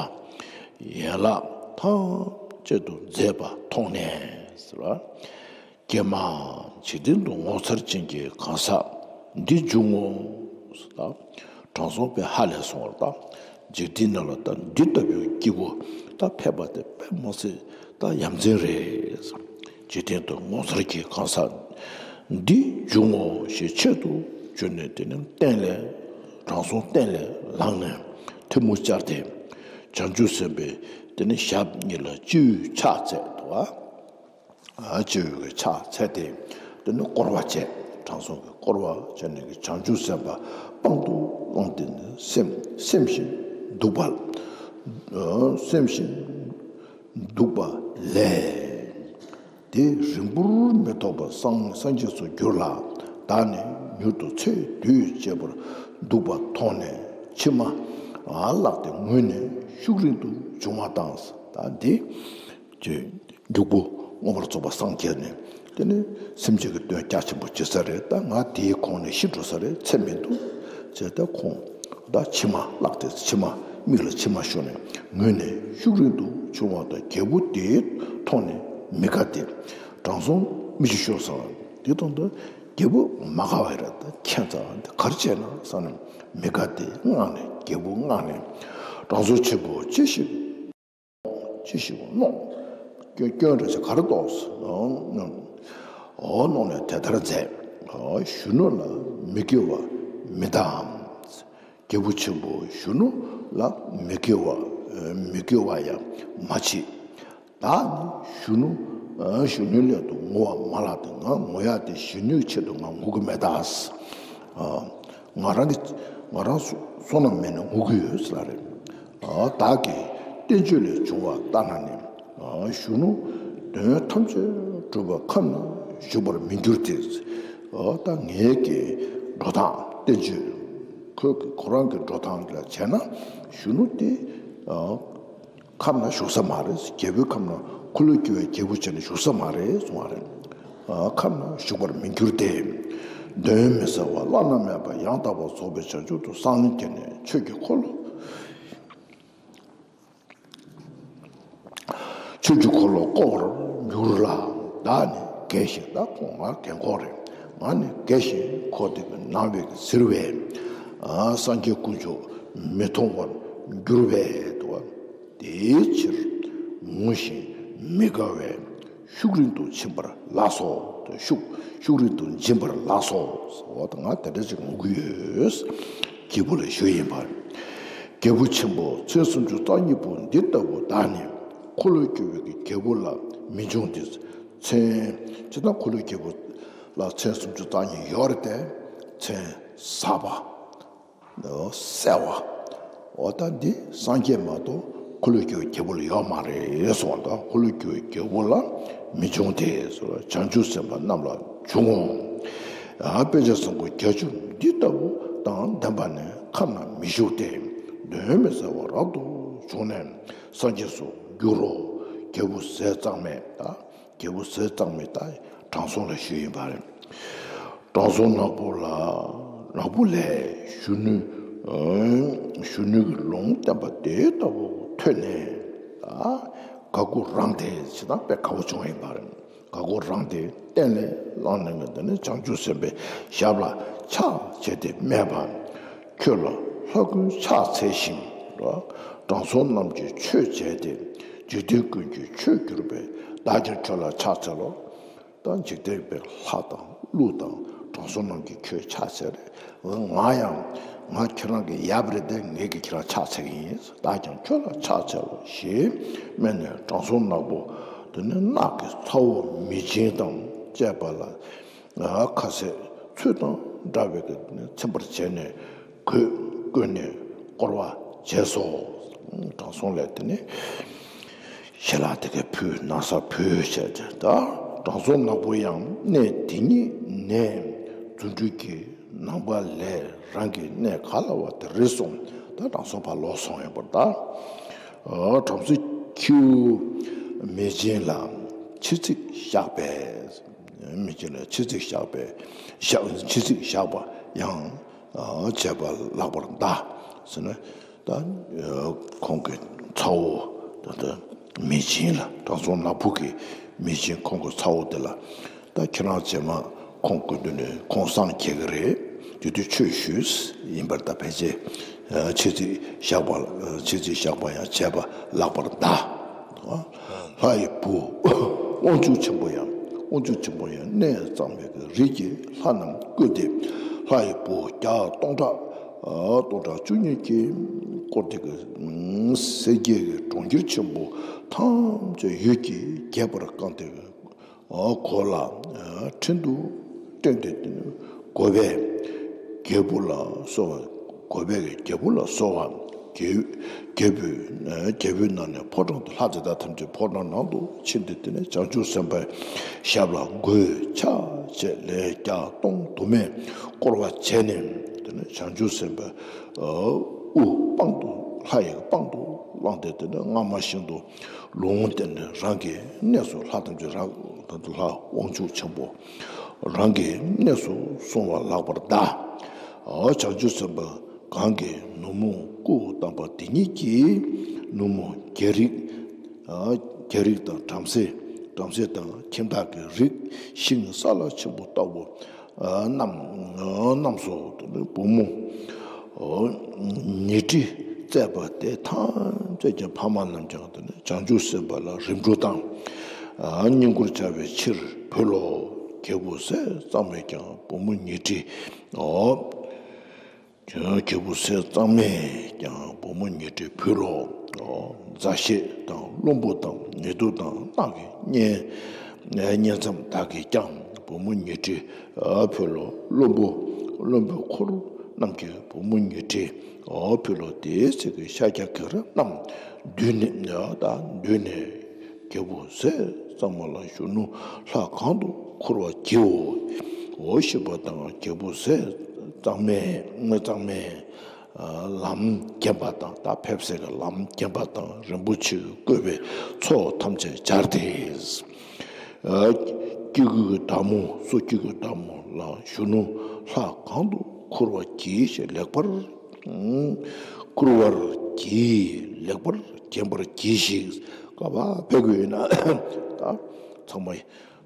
ཡན་ལག་ཐམས་ཅད་དུ་མཛེས་པ་མཐོང་ནས་ཟེར་བ། ཀྱེ་མ། འཇིག་རྟེན་དུ་ངོ་མཚར་ཅན་གྱི་གང་ཟག་འདི་འབྱུང་ངོ་། ད་དྲང་སྲོང་དཔེ་ཧ་ལས་སོང་བར་ད། འཇིག་རྟེན་ནང་ལ་ད་འདི་ལྟ་བུའི་སྐྱེས་བུ་ད་ཕེབས་པ་དེ་དཔེ་མི་སྲིད་ད་ཡ་མཚན་རེད། འཇིག་རྟེན་དུ་ངོ་མཚར་གྱི་གང་ཟག་འདི་འབྱུང་ངོ་ཞེས་ཆེད་དུ་བརྗོད་ནས། དེ་ནས་སྟན་ལས་དྲང་སྲོང་སྟན་ལས་ལངས་ནས་ཐལ་མོ་སྦྱར་ཏེ་བྱང་ཆུབ་སེམས་དཔའི་དེ་ནས་ཞབས་གཉིས་ལ་སྤྱི་བོའི་ཕྱག་འཚལ་དུ་བ། ཨ་སྤྱི་བོའི་ཕྱག་འཚལ་ཏེ་དེ་ནི་བསྐོར་བ་བྱས། དྲང་སྲོང་གི་བསྐོར་བ་བྱས་ནས་ཀྱི་བྱང་ཆུབ་སེམས་དཔའ་དཔང་དུ་བླངས་ཏེ་ནི་སེམས་སེམས་ཤིང་འདུག་པ། སེམས་ཤིང་འདུག་པ་ལས། དེ་རིང་པོར་མི་ཐོགས་པར་སངས་སངས་རྒྱས་སུ་འགྱུར་ལ། བདག་ནི་མྱུར་དུ་ཚེ་དུས་གཅིག་པར་འདུག་པ་མཐོང་ནས་མཆི་མ་བླགས་ཏེ་ངུས་ནས་ཤུགས་རིང་དུ་བྱུང་བ་དང་། ད་འདི་ཅེས་འཇུག་པོ་མངོན་པར་རྫོགས་པར་སངས་རྒྱས་ནས། དེ་ནི་སེམས་ཅན་གྱི་དོན་རྒྱ་ཆེན་པོ་བྱེད་ས་རེད། ད་ང་དེའི་གོང་ནས་ཤི་འགྲོ་ས་རེད། ཚེ་མི་འདུག་ཅེས་ད་ཁོང་ད་མཆི་མ་བླགས་ཏེ་མཆི་མ་མིག་ལ་མཆི་མ་ཤོར་ནས་ངུས་ནས་ཤུགས་རིང་དུ་བྱུང་བ་དང་། རྒྱལ་པོ་དེ་མཐོང་ནས་མི་དགའ་སྟེ། དྲང་སྲོང་མི་ཤི་ཤོར་ས་དེ་དང་ད་རྒྱལ་པོ་མ་དགའ་བ་རེད། ད་ཁྱད་མཚར་འདི་ག་རེ་བྱས་ན་བསམ་ནས་མི་དགའ་སྟེ་དངངས་ནས། རྒྱལ་པོ་དངངས་ནས། དྲང་སྲོང་ཆེན་པོ་ཅི་ཞིག་ཅི་ཞིག་མནོ། སྐྱོན་སྐྱོན་རེ་ཞིག་ག་རེ་འདུག་འོ་མནོ་ནས་དེ་ལྟར་མཛད། གཞོན་ནུ་ལ་མི་དགེ་བ་མི་གདའམ། རྒྱལ་པོ་ཆེན་པོ་གཞོན་ནུ་ལ་མི་དགེ་བ་མི་དགེ་བ་ཡང་མ་མཆིས། བདག་ནི་གཞོན་ནུ་གཞོན་ནུའི་སླད་དུ་ངུ་བ་མ་ལགས་ཏེ། ང་ངུ་ཡག་དེ་གཞོན་ནུའི་ཆེད་དུ་ང་ངུ་གི་མེད་ད། ང་རང་གི་ང་རང་བསོད་ནམས་མེད་ནས་ངུ་གི་ཡོད་ཟེར་རེད། བདག་གི་བསྟན་བཅོས་ལས་བྱུང་བ་ལྟར་ན་ནི། གཞོན་ནུ་དོན་ཐམས་ཅད་གྲུབ་པའི་ཁམས་ན་བཞུགས་པར་མི་འགྱུར་ཏེ། ད་ངའི་གི་འགྲོ་སྟངས་བསྟན་བཅོས་ཁོ་ཁོ་རང་གི་འགྲོ་སྟངས་ལ་བྱས་ན་གཞོན་ནུ་དེ་ཁམས་ན་བཞུགས་ས་མ་རེད། རྒྱལ་པོའི་ཁམས་ན་འཁོར་ལོས་སྒྱུར་བའི་རྒྱལ་པོ་བྱས་ནས་བཞུགས་ས་མ་རེད་གསུང་བ་རེད། ཁམས་ན་བཞུགས་པར་མི་འགྱུར་ཏེ། གདོན་མི་ཟ་བ་བླ་ན་མེད་པ་ཡང་དག་པར་རྫོགས་པའི་བྱང་ཆུབ་ཏུ་སངས་རྒྱས་ནས་ཆོས་ཀྱི་འཁོར་ལོ། ཆོས་ཀྱི་འཁོར་ལོ་བསྐོར་བར་འགྱུར་ལ། བདག་ནི་རྒས་ཤིང་། ད་ཁོང་ང་རྒན་གོག་རེད། ང་ནི་རྒས་ཤིང་འཁོར་དེ་གི་ནང་བའི་གི་གཟིར་བས། སངས་རྒྱས་དཀོན་མཆོག་མི་མཐོང་བར་འགྱུར་བས་འདུག་པ། དེའི་ཕྱིར་ངུ་ཞིང་མི་དགའ་བས་ཤུགས་རིང་དུ་ཕྱིན་པར་ལགས་སོ། ཤུགས་ཤུགས་རིང་དུ་འབྱིན་པར་ལགས་སོ། འོ་ད་ང་དེ་འདྲ་ཅིག་ངུ་གི་ཡོད། རྒྱལ་པོ་ལ་ཞུས་ཡིན་པ། རྒྱལ་པོ་ཆེན་པོ། མཚན་སུམ་ཅུ་རྩ་གཉིས་པོ་འདི་ལྟ་བུ་བདག་ནི་འཁོར་ལོས་སྒྱུར་བའི་རྒྱལ་པོ་ལ་མི་འབྱུང་སྟེ། མཚན་ཇི་ལྟར་འཁོར་ལོས་སྒྱུར་བ་ལ་མཚན་སུམ་ཅུ་རྩ་གཉིས་ཡོད་རེད་དེ། མཚན་ཟབ་པ། གསལ་བ། འོ་ད་འདི་སངས་རྒྱས་མ་གཏོགས་འཁོར་ལོས་སྒྱུར་བའི་རྒྱལ་པོ་ལ་ཡོད་མ་རེད་གསུངས་པ་དང་། འཁོར་ལོས་སྒྱུར་བའི་རྒྱལ་པོ་ལ་མི་འབྱུང་སྟེ། བྱང་ཆུབ་སེམས་དཔའ་རྣམས་ལ་འབྱུང་ངོ་། དཔེ་བྱད་བཟང་པོ་བརྒྱད་ཅུ་འདི་ལྟ་བུ་དང་ལྡན་པ་ནི་ཁམས་ན་མི་བཞུགས་ཏེ། གདོན་མི་ཟ་བ་རབ་ཏུ་བྱུང་ནས་སངས་རྒྱས་སུ་འགྱུར་རོ། རྒྱལ་པོ་ཟས་གཙང་མས་ད། རྒྱལ་པོ་ཟས་གཙང་མས་ད་དྲང་སྲོང་ལ་ཞུས་ཡིན་པ་རེད། དྲང་སྲོང་ནག་པོ་ལ་ནག་པོ་ལས་གཞོན་ནུ་གཞོན་ནུ་གི་ལུང་བསྟན་པ་དེ་ལྟ་བུ་ཐོས་ནས་ད་དགའ་མགུ་རངས་ཏེ། ཇི་ལྟར་དཔེ་དགའ་བོ་བྱུང་ཡིན་པ་རེད། དགའ་མགུ་རངས་ཏེ་སྟན་ལས་ལངས་ནས་དེ་ནས་བྱང་ཆུབ་སེམས་དཔའི་ཞབས་ལ་ཕྱག་བྱས་ཏེ་སྨྲས་པ། ཁྱོད་ལ་ལྷ་ཀུན་ཕྱག་འཚལ་ཞིང་། དྲང་སྲོང་རྣམས་ཀྱིས་ཆོས་བྱས་ཏེ། འཇིག་རྟེན་ཀུན་གྱི་ཆོས་གྱུར་པའི་བདག་ཀྱང་ཁྱོད་ལ་ཕྱག་འཚལ་ལོ། ད་འཇིག་རྟེན་པའི་ལྷ་དང་ཀླུ་དང་དྲང་སྲོང་རྣམས་ཀྱིས་ཁྱོད་ཕྱག་འཚལ་རེད། ང་ཡང་ང་ཁྱེད་རང་གི་ཡབ་རེད་དེ། ངས་ཀྱིས་ཁྱེད་རང་ཕྱག་འཚལ་གྱི་ཡིན། བདག་ཀྱང་ཁྱོད་ལ་ཕྱག་འཚལ་ལོ་ཞེས་སྨྲས་ནས། དྲང་སྲོང་ནག་པོ་དེ་ནི་རྣག་གི་ཚ་བོ་མེ་སྦྱིན་དང་བཅས་པ་ལ་ཁ་ཟས་ཚོད་དང་འདྲ་བའི་གི་ཚིམ་པར་བྱས་ནས། གོས་བསྐོན་ནས་བསྐོར་བ་བྱས་སོ། དྲང་སྲོང་ལ་དེ་ནས་ཞལ་ལག་དེ་གའི་ཕུལ། ན་བཟའ་ཕུལ་བྱས་ཏེ། ད་དྲང་སྲོང་ནག་པོ་ཡང་གནས་དེ་ཉིད་ནས་རྫུ་འཕྲུལ་གྱི་ནམ་མཁའ་ལས་རང་གི་གནས་ག་ལ་བ་དེ་རེད་སོང་། ད་དྲང་སྲོང་ཕར་ལོག་སོང་ཡོད་པར། ད་བྲམ་ཟེ་ཁྱེའུ་མེ་སྦྱིན་ལ་མཆེ་གཙིགས་བཞག་པས། མེ་སྦྱིན་ལ་མཆེ་གཙིགས་བཞག་པས། བཞག་མཆེ་གཙིགས་བཞག་པ་ཡང་བྱས་པ་ལགས་པར་གདའ་ཟེར་ནས། ད་ཁོང་གི་ཚ་བོ་ད་ལྟ་མེ་སྦྱིན་ལ། དྲང་སྲོང་ནག་པོ་གི་མེ་སྦྱིན་ཁོང་གི་ཚ་བོ་དེ་ལ། ད་ཁྱེད་རང་རྗེས་མ་ཁོང་སྐུ་མདུན་ནས་ཁོང་སངས་རྒྱས་ཀྱི་རེད། དེ་དུས་ཆོས་ཞུས་ཡིན་པར། ད་ཕལ་ཆེར་མཆེ་གཙིགས་བཞག་པ་མཆེ་གཙིགས་བཞག་པ་ཡང་བྱས་པ་ལགས་པར་གདའ། ལྷ་ཡི་བུ་དབང་ཕྱུག་ཆེན་པོ་ཡང་། དབང་ཕྱུག་ཆེན་པོ་ཡང་གནས་གཙང་མའི་རིས་ཀྱི་ལྷ་རྣམས་བསྐོས་ཏེ། ལྷ་ཡི་བུ་བརྒྱ་སྟོང་ཕྲག་སྟོང་ཕྲག་བཅུ་གཉིས་ཀྱིས་བསྐོར་ཏེ། སེར་སྐྱའི་གྲོང་ཁྱེར་ཆེན་པོ་ཐམས་ཅད་འོད་ཀྱིས་རྒྱས་པར་བཀང་སྟེ། གོ་ལ་ཕྲེང་དུ་ སྟོན་ཏེ་དེ་ནི་འགོ་བའི་རྒྱལ་པོ་ལ་གསོལ་བ། འགོ་བའི་རྒྱལ་པོ་ལ་གསོལ་བ། རྒྱལ་རྒྱལ་པོའི་རྒྱལ་པོའི་ནང་ནས་ཕོ་བྲང་དུ་ལྷ་དེ་དག་ཐམས་ཅད་ཕོ་བྲང་ནང་དུ་ཕྱིན་ཏེ་དེ་ནས་བྱང་ཆུབ་སེམས་དཔའི་ཞབས་ལ་མགོས་ཕྱག་བྱས་ལན་བརྒྱ་སྟོང་དུ་མས་བསྐོར་བ་བྱས་ནས་དེ་ནས་བྱང་ཆུབ་སེམས་དཔའི་དབུ་པང་དུ་ལྷ་ཡི་པང་དུ་བླངས་ཏེ་དེ་ནས་སྔ་མ་བཞིན་དུ་ལུང་བསྟན་ནས་རང་གི་གནས་སུ་ལྷ་ཐམས་ཅད་རང་དང་དུ་ལྷ་དབང་ཕྱུག་ཆེན་པོ་རང་གི་གནས་སུ་སོང་བ་ལགས་པར་གདའ། བྱང་ཆུབ་སེམས་དཔའ་གང་གིས་ནུབ་མོ་སྐུ་བལྟམས་པ་དེ་ཉིད་ཀྱིས་ནུབ་མོ་རྒྱལ་རིགས། རྒྱལ་རིགས་དང་བྲམ་ཟེ། བྲམ་ཟེ་དང་ཁྱིམ་བདག་གི་རིགས་ཤིང་སཱ་ལ་ཆེན་པོ་ལྟ་བུ་རྣམས་རྣམས་སོ། བུ་མོ་ཉི་ཁྲི་བཙས་པ་དེ་ཐམས་ཅད་ཀྱི་ཕ་མ་རྣམས་ཀྱང་བྱང་ཆུབ་སེམས་དཔའ་ལ་རིམ་གྲོ་དང་བསྙེན་བཀུར་བྱ་བའི་ཕྱིར་བོས་ལོ། རྒྱལ་པོ་ཟས་གཙང་མས་ཀྱང་བུ་མོ་ཉི་ཁྲི། རྒྱལ་པོ་ཟས་གཙང་མས་ཀྱང་བུ་མོ་ཉི་ཁྲི་བོས་ལོ། མཛའ་བཤེས་དང་བློན་པོ་དང་ཉེ་དུ་དང་ནང་གི་གཉེན་གཉེན་མཚམས་དག་གིས་ཀྱང་བུ་མོ་ཉི་ཁྲི་བོས་ལོ། བློན་པོ་བློན་པོའི་འཁོར་རྣམས་ཀྱིས་བུ་མོ་ཉི་ཁྲི་བོས་ལོ། དེའི་ཚེ་གི་ཤཱཀྱ་ག་ར་རྣམས་འདུས་ནས་ད་འདུས་ནས། རྒྱལ་པོ་ཟས་གཙང་མ་ལ་གཞོན་ནུ་ལྷ་གང་དུ་འཁོར་བར་བགྱིའོ། འོ་ཞེས་པ་དང་རྒྱལ་པོ་ཟས་གཙང་མས་གཙང་མས་ལམ་བརྒྱན་པ་དང་ད་ཕེབས་སའི་ལམ་བརྒྱན་པ་དང་རིན་པོ་ཆེས་བཀོད་པའི་ཚོགས་ཐམས་ཅད་སྦྱར་ཏེ། སྐྱེ་དགུའི་བདག་མོ་སོ། སྐྱེ་དགུའི་བདག་མོ་ལ་གཞོན་ནུ་ལྷ་གང་དུ་འཁོར་བར་བགྱིའོ་ཞེས་ལེགས་པར། བསྐུར་བར་བགྱི། ལེགས་པར་བརྒྱན་པར་གྱིས་ཤིག་བཀའ་ཕེབས་དགོས་ཡོད་ན་ད་ཚང་མ་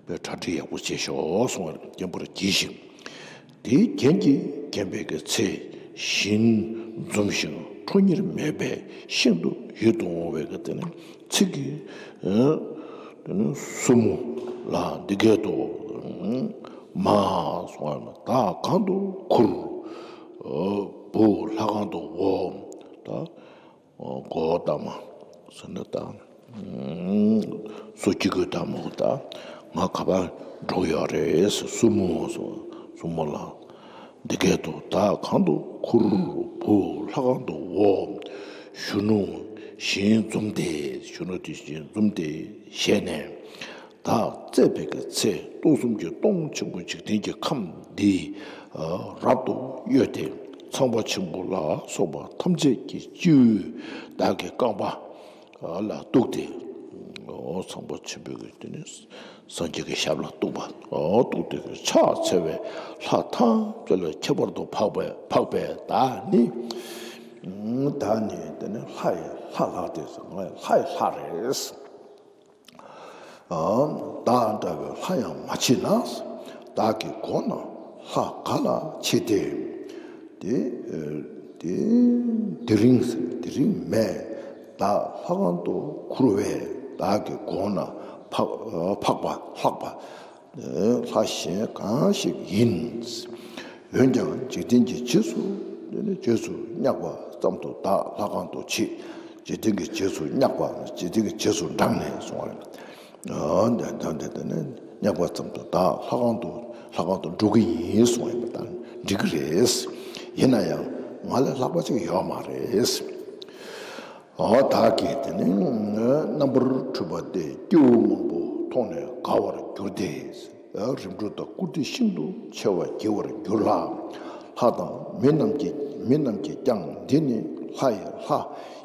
དཔེ་གྲ་སྒྲིག་ཡག་པོ་བྱེད་ཤོག་གསུང་བར་བརྒྱན་པར་གྱིས་ཤིག་དེའི་རྒྱན་གྱིས་བརྒྱན་པའི་གི་ཚེ་ཞིང་འཛུམ་ཞིང་ཁྲོ་གཉེར་མེད་པའི་ཤིན་ཏུ་ཡིད་དུ་འོང་བའི་གི་དེ་ནི་ཚིག་གི་དེ་ནི་སྲུ་མོ་ལ་འདི་སྐད་དུ། མ་གསུང་བ་བདག་གང་དུ་འཁོར། བུ་ལྷ་གང་དུ་འོ། ད་གོ་ད་མ་ཟེར་ན་ད་སོ་སྐྱེ་དགུའི་བདག་མོ་ད་ང་ག་པར་འགྲོ་ཡོད་རེད་སྲུ་མོ་སོ། སྲུ་མོ་ལ་འདི་སྐད་དུ་བདག་གང་དུ་འཁོར། བུ་ལྷ་གང་དུ་འོ། གཞོན་ནུ་ཞིང་འཛུམ་སྟེ། གཞོན་ནུ་དེ་ཞིང་འཛུམ་སྟེ་བཞད་ནས། བདག་བཙས་པའི་གི་ཚེ་སྟོང་གསུམ་གྱི་སྟོང་ཆེན་པོ་འཇིག་རྟེན་གྱི་ཁམས་འདི་རབ་ཏུ་གཡོས་ཏེ་ཚངས་པ་ཆེན་པོ་ལ་སོགས་པ་ཐམས་ཅད་ཀྱི་སྤྱི་བོས་བདག་གི་རྐང་པ་ལ་གཏུགས་ཏེ། ཚངས་པ་ཆེན་པོའི་གི་དེ་ནི་སངས་རྒྱས་ཀྱི་ཞབས་ལ་གཏུགས་པ། གཏུགས་ཏེ་ཕྱག་འཚལ་བའི་ལྷ་ཐམས་ཅད་ལ་ཁྱད་པར་དུ་འཕགས་པའི་འཕགས་པའི་བདག་ནི། བདག་ནི་དེ་ནི་ལྷ་ཡི་ལྷ་ལགས་ཏེ་ང་ལྷ་ཡི་ལྷ་རེད། བདག་འདྲ་བའི་ལྷ་ཡང་མ་མཆིས་ན། བདག་གི་སྒོ་ན་ལྷ་ག་ལ་མཆིས་ཏེ། དེ་དེ་དེ་རིང་དེ་རིང་མེད། བདག་ལྷ་གང་དུ་འཁོར་བས་བདག་གི་སྒོ་ན་འཕགས་འཕགས་པ་ལྷག་པ་ལྷ་གཞན་གང་ཞིག་ཡིན། འོན་ཀྱང་འཇིག་རྟེན་གྱི་རྗེས་སུ་རྗེས་སུ་བསྙེགས་པ་ཙམ་དུ་བདག་ལྷ་གང་དུ་མཆིས། འཇིག་རྟེན་གྱི་རྗེས་སུ་བསྙེགས་པ་འཇིག་རྟེན་གྱི་རྗེས་སུ་འབྲངས་ནས་གསུངས་པ་རེད། འདི་འདི་འདི་ནི་བསྙེགས་པ་ཙམ་དུ་བདག་ལྷ་གང་དུ་ལྷ་གང་དུ་འགྲོ་གི་ཡིན་གསུངས་ཡིན་པ་དང་འགྲིག་གི་རེད། ཡིན་ན་ཡང་ང་ལས་ལྷག་པ་ཅིག་ཡོད་མ་རེད། བདག་གིས་དེ་ནི་རྣམ་པར་འཁྲུལ་པ་སྟེ་སྐྱེ་བོ་མང་པོ་མཐོང་ནས་དགའ་བར་གྱུར་ཏེ། རིམ་གྲོ་དང་བཀུར་སྟི་ཤིན་ཏུ་ཆེ་བ་བགྱི་བར་འགྱུར་ལ། ལྷ་དང་མི་རྣམས་ཀྱིས་མི་རྣམས་ཀྱིས་ཀྱང་འདི་ནི་ལྷ་ཡི་ལྷ་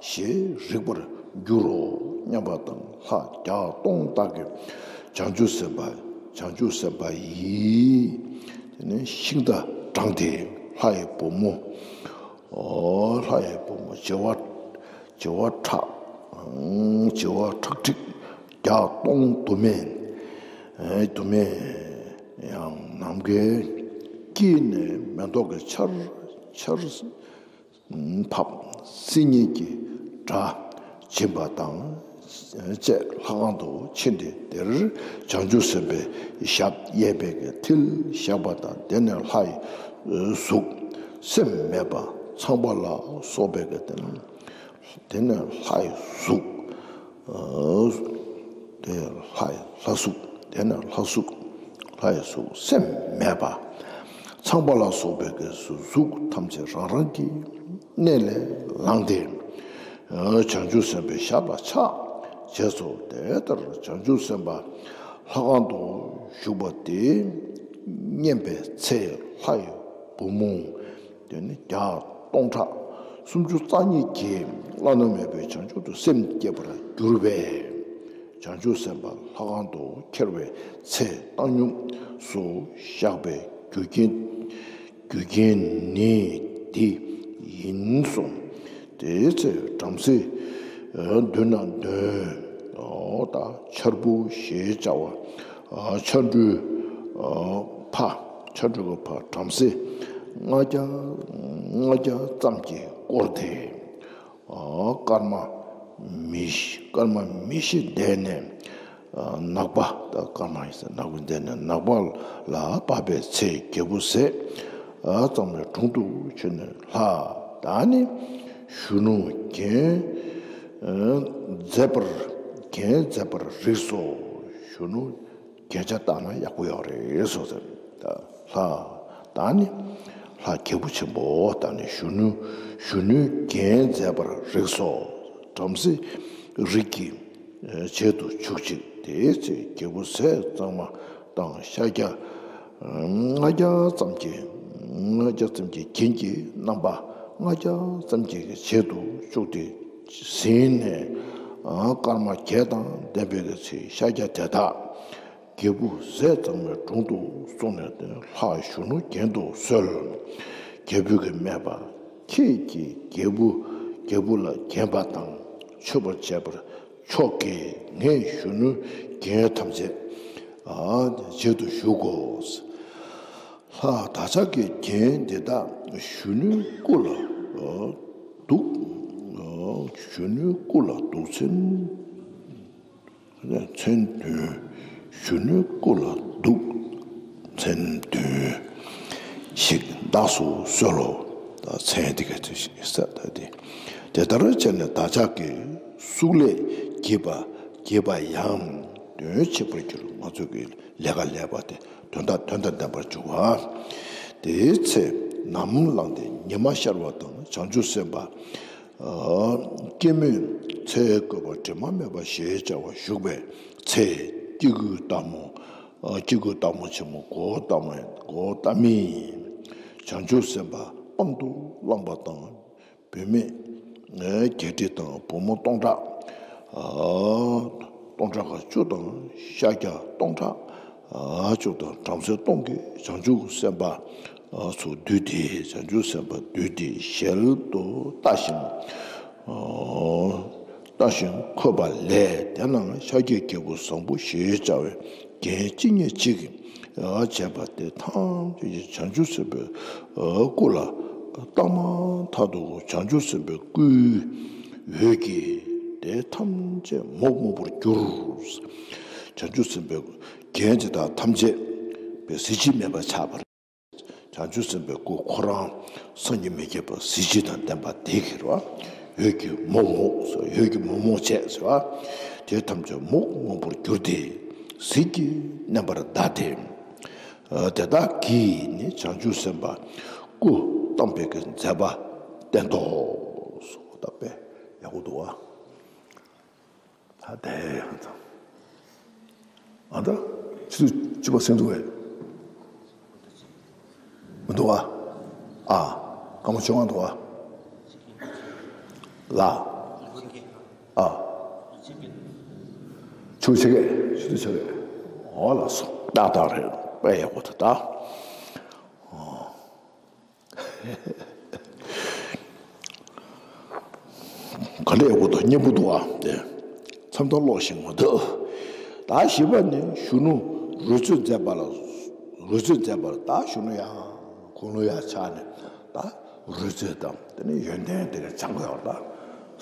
ཞེས་རིག་པར་འགྱུར་རོ་སྙམ་པ་དང་ལྷ་བརྒྱ་སྟོང་དག་གིས་བྱང་ཆུབ་སེམས་དཔའ་བྱང་ཆུབ་སེམས་དཔའ་ཡི་དེ་ནི་ཤིང་རྟ་དྲངས་ཏེ་ལྷ་ཡི་བུ་མོ། ལྷ་ཡི་བུ་མོ་བྱེ་བ་བྱེ་བ་ཕྲག་བྱེ་བ་ཁྲག་ཁྲིག་བརྒྱ་སྟོང་དུ་མས། དུ་མས་ཡང་ནམ་མཁའི་དཀྱིལ་ནས་མེ་ཏོག་གི་ཆར་ཆར་ཕབ། སིལ་སྙན་གྱི་སྒྲ་འབྱིན་པ་དང་བཅས་ལྷ་ཁང་དུ་ཕྱིན་ཏེ་དེར་བྱང་ཆུབ་སེམས་དཔའི་ཞབས་གཡས་པའི་གི་མཐིལ་བཞག་པ་དང་དེ་ནས་ལྷ་ཡི་གཟུགས་སེམས་མེད་པ་ཚངས་པ་ལ་སོགས་པའི་གི་དེ་ནས་དེ་ནས་ལྷ་ཡི་གཟུགས། དེ་ལྷ་ཡི་ལྷ་གཟུགས། དེ་ནས་ལྷ་གཟུགས། ལྷའི་གཟུགས་སེམས་མེད་པ། ཚངས་པ་ལ་སོགས་པའི་གི་གཟུགས་ཐམས་ཅད་རང་རང་གི་གནས་ལས་ལངས་ཏེ། བྱང་ཆུབ་སེམས་དཔའི་ཞབས་ལ་ཕྱག་བྱས་སོ། དེ་ལྟར་བྱང་ཆུབ་སེམས་དཔའ་ལྷ་ཁང་དུ་བཞུགས་པ་དེ་བསྙེན་པའི་ཚེ་ལྷ་ཡི་བུ་མོ། དེ་ནི་བརྒྱ་སྟོང་ཕྲག་སུམ་ཅུ་རྩ་གཉིས་ཀྱིས་བླ་ན་མེད་པའི་བྱང་ཆུབ་ཏུ་སེམས་བསྐྱེད་པར་འགྱུར་བས། བྱང་ཆུབ་སེམས་དཔའ་ལྷ་ཁང་དུ་ཁྱེར་བའི་ཚེ་བཏང་སྙོམས་སུ་བཞག་པའི་རྒྱུ་རྐྱེན་རྒྱུ་རྐྱེན་ནི་འདི་ཡིན་གསུངས། དེའི་ཚེ་བྲམ་ཟེ་མདུན་ན་འདོན། ད་ཆར་བུ་ཞེས་བྱ་བ་ཆར་འབྲུའི་ཕ། ཆར་འབྲུ་གི་ཕ་བྲམ་ཟེ་ལྔ་བརྒྱ་ལྔ་བརྒྱ་ཙམ་གྱིས་བསྐོར་ཏེ། སྐར་མ་མི་ཤི་སྐར་མ་མི་ཤི་འདས་ནས་ནག་པ། ད་སྐར་མ་ཡིན་ཟེར་ནག་པོ་འདས་ནས་ནག་པ་ལ་བབ་པའི་ཚེ་རྒྱལ་པོ་ཟས་གཙང་མའི་དྲུང་དུ་ཕྱིན་ནས། ལྷ་ད་ནི་གཞོན་ནུ་རྒྱན་མཛད་པར་རྒྱན་མཛད་པར་རིགས་སོ། གཞོན་ནུ་རྒྱན་ཆ་བཏགས་ན་ཡག་པོ་ཡོད་རེད་གསུངས་ཟེར། ད་ལྷ་ད་ནི་ལྷ་རྒྱལ་པོ་ཆེན་པོ་ད་ནི་གཞོན་ནུ་གཞོན་ནུའི་རྒྱན་མཛད་པར་རིགས་སོ། བྲམ་ཟེ་རིགས་ཀྱི་བྱད་དུ་ཆུག་ཅིག་དེའི་ཚེ་རྒྱལ་པོ་ཟས་གཙང་མ་དང་ཤཱཀྱ་ལྔ་བརྒྱ་ཙམ་གྱི་ལྔ་བརྒྱ་ཙམ་གྱི་རྒྱན་གྱི་རྣམ་པ་ལྔ་བརྒྱ་ཙམ་གྱི་བྱད་དུ་ཆུག་སྟེ་ཟིན་ནས། སྐར་མ་བརྒྱད་དང་ལྡན་པའི་ཚེ་ཤཱཀྱ་དེ་དག་རྒྱལ་པོ་ཟས་གཙང་མའི་དྲུང་དུ་སོང་ནས་ལྷ་གཞོན་ནུ་རྒྱན་དུ་གསོལ། རྒྱལ་པོས་ཀྱི་སྨྲས་པ། ཁྱེད་ཀྱིས་རྒྱལ་པོ་རྒྱལ་པོ་ལ་བརྒྱན་པ་དང་མཆོད་པར་བྱས་པར་ཆོག་གི། ངས་གཞོན་ནུ་རྒྱན་ཐམས་ཅད་བྱད་དུ་ཞུགས་གོ། ལྷ་བདག་ཅག་གི་རྒྱན་འདི་དག་གཞོན་ནུའི་སྐུ་ལ་འདུག་གཞོན་ནུའི་སྐུ་ལ་འདུག་ཚུན། མཚན་བདུན། གཞོན་ནུའི་སྐུ་ལ་འདུག་མཚན་བདུན་ཞིག་བདག་སུ་གསོལ་ལོ། ད་མཚན་དེ་ག་ཚོད་ཞིག་ས་ད་དེ། དེ་ལྟར་བྱས་ནས་བདག་ཅག་གི་སུག་ལས་བགྱིས་པ་བགྱིས་པ་ཡང་དོན་བྱེད་པར་འགྱུར། ང་ཚོ་གི་ལས་ཀ་ལས་པ་དེ་དོན་དག་དོན་དང་ལྡན་པར་འགྱུར་བ། དེའི་ཚེ་ནམ་ལངས་ཏེ་ཉི་མ་ཤར་བ་དང་བྱང་ཆུབ་སེམས་དཔའ། སྐྱེད་མོས་ཚལ་བཀོད་པ་དྲི་མ་མེད་པ་ཞེས་བྱ་བ་བཞུགས་པའི་ཚེ། སྐྱེ་དགུའི་སྟག་མོ། སྐྱེ་དགུའི་སྟག་མོ་ཆེན་མོ་མགོ་བོ་སྟག་མོ་མགོ་བོ་སྟག་མིན། བྱང་ཆུབ་སེམས་དཔའ་དཔང་དུ་བླངས་པ་དང་། བུད་མེད་བརྒྱད་ཁྲི་དང་བུ་མོ་སྟོང་ཕྲག་སྟོང་ཕྲག་ག་བཅུ་དང་ཤཱཀྱ་སྟོང་ཕྲག་བཅུ་དང་བྲམ་ཟེ་སྟོང་གིས་བྱང་ཆུབ་སེམས་དཔའ་ཚོ་འདུས་ཏེ། བྱང་ཆུབ་སེམས་དཔའ་འདུས་ཏེ་ཞལ་དུ་ལྟ་ཞིང་ལྟ་ཞིང་འཁོད་པ་ལས། དེ་ན་ཤཱཀྱའི་རྒྱལ་པོ་བཟང་པོ་ཞེས་བྱ་བའི་རྒྱན་ཅི་སྙེད་ཅིག་གིས་བྱས་པ་དེ་ཐམས་ཅད་ཀྱིས་བྱང་ཆུབ་སེམས་དཔའི་སྐུ་ལ་རྟག་མ་ཐག་ཏུ་བྱང་ཆུབ་སེམས་དཔའི་སྐུའི་འོད་ཀྱིས་དེ་ཐམས་ཅད་མོག་མོག་པར་གྱུར། བྱང་ཆུབ་སེམས་དཔའི་རྒྱན་དེ་དག་ཐམས་ཅད་པའི་གཟི་བརྗིད་མེད་པར་ཆགས་པར། བྱང་ཆུབ་སེམས་དཔའི་སྐུ་ཁོ་རང་སངས་རྒྱས་མི་བསྐྱོད་པ་གཟི་བརྗིད་དང་ལྡན་པ་དེ་གི་རེད་བ། འོད་ཀྱིས་མོག་མོག་ཟེར། འོད་ཀྱིས་མོག་མོག་བྱས་ཟེར་བ། དེ་ཐམས་ཅད་མོག་མོག་པར་གྱུར་ཏེ་ཟིལ་གྱིས་མནན་པར་གདའ་སྟེ། དེ་དག་གིས་ནི་བྱང་ཆུབ་སེམས་དཔའ་སྐུ་བལྟམས་པའི་གི་མཛད་པ་བསྟན་ཏོ། སོ་ད་དཔེ་ཡག་པོ་འདུག་བ། ད་དེ་ཡང་ད། ཨ་ད། ཆུ་ཆུ་པ་སེང་འདུག་བས། མི་འདུག་ཨ། ཨ། སྐར་མ་བཅོ་ལྔ་འདུག་ཨ། ལ། ཨ། ཆུ་ཆེ་གེ་ཆུ་ཆེ་གེ་འོ་ལགས་སོ། ཏག་ཏག་རེད། དཔེ་ཡག་པོ་ད་ད། ག་འདྲ་ཡག་པོ་འདུག་སྙན་པོ་འདུག་ཨ། དེ་མཚམས་མཚམས་ཀློག་ཤེས་མི་འདུག་ད་བཞི་པ་ནི་གཞོན་ནུ་རོལ་རྩེད་མཛད་པ་ལ། རོལ་རྩེད་མཛད་པ་ལ་ད་གཞོན་ནུ་ཡང་དགུང་ལོ་ཡང་ཆགས་ནས་ད་རོལ་རྩེད་དང་དེ་ནས་ཡོན་ཏན་དེ་ག་སྦྱང་དགོས་ཡོད་རེད། ད་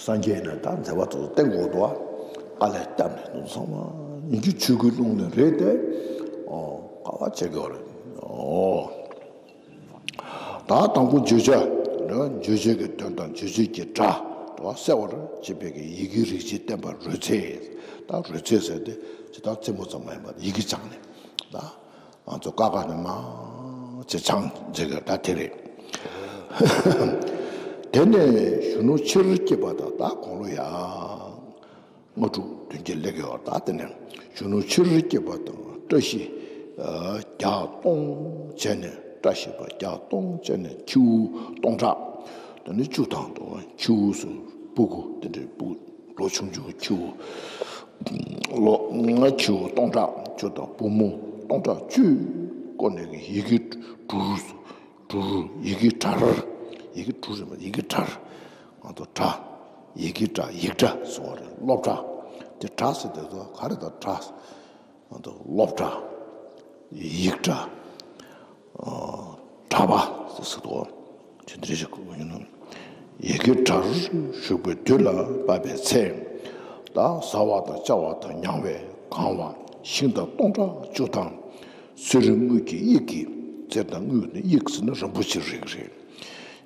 སངས་རྒྱས་ནས་ད་མཛད་པ་དེ་ཚོ་བསྟན་དགོས་འདུག་ཨ། དཀའ་ལས་བརྒྱབ་ནས་དུང་སང་མ་ཡིན་གྱི་ཆོས་སྐུའི་ཀློང་ནས་རེད་དེ། ཨོ་དཀའ་བ་སྤྱད་དགོས་རེད། ཨོ། ད་དང་པོ་བརྗོད་བྱ། བརྗོད་བྱའི་གི་དོན་དང་བརྗོད་བྱེད་ཀྱི་སྒྲ་དེ་གསལ་བར་བྱེད་པའི་གི་ཡི་གེའི་རིགས་ཀྱིས་བསྟན་པ་རོལ་རྩེད། ད་རོལ་རྩེད་ཟེར་དེ་ཇི་ལྟར་རྩེད་མོ་ཙམ་མ་ཡིན་པར་ཡི་གེ་སྦྱངས་ནས་ད་ ང་ཚོ་ཀ་ཁ་ནས་མང་ཆེ་ཆང་མཛད་ཀྱི་ད་དེ་རེད། དེ་ནས་གཞོན་ནུ་ཕྱིར་སྐྱེས་པ་དང་ད་དགུང་ལོ་ཡང་ལྔ་དྲུག་བདུན་བརྒྱད་སླེབས་ཀྱི་ཡོད། ད་དེ་ནས་གཞོན་ནུ་ཕྱིར་སྐྱེས་པ་དང་བཀྲ་ཤིས་བརྒྱ་སྟོང་བྱས་ནས་བཀྲ་ཤིས་པ་བརྒྱ་སྟོང་བྱས་ནས་ཁྱེའུ་སྟོང་ཕྲག་དེ་ནས་བཅུ་དང་དུ་ཁྱེའུ་སུ་སྤུ་གུ་དེ་འདྲའི་སྤུ་ལོ་ཆུང་ཆུང་ཁྱེའུ་ལོ་ལྔ་ཁྱེའུ་སྟོང་ཕྲག་བཅུ་དང་བུ་མོ་སྟོང་ཕྲག་བཅུ་བསྐོར་ནས་ཡི་གེ་འབྲུ་རུ་འབྲུ་རུ་ཡི་གེ་གྲྭར། ཡི་གེ་འབྲུ་རེད་མ་ཡི་གེ་གྲྭར། ང་ཚོ་གྲྭ། ཡི་གེ་གྲྭ་ཡིག་གྲྭ་ཟེར་བ་རེད། སློབ་གྲྭ། དེ་གྲྭ་ཟེར་དེ་ཚོ་ག་རེ་ད་གྲྭ། ང་ཚོ་སློབ་གྲྭ། ཡིག་གྲྭ། གྲྭ་པ་ཟེར་ཟེར་དོ། དེ་འདྲ་ཞིག་གོ་ཡིན་ནོ། ཡི་གེ་གྲྭར་ཞུགས་པའི་དུས་ལ་བབ་པའི་ཚེ། ད་བཟའ་བ་དང་བཅའ་བ་དང་མྱང་བས་གང་བ་ཤིང་རྟ་སྟོང་ཕྲག་བཅུ་དང་། གསེར་རི་དངུལ་གྱི་དབྱིབས་ཀྱི། གསེར་དང་དངུལ་ནི་དབྱིབས་ཟེར་ན་རིན་པོ་ཆེ་རིགས་རེད།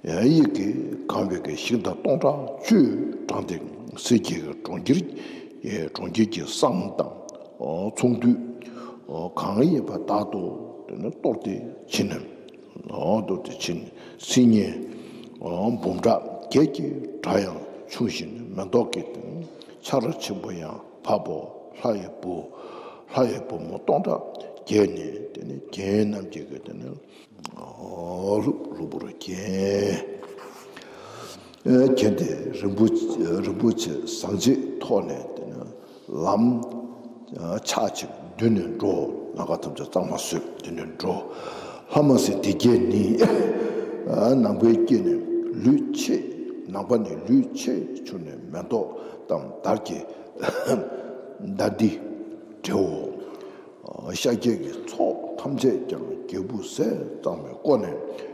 དབྱིབས་ཀྱིས་གང་བའི་གི་ཤིང་རྟ་སྟོང་ཕྲག་བཅུ་དྲངས་ཏེ་གསེར་གྱི་གྲོང་ཁྱེར། གྲོང་ཁྱེར་གྱི་བསང་དང་ཚོང་འདུས་གང་ཡིན་པ་དག་ཏུ་གཏོར་ཏེ་ཕྱིན་ནས། གཏོར་ཏེ་ཕྱིན་ནས་སིལ་སྙན་འབུམ་ཕྲག་བརྒྱད་ཀྱི་སྒྲ་ཡང་ཆུང་ཞིང་མེ་ཏོག་གི་ཆར་ཆེན་པོ་ཡང་འབབ་བོ། ལྷ་ཡི་བུ། ལྷ་ཡི་བུ་མོ་སྟོང་ཕྲག་བརྒྱད་ནི་དེ་ནི་རྒྱན་རྣམས་ཀྱི་གི་དེ་ནི། ཨོ་ལྷུབ་ལྷུབ་པོར་མཁྱེན། མཁྱེན་ཏེ་རིན་པོ་རིན་པོ་ཆེ་ཟངས་ཀྱི་ཐོག་ནས་དེ་ནས་ལམ་ཕྱག་གཅིག་མདུན་ནས་འགྲོ། ནམ་མཁའ་ཐམས་ཅད་གཙང་མ་བཟོས་མདུན་ནས་འགྲོ། ལྷ་མ་སྲིན་སྡེ་བརྒྱད་ནི་ནམ་མཁའི་དཀྱིལ་ནས་ལུས་ཕྱེད། ནམ་མཁའ་ནས་ལུས་ཕྱེད་བྱུང་ནས་མེ་ཏོག་དང་དར་གྱི་ལྡ་ལྡི་འབྲེའོ། ཤཱཀྱའི་གི་ཚོགས་ཐམས་ཅད་ཀྱང་སྐྱེས་བུ་ཟས་གཙང་མས་བསྐོལ་ནས་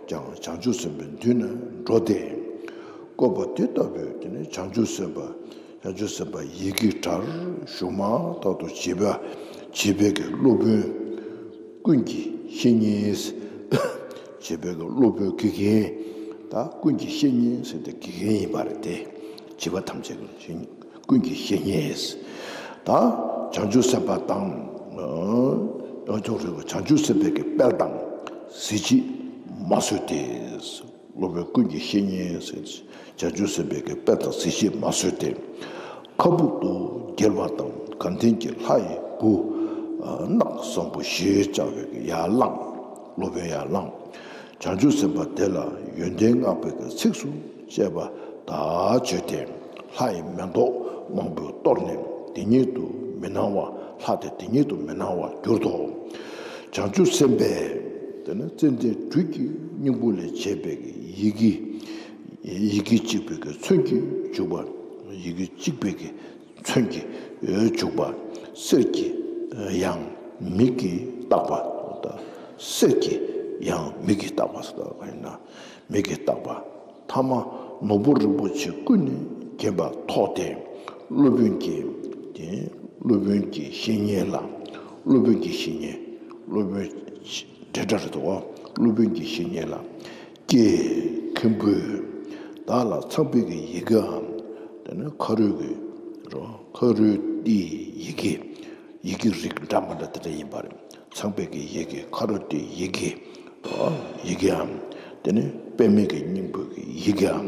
ཀྱང་བྱང་ཆུབ་སེམས་དཔའི་མདུན་ན་འགྲོ་སྟེ། བསྐོལ་བ་དེ་ལྟ་བུའི་དེ་ནས་བྱང་ཆུབ་སེམས་དཔའ། བྱང་ཆུབ་སེམས་དཔའ་ཡི་གེ་གྲྭར་ཞུགས་མ་ཐག་ཏུ་བྱིས་པ་བྱིས་པའི་གི་སློབ་དཔོན་ཀུན་གྱི་བཤེས་གཉེན། བྱིས་པའི་གི་སློབ་དཔོན་དགེ་རྒན་དང་ཀུན་གྱི་བཤེས་གཉེན་ཟེར་ཏེ་དགེ་རྒན་ཡིན་པ་རེད་དེ། བྱིས་པ་ཐམས་ཅད་ཀྱི་བཤེས་གཉེན། ཀུན་གྱི་བཤེས་གཉེན། ད་བྱང་ཆུབ་སེམས་དཔའ་དང་། ཨ་ཅོག་རེ་བ་བྱང་ཆུབ་སེམས་དཔའི་གི་དཔལ་དང་གཟི་བརྗིད་མ་བཟོད་དེ། སློབ་དཔོན་ཀུན་གྱི་བཤེས་གཉེན་ཟེར། བྱང་ཆུབ་སེམས་དཔའི་གི་དཔལ་དང་གཟི་བརྗིད་མ་བཟོད་དེ། ཁ་སྦུབ་ཏུ་འགྱེལ་བ་དང་དགའ་ལྡན་གྱི་ལྷ་ཡི་བུ། ནགས་བཟང་པོ་ཞེས་བྱ་བའི་གི་ཡར་ལངས། སློབ་དཔོན་ཡར་ལངས། བྱང་ཆུབ་སེམས་དཔའ་དེ་ལ་ཡོན་ཏན་བསྔགས་པའི་གི་ཚིགས་སུ་བཅད་པ་དག་བརྗོད་དེ། ལྷ་ཡི་མེ་ཏོག་མང་པོས་གཏོར་ནས་དེ་ཉིད་དུ་མི་སྣང་བ། ལྷ་དེ་དེ་ཉིད་དུ་མི་སྣང་བར་གྱུར་ཏོ། བྱང་ཆུབ་སེམས་དཔའི་དེ་ནི་ཙན་དན་སྦྲུལ་གྱི་སྙིང་པོ་ལས་བྱས་པའི་གི་ཡི་གེ། ཡི་གེ་གཅིག་པའི་གི་ཚོན་གྱིས་བྱུགས་པ། ཡི་གེ་གཅིག་པའི་གི་ཚོན་གྱིས་བྱུགས་པ། གསེར་གྱི་ཡང་མིག་གིས་བལྟ་བ། གསེར་གྱི་ཡང་མིག་གིས་བལྟ་བ་ཟེར་བ་ཡིན་ན། མིག་གིས་བལྟ་བ། ཐ་མ་ནོར་བུ་རིན་པོ་ཆེ་ཀུན་ནས་བརྒྱན་པ་ཐོགས་ཏེ། སློབ་དཔོན་གྱི་དེ་སློབ་དཔོན་གྱི་བཤེས་གཉེན་ལ། སློབ་དཔོན་གྱི་བཤེས་གཉེན། སློབ་དཔོན་འབྲེལ་སྒྲ་རེད་དོ། སློབ་དཔོན་གྱི་བཤེས་གཉེན་ལ། ཀྱེ་མཁན་པོས་བདག་ལ་ཚངས་པའི་གི་ཡི་གེའམ། དེ་ནི་ཁ་རོས་ཀྱི་རོ། ཁ་རོས་ཏི་ཡི་གེ། ཡི་གེ་རིགས་འདྲ་མི་འདྲ་དེ་འདྲ་ཡིན་པ་རེད། ཚངས་པའི་གི་ཡི་གེ། ཁ་རོ་ཏི་ཡི་གེ། ཡི་གེའམ། དེ་ནི་པདྨའི་གི་སྙིང་པོའི་གི་ཡི་གེའམ།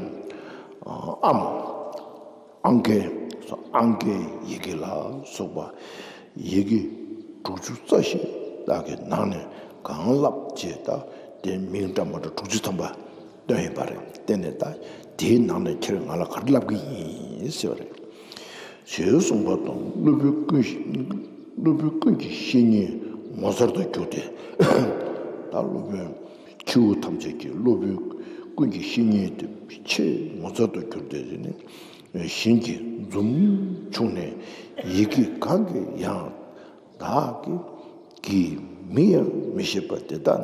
ཨམ། ཨང་ཀའི་ཨང་ཀའི་ཡི་གེ་ལ་སོགས་པ་ཡི་གེ་དྲུག་ཅུ་རྩ་བཞི་དག་གི་ནང་ནས་གང་བསླབ་ཅེས་དང་དེ་མིང་འདྲ་མི་འདྲ་དྲུག་ཅུ་ཐམ་པ་བཏོན་ཡོད་པ་རེད། བསྟན་ནས་ད་དེའི་ནང་ནས་ཁྱེད་ང་ལ་ག་རེ་བསླབ་ཀྱི་ཡིན་ཟེར་བ་རེད། ཞེས་གསུངས་པ་དང་སློབ་དཔོན་ཀུན་སློབ་དཔོན་ཀུན་གྱི་བཤེས་གཉེན་ངོ་མཚར་དུ་གྱུར་ཏེ། ད་སློབ་དཔོན་ཁྱེའུ་ཐམས་ཅད་ཀྱི་སློབ་དཔོན་ཀུན་གྱི་བཤེས་གཉེན་དེ་ཆེས་ངོ་མཚར་དུ་གྱུར་ཏེ་ནི་ཞིང་གི་འཛུམ་ཕྱུང་ནས་ཡི་གེ་གང་གིས་ཡང་བདག་གི་གི་མིང་ཡང་མི་ཤེས་པ་དེ་དག་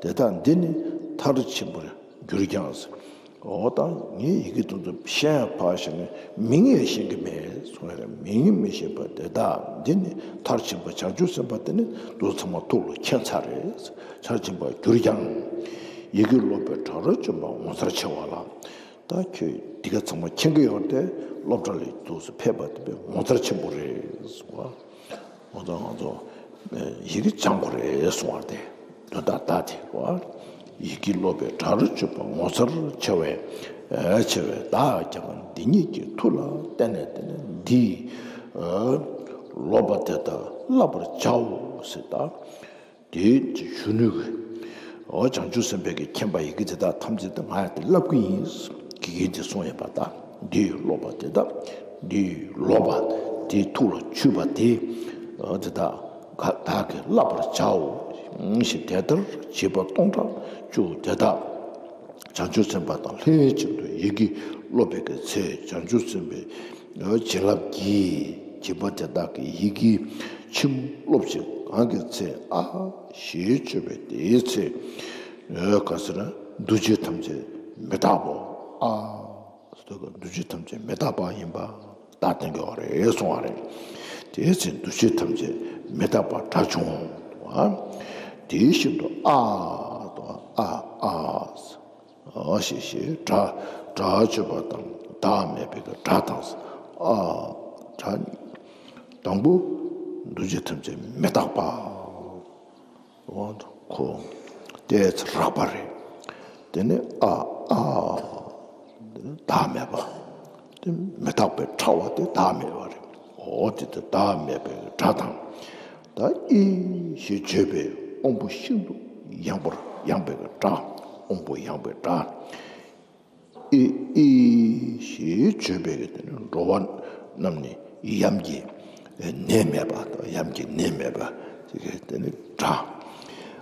དེ་དག་འདི་ནི་མཐར་ཕྱིན་པར་གྱུར་ཀྱང་། འོ་ད་ངས་ཡི་གེ་དེ་ཚོ་ཤེས་ཡ་ཕར་བཞག་ནས་མིང་ཡང་ཤེས་ཀྱི་མེད་གསུང་ཡ་རེད། མིང་མི་ཤེས་པ་དེ་དག་འདི་ནི་མཐར་ཕྱིན་པ་བྱང་ཆུབ་སེམས་དཔའ་དེ་ནི་དེ་ཚང་མ་ཐུགས་ལ་མཁྱེན་ཚར་རེད། མཐར་ཕྱིན་པར་གྱུར་ཀྱང་། ཡི་གེ་སློབ་པའི་གྲྭ་རོགས་བཅོམ་པ་ངོ་མཚར་ཆེ་བ་ལ། ད་ཁྱོད་འདི་ག་ཚང་མ་མཁྱེན་གྱི་ཡོད་དེ་སློབ་གྲྭ་ལ་དུས་སུ་ཕེབས་པ་དེ་དཔེ་ངོ་མཚར་ཆེན་པོ་རེད་གསུང་བ། ང་ཚོ་ང་ཚོ་ཡི་གེ་སྦྱང་དགོས་རེད་གསུང་བ་དེ། དོན་དག་བདག་དེ་བ། ཡི་གེ་སློབ་པའི་གྲྭ་རུ་བཅུག་པ་ངོ་མཚར་ཆེ་བས། ཆེ་བས་བདག་ཀྱང་འདི་ཉིད་ཀྱི་མཐུ་ལ་བརྟེན་ནས་བརྟེན་ནས་འདི་སློབ་པ་དེ་དག་བསླབ་པར་བྱའོ་ཟེར་ད། དེའི་གཞོན་ནུ་གིས། འོ་བྱང་ཆུབ་སེམས་དཔའི་གི་མཁྱེན་པ་ཡི་གེ་དེ་དག་ཐམས་ཅད་དེ་ང་ཡང་དེ་བསླབ་ཀྱི་ཡིན། དགེ་རྒན་དེ་གསུངས་ཡོད་པ་དང་འདིའི་སློབ་པ་དེ་དག་འདིའི་སློབ་པ་དེའི་ཐུགས་ལ་ཆུད་པ་དེ། འོ་དེ་དག་ག་བདག་གིས་བསླབ་པར་བྱའོ། ཞེས་དེ་ལྟར་བྱིས་པ་སྟོང་ཕྲག་བཅུ་དེ་དག་བྱང་ཆུབ་སེམས་དཔའ་དང་ལྷན་ཅིག་ཏུ་ཡི་གེ་སློབ་པའི་གི་ཚེ་བྱང་ཆུབ་སེམས་དཔའི་བྱིན་རླབས་ཀྱིས་བྱིས་པ་དེ་དག་གིས་ཡི་གེ་ཆེན་མོ་སློབ་ཅིང་གང་གི་ཚེ་ཨ་ཞེས་བརྗོད་པའི་དེའི་ཚེ། ག་ཟེར་ན་འདུ་བྱེད་ཐམས་ཅད་མི་རྟག་པའོ། ཨ་འདུ་བྱེད་ཐམས་ཅད་མི་རྟག་པ་ཡིན་པ་བདག་བསྟན་གྱི་བ་རེད་གསུང་བ་རེད། དེའི་ཚེ་འདུ་བྱེད་ཐམས་ཅད་མི་རྟག་པ་དགྲ་བྱུང་བ། དེའི་ཤིན་ཏུ་ཨ་དང་ཨ་ཨ། ཨ་ཞེས་ཞེས་སྒྲ་སྒྲ་བརྗོད་པ་དང་བདག་མེད་པའི་སྒྲ་དང་ཨ་སྒྲ་དང་པོ་འདུ་བྱེད་ཐམས་ཅད་མི་རྟག་པ། འོ་ཁོ་དེ་ཚེ་རགས་པ་རེད། དེ་ནས་ཨ་ཨ་བདག་མེད་པ། དེ་མི་རྟག་པའི་ཕྲ་བ་དེ་བདག་མེད་པ་རེད། འོ་དེ་དེ་བདག་མེད་པའི་སྒྲ་དང་། ད་ཨི་ཞེས་བརྗོད་པའི་དབང་པོ་ཤིན་ཏུ་ཡངས་པར་ཡངས་པའི་སྒྲ། དབང་པོ་ཡངས་པའི་སྒྲ། ཨི་ཨི་ཞེས་བརྗོད་པའི་དེ་ནི་འགྲོ་བ་རྣམས་ནི་ཡམས་ཀྱི་ནད་མེད་པ་དང་ཡམས་ཀྱི་ནད་མེད་པ་ཅིག་གི་དེ་ནི་སྒྲ།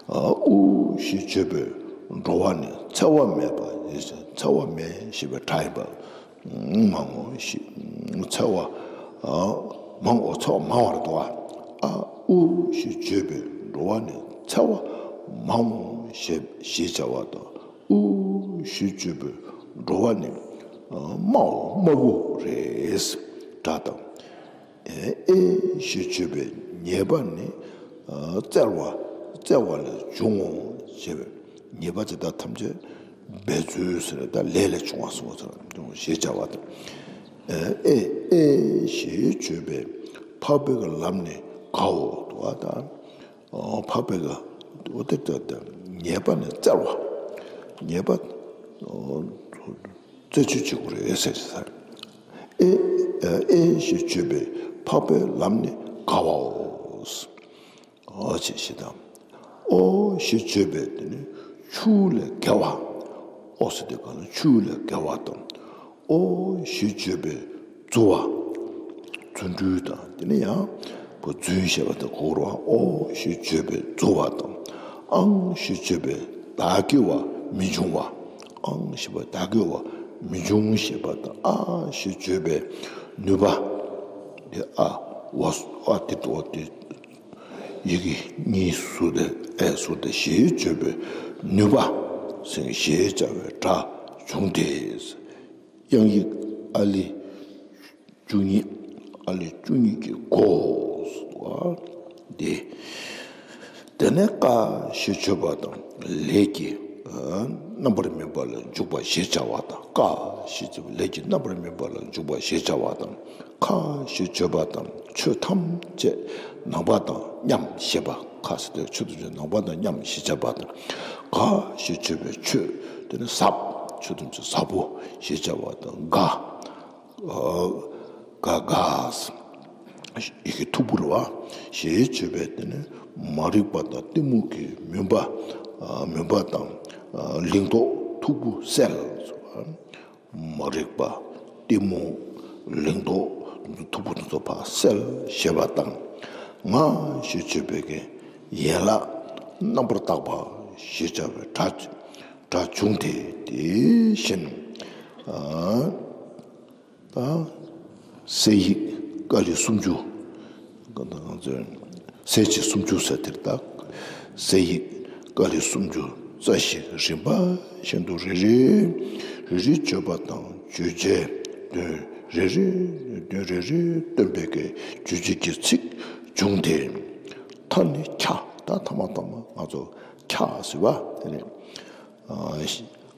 ཨུ་ཞེས་བརྗོད་པའི་འགྲོ་བ་ནི་འཚེ་བ་མེད་པ་ཡིན་ཞིང་འཚེ་བ་མེད་ཞེས་པའི་སྒྲ་ཡིན་པ། མང་ངོ་ཞེས་འཚེ་བ་མང་ངོ་འཚེ་བ་མང་བར་འདུག་ཨ་ཨུ་ཞེས་བརྗོད་པའི་འགྲོ་བ་ནི་འཚེ་བ་མང་ངོ་ཞེས་ཞེས་བྱ་བ་དང་། ཨུ་ཞེས་བརྗོད་པའི་འགྲོ་བ་ནི་དམའ་བ་དམའ་བོ་རེད། སྒྲ་དང་། ཨེ་ཨེ་ཞེས་བརྗོད་པའི་ཉེས་པ་ནི་བཙལ་བ་བཙལ་བ་ལས་བྱུང་ངོ་ཞེས་པའི་ཉེས་པ་དེ་དག་ཐམས་ཅད་འབད་རྩོལ་ཟེར་ད་ལས་ལས་བྱུང་བ་སོགས་ཞེས་བྱ་བ་དང་། ཨེ་ཨེ་ཞེས་བརྗོད་པའི་འཕགས་པའི་ལམ་ནི་དགའ་བོ་དུ་བ་དང་། འཕགས་པའི་ག་འོ་དེ་ལྟར་དུ་ཉེས་པ་ནི་བཙལ་བ། ཉེས་པ་རྩད་གཅོད་བྱེད་དགོས་རེད་ཟེར་ཟེར། ཨེ་ཨེ་ཞེས་བརྗོད་པའི་འཕགས་པའི་ལམ་ནི་དགའ་བའོ། འོ་ཞེས་ཞེས་དང་། ཨོ་ཞེས་བརྗོད་པའི་དེ་ནི་ཆུ་ལས་བརྒལ་བ། ཨོ་ཟེར་དེ་ག་ལ་ཆུ་ལས་བརྒལ་བ་དང་། ཨོ་ཞེས་བརྗོད་པའི་རྫུ་བ། རྫུ་འཕྲུལ་དང་དེ་ནི་ཡང་བུ་རྫུན་ཞེས་པ་དང་གོ་རུ་ཨོ་ཞེས་བརྗོད་པའི་རྫུ་བ་དང་། ཨང་ཞེས་བརྗོད་པའི་བདག་གི་བ་མི་འབྱུང་བ། ཨང་ཞེས་པ་བདག་གི་བ་མི་འབྱུང་ཞེས་པ་དང་ཨ་ཞེས་བརྗོད་པའི་ནུས་པ། དེ་ཨ་བ་ཨ་དེ་ཏོ་དེ་ཡི་གེ་གཉིས་ཟུར་དེ་ཨེ་ཟུར་དེ་ཞེས་བརྗོད་པའི་ནུས་པ་སེང་ཞེས་བྱ་བའི་སྒྲ་བྱུང་སྟེ། དབྱངས་ཡིག་ཨ་ལི་བཅུ་གཉིས། ཨ་ལི་བཅུ་གཉིས་ཀྱི་སྒོ་སུ་བ་སྟེ། དེ་ནས་ཀ་ཞེས་བརྗོད་པ་དང་ལས་ཀྱི་རྣམ་པར་སྨིན་པ་ལ་འཇུག་པ་ཞེས་བྱ་བ་དང་ཀ་ཞེས་བརྗོད་པ་ལས་ཀྱི་རྣམ་པར་སྨིན་པ་ལ་འཇུག་པ་ཞེས་བྱ་བ་དང་ཁ་ཞེས་བརྗོད་པ་དང་ཆོས་ཐམས་ཅད་ནང་པ་དང་མཉམ་ཞེས་པ། ཁ་ཟེར་དེ་ཆོས་ཐམས་ཅད་ནང་པ་དང་མཉམ་ཞེས་བྱ་བ་དང་ག་ཞེས་བརྗོད་པའི་ཆོས་དེ་ནི་ཟབ། ཆོས་ཐམས་ཅད་ཟབ་པོ་ཞེས་བྱ་བ་དང་ག་ག་ག་ཡི་གེ་མཐུག་པོ་རེད་བ། ཞེས་བརྗོད་པའི་དེ་ནི་མ་རིག་པ་དང་གཏི་མུག་གི་མུན་པ། མུན་པ་དང་ལིང་ཏོག་མཐུག་པོ་སེལ། མ་རིག་པ་གཏི་མུག་ལིང་ཏོག་མཐུག་པོ་དེ་ཚོ་ཕར་སེལ་ཞེས་པ་དང་། ང་ཞེས་བརྗོད་པའི་གི་ཡན་ལག་རྣམ་པར་དག་པ་ཞེས་བྱ་བའི་སྒྲ་སྒྲ་བྱུང་སྟེ་དེ་བཞིན། ད་གསལ་ཡིག་ཀཱ་ལི་སུམ་ཅུ། གསལ་བྱེད་སུམ་ཅུ་ཟེར་དེར་ད། གསལ་ཡིག་ཀཱ་ལི་སུམ་ཅུ་རྩ་བཞི་རིམ་པ་བཞིན་དུ་རེ་རེ་རེ་རེ་བརྗོད་པ་དང་བརྗོད་བྱའི་དོན་རེ་རེ་དོན་རེ་རེ་སྟོན་པའི་གི་རྗོད་བྱེད་ཀྱི་ཚིག་བྱུང་སྟེ། མཐར་ནི་ཁྱ། ད་ཐ་མ་ཐ་མ་ང་ཚོ་ཁྱ་ཟེར་བ་དེ་ནི།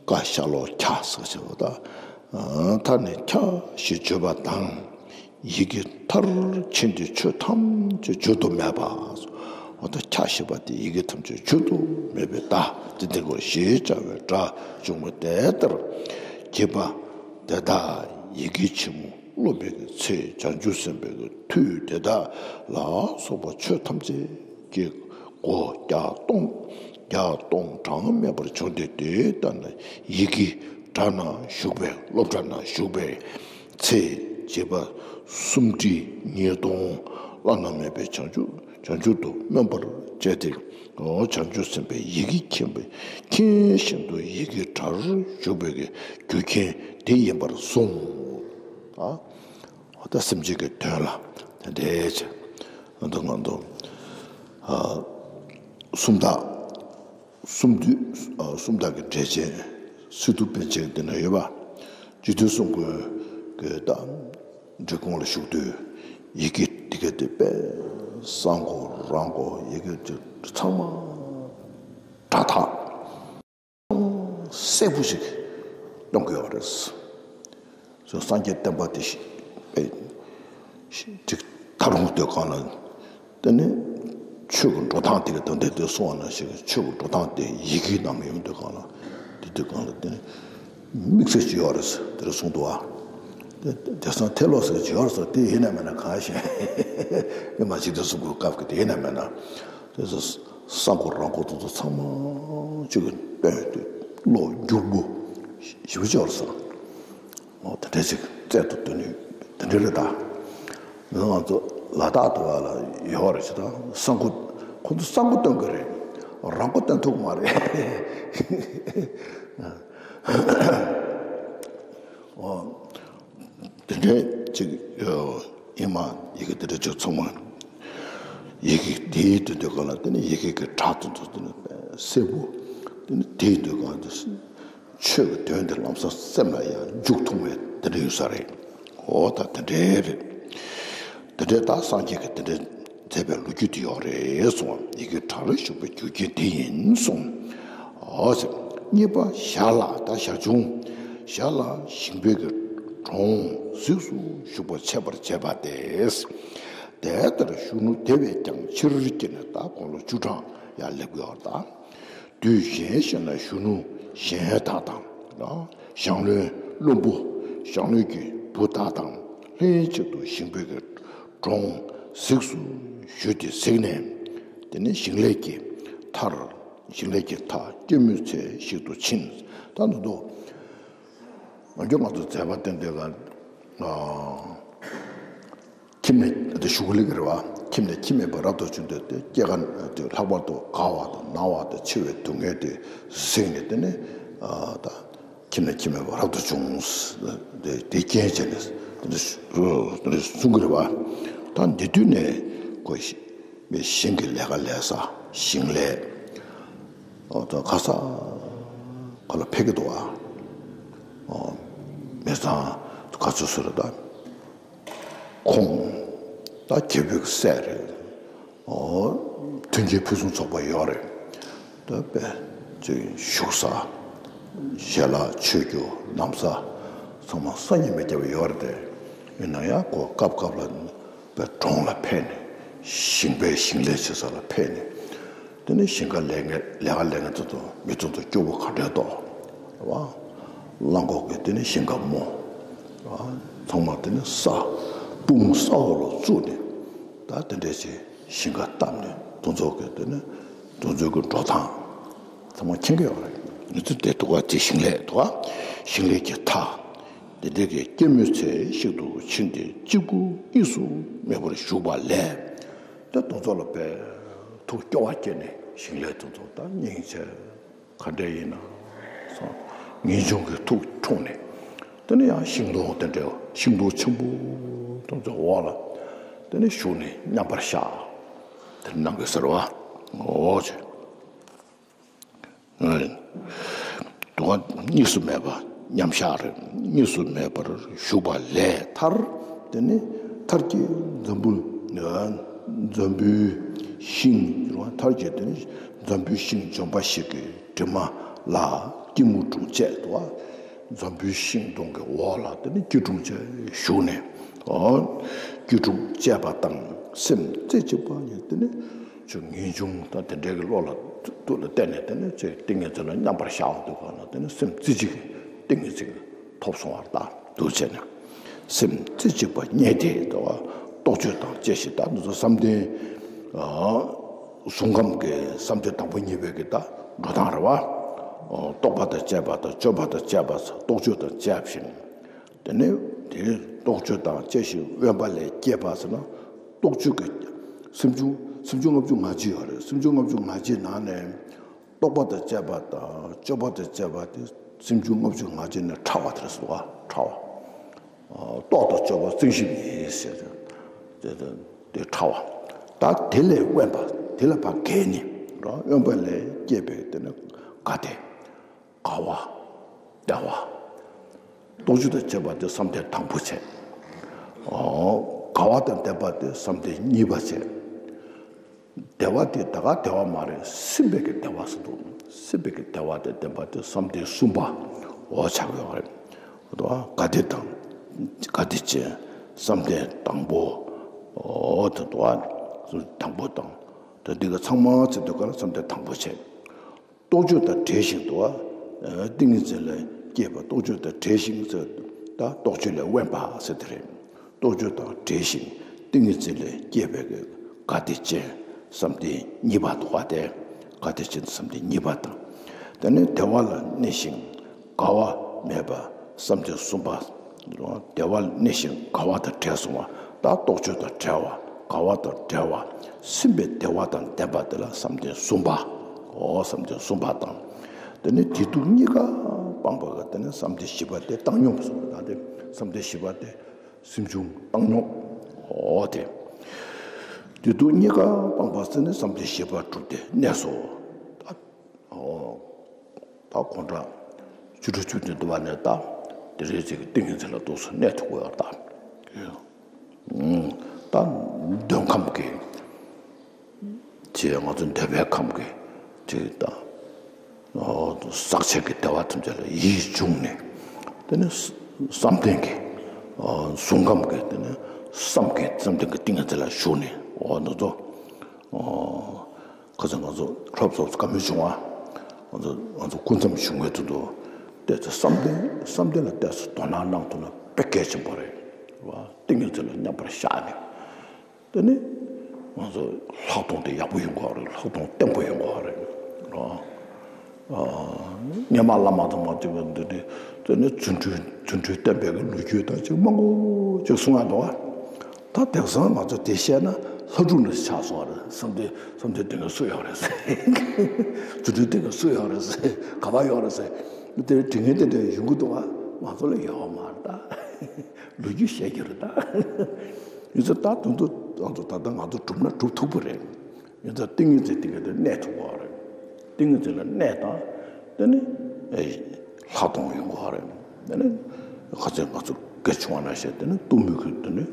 ཀ་ཤ་ལོ་ཁྱ་ཟེར་བ་དང་། མཐར་ནི་ཁྱ་ཞེས་བརྗོད་པ་དང་། ཡི་གེ་མཐར་ཕྱིན་ཏེ་ཆོས་ཐམས་ཅད་བརྗོད་དུ་མེད་པ། འོ་ད་ཕྱག་བཞི་པ་དེ་ཡི་གེ་ཐམས་ཅད་བརྗོད་དུ་མེད་པའི་བརྡ་དེ་དེ་སྐོར་ཞེས་བྱ་བའི་སྒྲ་བྱུང་བ་དེ་ལྟར་བགྱིས་པ་དེ་དག་ཡི་གེ་ཆེན་མོ་སློབ་པའི་ཚེ་བྱང་ཆུབ་སེམས་དཔའི་མཐུས་དེ་དག་ལ་སོགས་པ་ཆོས་ཐམས་ཅད་ཀྱི་སྒོ་བརྒྱ་སྟོང་བརྒྱ་སྟོང་གྲངས་མེད་པར་བྱུང་སྟེ་དེ་ལྟ་ན་ཡི་གེ་གྲྭ་ན་བཞུགས་པའི་སློབ་གྲྭ་ན་བཞུགས་པའི་ཚེ་བྱིས་པ་སུམ་ཁྲི་ཉིས་སྟོང་བླ་ན་མེད་པའི་བྱང་ཆུབ་བྱང་ཆུབ་ཏུ་སྨོན་པར་བྱས་ཏེ། འོ་བྱང་ཆུབ་སེམས་དཔའི་ཡི་གེ་མཁྱེན་པའི་མཁྱེན་བཞིན་དུ་ཡི་གེ་གྲྭར་བཞུགས་པའི་རྒྱུ་རྐྱེན་དེ་ཡིན་པར་གསུངས། ཨ། འོ་ད་སེམས་ཅན་གྱི་དོན་ལ་དེ་འདྲའི་ཆེ། ང་ཚོ་ང་ཚོ་ཨ་སུམ་རྟགས། སུམ་བསྡུས། ཨ་སུམ་རྟགས་ཀྱི་འགྲེལ་ཆེན་སི་ཏུ་པཎ་ཆེན་འདི་ན་ཡོད་པ། རྗེ་བཙུན་གསུང་མགོན་གྱི་ད་འབྲི་གུང་ལ་བཞུགས་དུས་ཡི་གེ་འདི་ག་དེ་དཔེ་གསང་སྒོ་རང་སྒོ་ཡི་གེ་དེ་ཚང་མ་སྒྲ་དག་གསལ་པོ་ཞིག་སྟོན་གྱི་ཡོད་རེད། སངས་རྒྱས་བསྟན་པ་དེ་ཞིག་ཅིག་ཐར་འོང་དུས་གང་ལ་དེ་ནི་ཆོས་ཀྱི་འགྲོ་སྟངས་དེ་ག་དོན་དེ་དེ་གསུང་བ་ནང་བཞིན་ཆོས་ཀྱི་འགྲོ་སྟངས་དེ་ཡི་གེའི་ནང་ཡོང་དུས་གང་ལ་དེ་དུས་གང་ལ་དེ་ནི་དམིགས་བསལ་ཅིག་ཡོད་རེད་དེ་རུ་གསུངས་འདུག་བ། དེ་དེང་སང་ཐེ་ལོ་ཟེར་གྱི་ཡོད་རེད་དེ་ཡིན་ན་མིན་ན་གང་ཤེས། ཨེ་མ་ཅིག་དེ་གསུང་དགོས་སྐབས་ཀྱི་དེ་ཡིན་ན་མིན་ན། དེ་ཚོ་གསང་སྒོ་རང་སྒོ་དེ་ཚོ་ཚང་མ་གཅིག་གི་སྟོན་ཡོད་དུས་བློ་འགྱུར་པོ་ཞེ་པོ་ཅིག་ཡོད་རེད་ཟེར། འོ་དེ་འདྲ་ཅིག་རྩལ་དུ་བཏོན་ནས་དེ་འདྲ་རེད་ད། ང་ཚོ་ལ་དྭགས་དུ་བ་ལ་ཡོད་རེད་ཅེ་ད་གསང་སྒོ་ཁོ་ཚོ་གསང་སྒོ་སྟོན་གི་རེད། རང་སྒོ་སྟོན་ཐུབ་མ་རེད། འོ། དེ་འདྲའི་ཅིག་ཡིན་མ་ཡི་གེ་དེ་འདྲ་ཅིག་ཚང་མ་ཡི་གེ་དེའི་དོན་དུ་གང་ལ་དེ་ནི་ཡི་གེ་གི་སྒྲ་དེ་ཚོ་དེ་ནི་གསལ་པོ་དེ་ནི་དེའི་དོན་གང་དུ་ཆོས་ཀྱི་དོན་དེ་ལམ་སང་སེམས་ལ་ཡང་འཇུག་ཐུབ་པའི་དེ་འདྲ་ཡོད་ས་རེད། འོ་ད་དེ་འདྲའི་རེད། དེ་འདྲའི་ད་སངས་རྒྱས་ཀྱི་དེ་འདྲའི་མཛད་པའི་ལོ་རྒྱུས་དེ་ཡོད་རེད་གསུངས། ཡི་གེ་གྲྭ་ལ་བཞུགས་པའི་རྒྱུ་རྐྱེན་དེ་ཡིན་གསུངས། འོ་ཟེར། གཉིས་པ་ཞར་ལ་ད་ཞར་བྱུང་། ཞར་ལ་ཞིང་པའི་གི་གྲོང་གཟིགས་སུ་བཞུགས་པ་འཆད་པར་བྱེད་པ་སྟེ། དེ་ལྟར་བཞུགས་ནུས་དེ་བས་ཀྱང་ཕྱིར་སྐྱེས་ནས་ད་དགུང་ལོ་བཅུ་གྲངས་ཡར་སླེབས་ཀྱི་ཡོད་རེད་ད། དུས་གཞན་ཞིག་ན་གཞོན་ནུ་གཞན་དག་དང་། ཞང་བློན་བློན་པོ་ཞང་བློན་གྱི་བུ་དག་དང་ལྷན་ཅིག་ཏུ་ཞིང་པའི་གི་གྲོང་གཟིགས་སུ་ཞུས་ཏེ་གཟིགས་ནས། དེ་ནས་ཞིང་ལས་ཀྱི་མཐར། ཞིང་ལས་ཀྱི་མཐའ་སྐྱེད་མོས་ཚལ་ཞིག་ཏུ་ཕྱིན། ད་འདི་དུ་ང་ཚོ་ང་ཚོ་མཛད་པ་བསྟན་དེ་ལ། ཁྱིམ་ནས་དེ་ཞུགས་ལེགས་རེད་བ། ཁྱིམ་ནས་ཁྱིམ་མེད་པར་རབ་ཏུ་བྱུང་སྟེ་དེ་སྐྱེ་རྒ་དེ་ལྷག་པར་དུ་རྒ་བ་དང་ན་བ་དང་འཆི་བའི་སྡུག་བསྔལ་དེ་གཟིགས་ནས་དེ་ནས་ཨ་ད་ཁྱིམ་ནས་ཁྱིམ་མེད་པར་རབ་ཏུ་བྱུང་། དེ་དེ་རྐྱེན་བྱས་ནས་དེ་འདྲ་དེ་འདྲ་གསུང་གི་རེད་བ། ད་འདི་དུས་ནས་ཁོ་ཞིང་གི་ལས་ཀ་ལས་ས་ཞིང་ལས་ཨ་ད་ག་ས་ག་ལ་ཕེབས་ཀྱི་འདུག་བ། མི་ཚང་ག་ཚོད་ཚོད་རེད་ད། ཁོང་ད་རྒྱལ་པོའི་སྲས་རེད། ཨོ། མཐུན་རྐྱེན་ཕུན་སུམ་ཚོགས་པ་ཡོད་རེད། ད་དཔེ་ཅིག་བཞུགས་ས་ཞལ་ལག་མཆོད་རྒྱུ་ནམ་ས་ཚང་མ་སང་ཉིན་མི་རྒྱབ་པ་ཡོད་རེད་དེ། ཡིན་ན་ཡང་ཁོ་སྐབས་སྐབས་ལ་དཔེ་གྲོང་ལ་ཕེབས་ནས་ཞིང་པའི་ཞིང་ལས་བྱེད་ས་ལ་ཕེབས་ནས། དེ་ནས་ཞིང་ཁ་ལས་ངན་ལས་ཀ་ལས་ངན་ཚོ་དང་མི་ཚོ་དང་སྐྱོ་བོ་ག་འདྲས་ཏོ། རེད་བ། གླང་གོག་གི་དེ་ནས་ཞིང་ཁ་རྨོ། རེད་བ། ཚང་མ་དེ་ནས་ས་སྤུངས་ས་འོག་ལ་བཙུགས་ནས་ད་དེ་འདྲས་ཅིག་ཞིང་ཁ་བཏབ་ནས་དེ་ཚོ་གི་དེ་ནས་དེ་ཚོ་གི་འགྲོ་སྟངས་ཚང་མ་མཁྱེན་གི་ཡོད་རེད། མི་ཚོ་དེ་འདུག་ག་དེ་ཞིང་ལས་འདུག་ག་ཞིང་ལས་ཀྱི་མཐའ་དེ་འདྲས་ཀྱི་སྐྱེད་མོས་ཚལ་ཞིག་ཏུ་ཕྱིན་ཏེ་གཅིག་པུ་གཉིས་སུ་མེད་པར་བཞུགས་པ་ལས། དེ་དེ་ཚོ་ལ་དཔེ་ཐུགས་སྐྱོ་བ་སྐྱེས་ནས་ཞིང་ལས་དེ་ཚོ་ད་སྙིང་རྗེ་ག་འདྲས་ཡིན་ན་སོང་ངེས་འབྱུང་གི་ཐུགས་འཁྲུངས་ནས། དེ་ནས་ཡང་ཤིང་སྡོང་དེ་འདྲའི་ཤིང་སྡོང་ཆེན་པོ་དེ་ཚོའི་འོག་ལ་དེ་ནས་བཞུགས་ནས་མཉམ་པར་བཞག་དེ་གནང་གི་ཟེར་བ། འོ་ཅེ། དུ་བ་གཉིས་སུ་མེད་པ་མཉམ་བཞག་རེད། གཉིས་སུ་མེད་པར་བཞུགས་པ་ལས་མཐར། དེ་ནས་མཐར་གྱིས་འཛམ་བུ་འཛམ་བུའི་ཤིང་མཐར་གྱིས་དེ་ནས་འཛམ་བུའི་ཤིང་ལྗོན་པ་ཞིག་གི་གྲིབ་མ་ལ་སྐྱིལ་མོ་ཀྲུང་བཅས་དུ་བ། འཛམ་བུའི་ཤིང་སྡོང་གི་འོག་ལ་དེ་ནས་སྐྱིལ་ཀྲུང་བཅས་བཞུགས་ནས། ཨོ། སྐྱིལ་ཀྲུང་བཅས་པ་དང་སེམས་རྩེ་གཅིག་པ་ཡིས་དེ་ནས་ ཆུ་ངེས་འབྱུང་དང་དེ་འདྲའི་གི་བློ་ལ་ཐུགས་ལ་བརྟེན་ནས། དེ་ནས་ཅིག་ཏིང་ངེ་འཛིན་ལ་མཉམ་པར་བཞག་འདུག་ག་ན། དེ་ནས་སེམས་རྩེ་གཅིག་ཏིང་ངེ་འཛིན་ཐོབ་སོང་བར་ད་འདུག་བྱས་ནས། སེམས་རྩེ་གཅིག་པ་རྙེད་དེ། དེ་བ་རྟོག་དཔྱོད་དང་བཅས་ཤིང་། ད་འདི་ཚོ་བསམ་གཏན་གཟུང་ཁམས་ཀྱི་བསམ་གཏན་དང་པོ་གཉིས་པའི་གི་ད་འགྲོ་སྟངས་རེད་བ། རྟོག་པ་དང་བཅས་པ་དང་། དཔྱོད་པ་དང་བཅས་པ། རྟོག་དཔྱོད་དང་བཅས་ཤིང་། དེ་ནས་དེ་རྟོག་དཔྱོད་དང་བཅས་ཤིང་དབེན་པ་ལས་སྐྱེས་པ་ཟེར་ན། རྟོག་དཔྱོད་ཀྱི་སེམས་བྱུང་། སེམས་བྱུང་ལྔ་བཅུ་ང་བཅུ་ཡོད་རེད། སེམས་བྱུང་ལྔ་བཅུ་ང་བཅུའི་ནང་ནས་རྟོག་པ་དང་བཅས་པ་དང་། དཔྱོད་པ་དང་བཅས་པ་དེ་སེམས་བྱུང་ལྔ་བཅུ་ང་བཅུ་ནས་ཕྲ་བ་དེ་རེད་ཟེར་བ། ཕྲ་བ། རྟོག་དང་དཔྱོད་པ་རྩིང་ཞིང་ནི་ཟེར་ཏེ། དེ་ཕྲ་བ། ད་དེ་ལས་དབེན་པ། དེ་ལས་ཕར་བརྒལ་ནས་རོ། དབེན་པ་ལས་སྐྱེས་པའི་དེ་ནི་ག་དེ། དགའ་བ། བདེ་བ། རྟོག་དཔྱོད་དང་བཅས་པ་དེ་བསམ་གཏན་དང་པོ་བྱས། འོ། དགའ་བ་དང་ལྡན་པ་དེ་བསམ་གཏན་གཉིས་པ་བྱས། བདེ་བ་དེ་ད་ག་བདེ་བ་མ་རེད། སིམ་པའི་གི་བདེ་བ་ཟེར་འདུག་སིམ་པའི་གི་བདེ་བ་དང་ལྡན་པ་དེ་བསམ་གཏན་གསུམ་པ། འོ། ཆགས་ཡོད་རེད། དགའ་བདེ་དང་། དགའ་བདེ་ཅན། བསམ་གཏན་དང་པོ། འོ། དེ་འདུག་ཨ། དང་པོ་དང་། དེ་འདི་ག་ཚང་མ་བྱེད་དུས་ག་ལ་བསམ་གཏན་དང་པོ་བྱས། རྟོག་དཔྱོད་དང་བྲལ་ཞིང་དུ་བ། ཏིང་ངེ་འཛིན་ལས་སྐྱེས་པ། རྟོག་དཔྱོད་དང་བྲལ་ཞིང་ཟེར། ད་རྟོག་དཔྱོད་ལས་དབེན་པ་ཟེར་དེ་རེད། རྟོག་དཔྱོད་དང་བྲལ་ཞིང་ཏིང་ངེ་འཛིན་ལས་སྐྱེས་པའི་གི་དགའ་བདེ་ཅན། བསམ་གཏན་གཉིས་པ་འདུག་ག་དེ། དགའ་བདེ་ཅན་བསམ་གཏན་གཉིས་པ་དང་། དེ་ནས་བདེ་བ་ལ་གནས་ཤིང་དགའ་བ་མེད་པ། བསམ་གཏན་གསུམ་པ། བདེ་བ་ལ་གནས་ཤིང་དགའ་བ་དང་བྲལ་སོང་བ། ད་རྟོག་དཔྱོད་དང་བྲལ་བ། དགའ་བ་དང་བྲལ་བ། སིམ་པའི་བདེ་བ་དང་ལྡན་པ་དེ་ལ་བསམ་གཏན་གསུམ་པ། འོ། བསམ་གཏན་གསུམ་པ་དང་། དེ་ནས་བདེ་སྡུག་གཉིས་ཀ་སྤངས་པ་ག་དེ་ནས་བསམ་གཏན་བཞི་པ་དེ་བཏང་སྙོམས་སོ། ད་དེ་བསམ་གཏན་བཞི་པ་དེ་སེམས་བྱུང་བཏང་སྙོམས། འོ་དེ། བདེ་སྡུག་གཉིས་ཀ་སྤངས་པ་ཟེར་ནས་བསམ་གཏན་བཞི་པ་གྲུབ་སྟེ་གནས་སོ། ད། འོ། ད་དགོང་དག་བཅུ་དྲུག་བཅུ་བདུན་དུ་བ་ནས་ད་དེ་རེས་ཅིག་ཏིང་ངེ་འཛིན་ལ་འདུག་སེ་གནས་ཐུབ་དགོས་ཡོད་ད། ད་འདོད་ཁམས་ཀྱི། ཅེས་ང་ཚོ་འདོད་པའི་ཁམས་ཀྱི་ཅིག་ད། ཟག་བཅས་ཀྱི་བདེ་བ་ཐམས་ཅད་ལ་ཡིད་འབྱུང་ནས། དེ་ནས་བསམ་གཏན་གྱི། གཟུང་ཁམས་ཀྱི་དེ་ནས་བསམ་གྱི་བསམ་གཏན་གྱི་ཏིང་ངེ་འཛིན་ལ་ཞུགས་ནས། འོ་འདི་ཚོ། ཁ་སང་ང་ཚོ་སློབ་གསོ་བཀའ་མོལ་བྱུང་བ། ང་ཚོ་ང་ཚོ་སྐུ་མཚམས་བཞུགས་མཁན་དེ་ཚོ་བལྟས་ཚེ་བསམ་གཏན་བསམ་གཏན་ལ་བལྟས་ཚེ་དོ་སྣང་གནང་ཐུབ་ན་དཔེ་གལ་ཆེན་པོ་རེད། བ། ཏིང་ངེ་འཛིན་ལ་མཉམ་པར་བཞག་ནས། དེ་ནས་ང་ཚོ་ལྷག་མཐོང་དེ་ཡག་པོ་ཡོང་གི་རེད། ལྷག་མཐོང་བརྟན་པོ་ཡོང་གི་རེད། སྔོན་མ་བླ་མ་དང་མ་བསྟེན་པའི་འདི་འདི་དེ་ནས་རྫུ་འཕྲུལ་རྫུ་འཕྲུལ་བསྟན་པའི་གི་ལོ་རྒྱུས་དང་ཅིག་མང་པོ་ཅིག་གསུང་ཡ་འདུག་བ། ད་དེང་སང་ང་ཚོ་དེ་བཤད་ན་ལྷ་ཕྲུག་འདྲ་ཆགས་སོང་བ་རེད། བསམ་གཏན་བསམ་གཏན་དེ་ནས་སུ་ཡོད་རེད་ཟེར། རྫུ་འཕྲུལ་དེ་ནས་སུ་ཡོད་རེད་ཟེར། ག་པར་ཡོད་རེད་ཟེར། དེ་དྲི་ངན་དེ་འདྲ་ཡོང་གི་འདུག་བ། ང་ཚོ་ལ་ཡོད་མ་རེད་ད། ལོ་རྒྱུས་བཤད་རྒྱུ་རེད་ད། ཡིན་ཙང་ད་དུང་དུ་ང་ཚོ་ད་ལྟ་ང་ཚོ་གྲུབ་ན་གྲུབ་ཐུབ་པ་རེད། ཡིན་ཙང་ཏིང་ངེ་འཛིན་ཏིང་ངེ་འཛིན་གནས་ཐུབ་པ་རེད། ཏིང་ངེ་འཛིན་ལ་གནས་དང་། དེ་ནི་ལྷག་མཐོང་ཡོང་གི་རེད། དེ་ནི་ཁ་སང་ང་ཚོ་སྐད་བྱུང་བ་ན་བཤད། དེ་ནི་གཏུམ་མོའི་གི་དེ་ནི་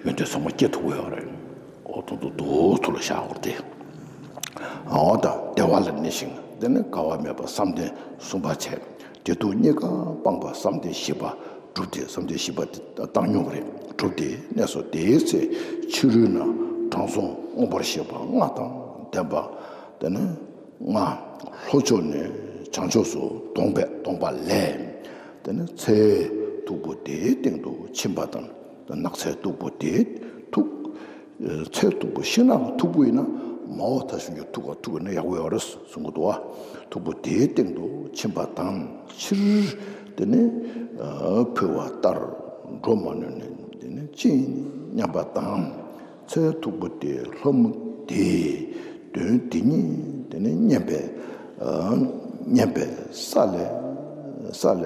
ཡོན་ཏན་ཚང་མ་སྐྱེ་ཐུབ་ཀྱི་ཡོད་རེད། འོ་དུང་དུ་དུ་ཐུ་ལ་བཞག་དགོས་ཏེ། འོ་ད་བདེ་བ་ལ་གནས་ཤིང་དེ་ནི་དགའ་བ་མེད་པ་བསམ་གཏན་གསུམ་པ་བྱས། བདེ་སྡུག་གཉིས་ཀ་སྤངས་པ་བསམ་གཏན་བཞི་པ་གྲུབ་སྟེ། བསམ་གཏན་བཞི་པ་དེ་བཏང་སྙོམས་རེད། གྲུབ་སྟེ་གནས་སོ། དེའི་ཚེ་ཕྱི་རོལ་ན་དྲང་སྲོང་མངོན་པར་ཤེས་པ་ལྔ་དང་ལྡན་པ། དེ་ནི་ལྔ། ལྷོ་ཕྱོགས་ནས་བྱང་ཕྱོགས་སུ་དོང་པས་དོང་པ་ལས། དེ་ནི་ཚལ་སྟུག་པོ་དེའི་སྟེང་དུ་ཕྱིན་པ་དང་། ནགས་ཚལ་སྟུག་པོ་དེའི་ཐུག་ཚལ་སྟུག་པོ་ཤིང་ནགས་ལ་ཐུག་པོ་ཡིན་ན། མ་འོག་ཐ་ཆུང་ཆུང་ཐུག་ག་ཐུག་ན་ཡག་པོ་ཡོད་རེད་གསུང་གི་འདུག་བ། སྟུག་པོ་དེའི་སྟེང་དུ་ཕྱིན་པ་དང་། ཕྱིར་དེ་ནི་ཕུལ་བ་ལྟར་འགྲོ་མ་ནུས་ནས། དེ་ནི་ཅི་ཡིན་སྙམ་པ་དང་། ཚལ་སྟུག་པོ་དེའི་ལྷ་མོ་དེས་གདོན་དེ་ཉིད་དེ་ནི་མཉན་པས། མཉན་པས་ས་ལས་ས་ལས་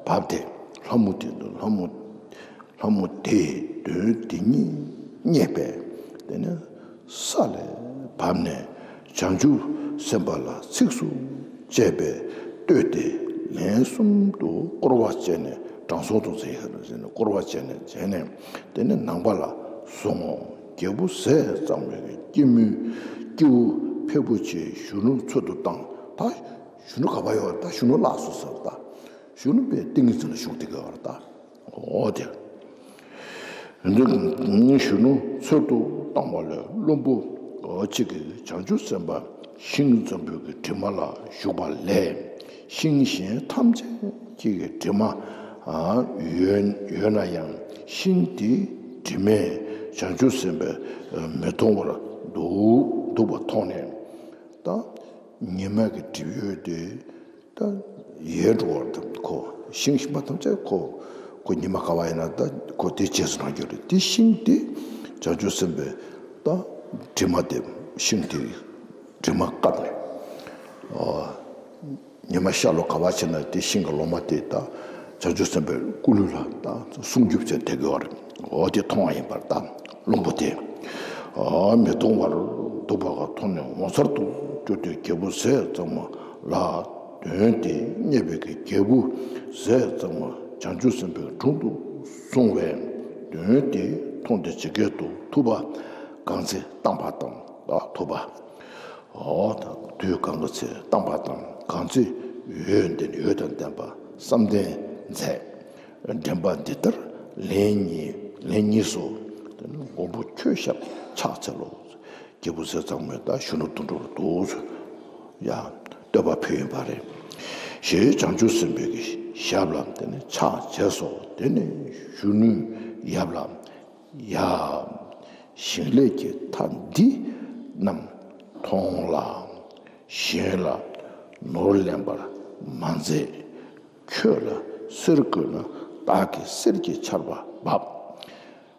བབས་ཏེ། ལྷ་མོ་དེ་ལྷ་མོ། ལྷ་མོ་དེས་གདོན་དེ་ཉིད་མཉེས་པས། དེ་ནས་ས་ལས་བབས་ནས་བྱང་ཆུབ་སེམས་དཔའ་ལ་ཚིགས་སུ་བཅད་པས་བསྟོད་དེ། ལན་གསུམ་དུ་བསྐོར་བ་བྱས་ནས། དྲང་སྲོང་དུ་ཟེར་ཡ་ཟེར་ནས་བསྐོར་བ་བྱས་ནས་བྱས་ནས། དེ་ནས་ནང་པ་ལ་སོང་ངོ་། རྒྱལ་པོ་ཟས་གཙང་མའི་སྐྱེད་མོས་སྐྱེ་བོ་ཕལ་པོ་ཆེ་གཞོན་ནུ་འཚོལ་དུ་བཏང་། ད་གཞོན་ནུ་ག་པར་ཡོད། ད་གཞོན་ནུ་བརླགས་སོང་ཟེར། ད་གཞོན་ནུ་དཔེ་ཏིང་ངེ་འཛིན་ལ་ཞུགས་བསྡད་ཀྱི་ཡོད་རེད་ད། འོ་དེ། འདི་ནི་གཞོན་ནུ་འཚོལ་དུ་བཏང་བ་ལས་བློན་པོ་ འོ་གཅིག་གིས་བྱང་ཆུབ་སེམས་དཔའ་ཤིང་འཛམ་བུའི་གི་གྲིབ་མ་ལ་བཞུགས་པ་ལས། ཤིང་གཞན་ཐམས་ཅད་ཀྱི་གི་གྲིབ་མ་ཡོད་ཡོད་ན་ཡང་། ཤིང་དེའི་གྲིབ་མས་བྱང་ཆུབ་སེམས་དཔའ་མི་གདུང་བར་འདུག་འདུག་པ་མཐོང་ནས། ད་ཉི་མ་གི་སྒྲིབ་ཡོལ་དེ། ད་ཡལ་འགྲོ་བར་དུ་ཁོ། ཤིང་ཤིང་པ་ཐམས་ཅད་ཁོ། ཁོ་ཉི་མ་ག་བ་ཡིན་ན་ད་ཁོ་དེ་རྗེས་སུ་འབྲང་རྒྱུ་རེད། དེ་ཤིང་དེ་བྱང་ཆུབ་སེམས་དཔའི་ད་གྲིབ་མ་དེ། ཤིང་དེ་གྲིབ་མ་བཀབ་ནས། ཨོ། ཉི་མ་ཤར་ལྷོ་ག་བ་ཕྱིན་ན་དེ་ཤིང་གི་ལོ་མ་དེ་ད་བྱང་ཆུབ་སེམས་དཔའི་སྐུ་ལུས་ལ་ད་སྲུང་སྐྱོབ་བྱས་བསྡད་ཀྱི་ཡོད་རེད། འོ་དེ་མཐོང་བ་ཡིན་པར་ད་བླུན་པོ་དེ། ཨ། མི་གདུང་བར་འདུག་པ་ག་མཐོང་ནས་ངོ་མཚར་དུ་གྱུར་ཏེ་རྒྱལ་པོ་ཟས་གཙང་མ་ལ། དོན་དེ་རྙེད་པའི་གི་རྒྱལ་པོ་ཟས་གཙང་མ་བྱང་ཆུབ་སེམས་དཔའི་དྲུང་དུ་སོང་བས། དོན་དེ་མཐོང་སྟེ་ཇི་སྐད་དུ་ཐུབ་པ་གང་ཚེ་བཏང་བ་དང་། ད་ཐུབ་པ། འོ་ད་དུས་གང་གི་ཚེ་བཏང་བ་དང་། གང་ཚེ་འོད་ལྡན་འོད་དང་ལྡན་པ་བསམ་གཏན་མཛད། འདྲེན་པ་འདི་ལྟར་ལན་གཉིས་ལན་གཉིས་སོ། དེ་ནི་མགོན་པོ་ཁྱོད་ཞབས་ཕྱག་འཚལ་ལོ། རྒྱལ་པོ་ཟས་གཙང་མས་ད་གཞོན་ནུ་དོན་གྲུབ་ལ་འདུག་ཡ་བསྟོད་པ་ཕུལ་ཡིན་པ་རེད། ཞེས་བྱང་ཆུབ་སེམས་དཔའི་གི་ཞབས་ལ་དེ་ནི་ཕྱག་བྱས་སོ། དེ་ནས་གཞོན་ནུའི་ཡབ་ལ། ཡ། ཞིང་ལས་ཀྱི་མཐའ་འདི་རྣམས་མཐོང་ལ། གཞན་ལ་ནོར་ལེན་པར་མ་མཛད། ཁྱོད་ལ་གསེར་དགོས་ན་བདག་གིས་གསེར་གྱི་ཆར་པ་འབབ།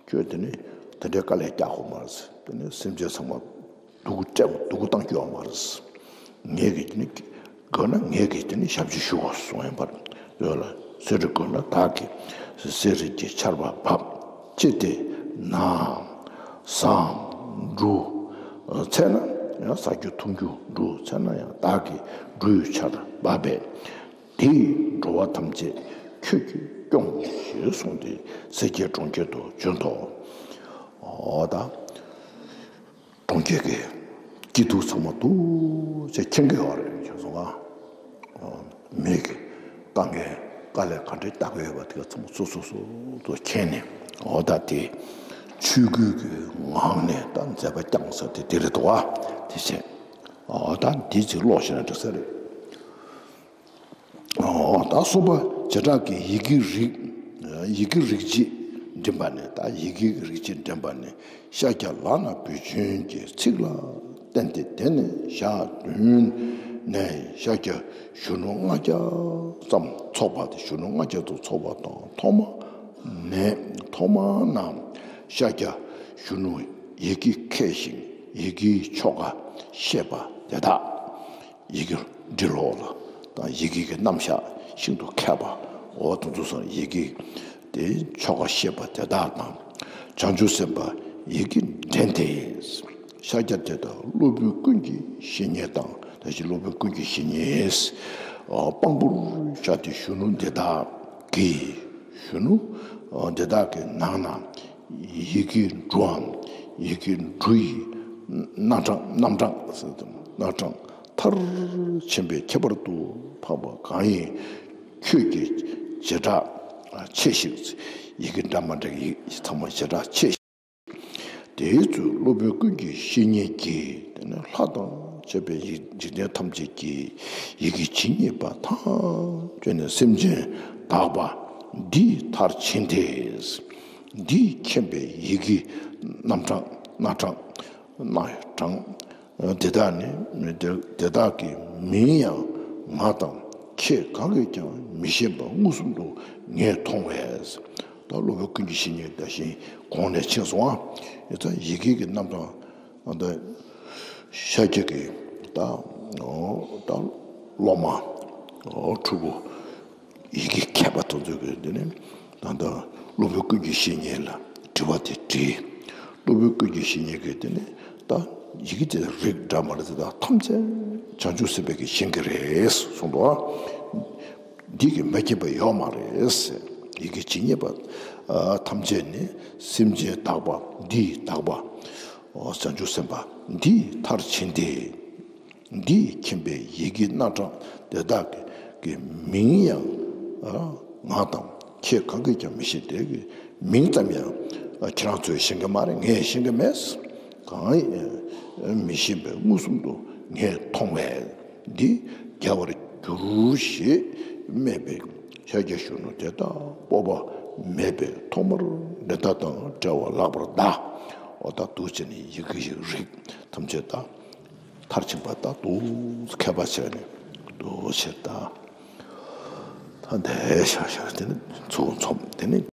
ཁྱོད་དེ་ནི་དེ་འདྲའི་དཀའ་ལས་རྒྱག་དགོས་མ་རེད། དེ་ནི་སེམས་ཅན་ཚང་མ་སྡུག་སྤྲད་སྡུག་བཏང་རྒྱུ་ཡོད་མ་རེད། ངས་ཀྱིས་དེ་ནི་དགོས་ན་ངས་ཀྱིས་དེ་ནི་ཞབས་ཕྱི་ཞུ་དགོས་གསུངས་ཡིན་པར། ཁྱོད་ལ་གསེར་དགོས་ན་བདག་གིས་གསེར་གྱི་ཆར་པ་འབབ། ཅི་སྟེ་ན་ཟངས་འབྲུ་འཚལ་ན་ཡང་། ཟ་རྒྱུ་འཐུང་རྒྱུ་འབྲུ་འཚལ་ན་ཡང་། བདག་གིས་འབྲུའི་ཆར་འབབ་པས། དེས་འགྲོ་བ་ཐམས་ཅད་ཁྱོད་ཀྱིས་སྐྱོངས། ཞེས་གསུངས་ཏེ་སེར་སྐྱའི་གྲོང་ཁྱེར་དུ་བྱོན་ཏོ། འོ་ད་གྲོང་ཁྱེར་གྱི་སྐྱིད་སྡུག་ཚང་མ་འདུག་སེ་མཁྱེན་གྱི་ཡོད་རེད། ཁྱེད་ཚོ་ང་མི་གི་དཀའ་ངལ་དཀའ་ལས་ག་འདྲས་བརྒྱབ་ཀྱི་ཡོད་པ་དེ་ག་ཚང་མ་སོ་སོ་སོ་སོ་མཁྱེན་ནས། འོ་ད་དེ་ཆོས་སྐུའི་གི་ངང་ནས་ད་མཛད་པ་བསྐྱངས་ས་དེ་དེ་རེད་འདུག་ག་དེ་བྱས། འོ་ད་འདི་ཅིག་ཀློག་ཤེས་ན་འགྲིག་ས་རེད། ཨོ། ད་གསུམ་པ་བྱེ་བྲག་གི་ཡི་གེའི་རིགས། ཡི་གེའི་རིགས་བྱེད་འདྲེན་པ་ནི། ད་ཡི་གེའི་རིགས་བྱེད་འདྲེན་པ་ནི་ཤཱཀྱ་ལག་ན་བུ་ཆེན་གྱི་ཚིག་ལ་བརྟེན་ཏེ། དེ་ནས་ཞག་བདུན་ནས་ཤཱཀྱ་གཞོན་ནུ་ལྔ་བརྒྱ་ཙམ་ཚོགས་པ་སྟེ། གཞོན་ནུ་ལྔ་བརྒྱ་ཙམ་ཚོགས་པ་དང་། ཐོག་མ་ནས་ཐོག་མ་ན་ཤཱཀྱ་གཞོན་ནུ་ཡི་གེ་མཁས་ཤིང་ཡི་གེའི་ཆོ་ག་ཤེས་པ་དེ་དག་ཡི་གེ་འབྲི་ཀློག་ལ་དང་། ཡི་གེ་གི་རྣམ་གཞག་ཤིན་ཏུ་མཁས་པ། འོ་དེ་ཚོ་སོང་ཡི་གེ་དེ་ཆོ་ག་ཤེས་པ་དེ་དག་དང་། བྱང་ཆུབ་སེམས་དཔའ་ཡི་གེ་འདྲེན་ཏེ། ཤཱཀྱ་དེ་དག་སློབ་དཔོན་ཀུན་གྱི་བཤེས་གཉེན་དང་། ད་ཅི་སློབ་དཔོན་ཀུན་གྱི་བཤེས་གཉེན། དཔང་པོར་བཞག་སྟེ་གཞོན་ནུ་འདི་དག་གིས། གཞོན་ནུ་འདི་དག་གི་ནང་ན་ཡི་གེ་འབྲུའམ། ཡི་གེ་འབྲུ་ཡི་རྣམ་གྲངས། རྣམ་གྲངས་ཟེར་དུས་རྣམ་གྲངས་མཐར་ཕྱིན་པའི་ཁྱད་པར་དུ་འཕགས་པ་གང་ཡིན། ཁྱོད་ཀྱིས་བྱེ་བྲག་ཕྱེ་ཞིག། ཡི་གེ་འདྲ་མི་འདྲ་གི་ཡིག་ཚང་མ་བྱེ་བྲག་ཕྱེ་ཞིག། དེའི་ཚུལ་སློབ་དཔོན་ཀུན་གྱི་བཤེས་གཉེན་གྱིས། དེ་ནས་ལྷ་དང་བཅས་པའི་ཡིག་འཇིག་རྟེན་ཐམས་ཅད་ཀྱི་ཡི་གེ་ཇི་སྙེད་པ་ཐམས་ཅད་ནས་སེམས་ཅན་དག་པ་འདི་མཐར་ཕྱིན་ཏེ། འདིས་མཁྱེན་པའི་ཡི་གེ་རྣམ་གྲངས། རྣམ་གྲངས། རྣམ་གྲངས་དེ་དག་ནི། དེ་དེ་དག་གི་མིང་ཡང་ང་དང་ཁྱེད་གང་གིས་ཀྱང་མི་ཤེས་པ་མངོན་སུམ་དུ་ངས་མཐོང་བས། ད་སློབ་དཔོན་ཀུན་གྱི་བཤེས་གཉེན་ད་གཞན་གོང་ནས་ཕྱིན་སོང་ཨ། ཡི་ད་ཡི་གེ་གི་རྣམ་གྲངས། ད་ཤཱཀྱ་གི་ད་ད་སློབ་མ་ཕྲུ་གུ་ཡི་གེ་མཁས་པ་དེ་ཚོ་གིས་དེ་ནི་ད་ལྟ་སློབ་དཔོན་ཀུན་གྱི་བཤེས་གཉེན་ལ་དྲི་བ་དེ་དྲིས། སློབ་དཔོན་ཀུན་གྱི་བཤེས་གཉེན་གྱིས་དེ་ནི་ད་ཡི་གེ་དེ་རིགས་འདྲ་མི་འདྲ་དེ་དག་ཐམས་ཅད་བྱང་ཆུབ་སེམས་དཔའ་གིས་ཤེས་ཀྱི་རེད་གསུངས་འདུག་ཨ། འདི་གིས་མ་མཁྱེན་པ་ཡོད་མ་རེད། ཡི་གེ་ཇི་སྙེད་པ་ཐམས་ཅད་ནི་སེམས་ཅན་དག་པ་འདིས། དག་པ་བྱང་ཆུབ་སེམས་དཔའ་འདིས་མཐར་ཕྱིན་ཏེ། འདིས་མཁྱེན་པའི་ཡི་གེ་རྣམ་གྲངས་དེ་དག་གི་མིང་ཡང་ང་དང་ཁྱེད་གང་གིས་ཀྱང་མི་ཤེས། དེ་གི་མིང་ཙམ་ཡང་ཁྱེད་རང་ཚོས་ཤེས་ཀྱི་མ་རེད། ངས་ཤེས་ཀྱི་མེད། གང་ཡང་མི་ཤེས་པས་མངོན་སུམ་དུ་ངས་མཐོང་བས་འདི་བརྒྱལ་བར་འགྱུར་ཞེས་སྨྲས་པས། ཤཱཀྱ་གཞོན་ནུ་དེ་དག་སྤོབས་པ་མེད་པས་ཐོག་མར་འདི་དག་དང་བྲལ་བ་ལགས་པར་གདའ། འོ་ད་འདུག་བྱས་ནས་ཡི་གེ་ཞིག་རིག་ཐམས་ཅད་ད་མཐར་ཕྱིན་པ་ད་འདུག་མཁས་པ་བྱས་ནས་འདུག་བྱས་ད་ད་འདས་ཤག་ཤག་དེ་ནི་ཚུར་འཚོབ་དེ་ནི།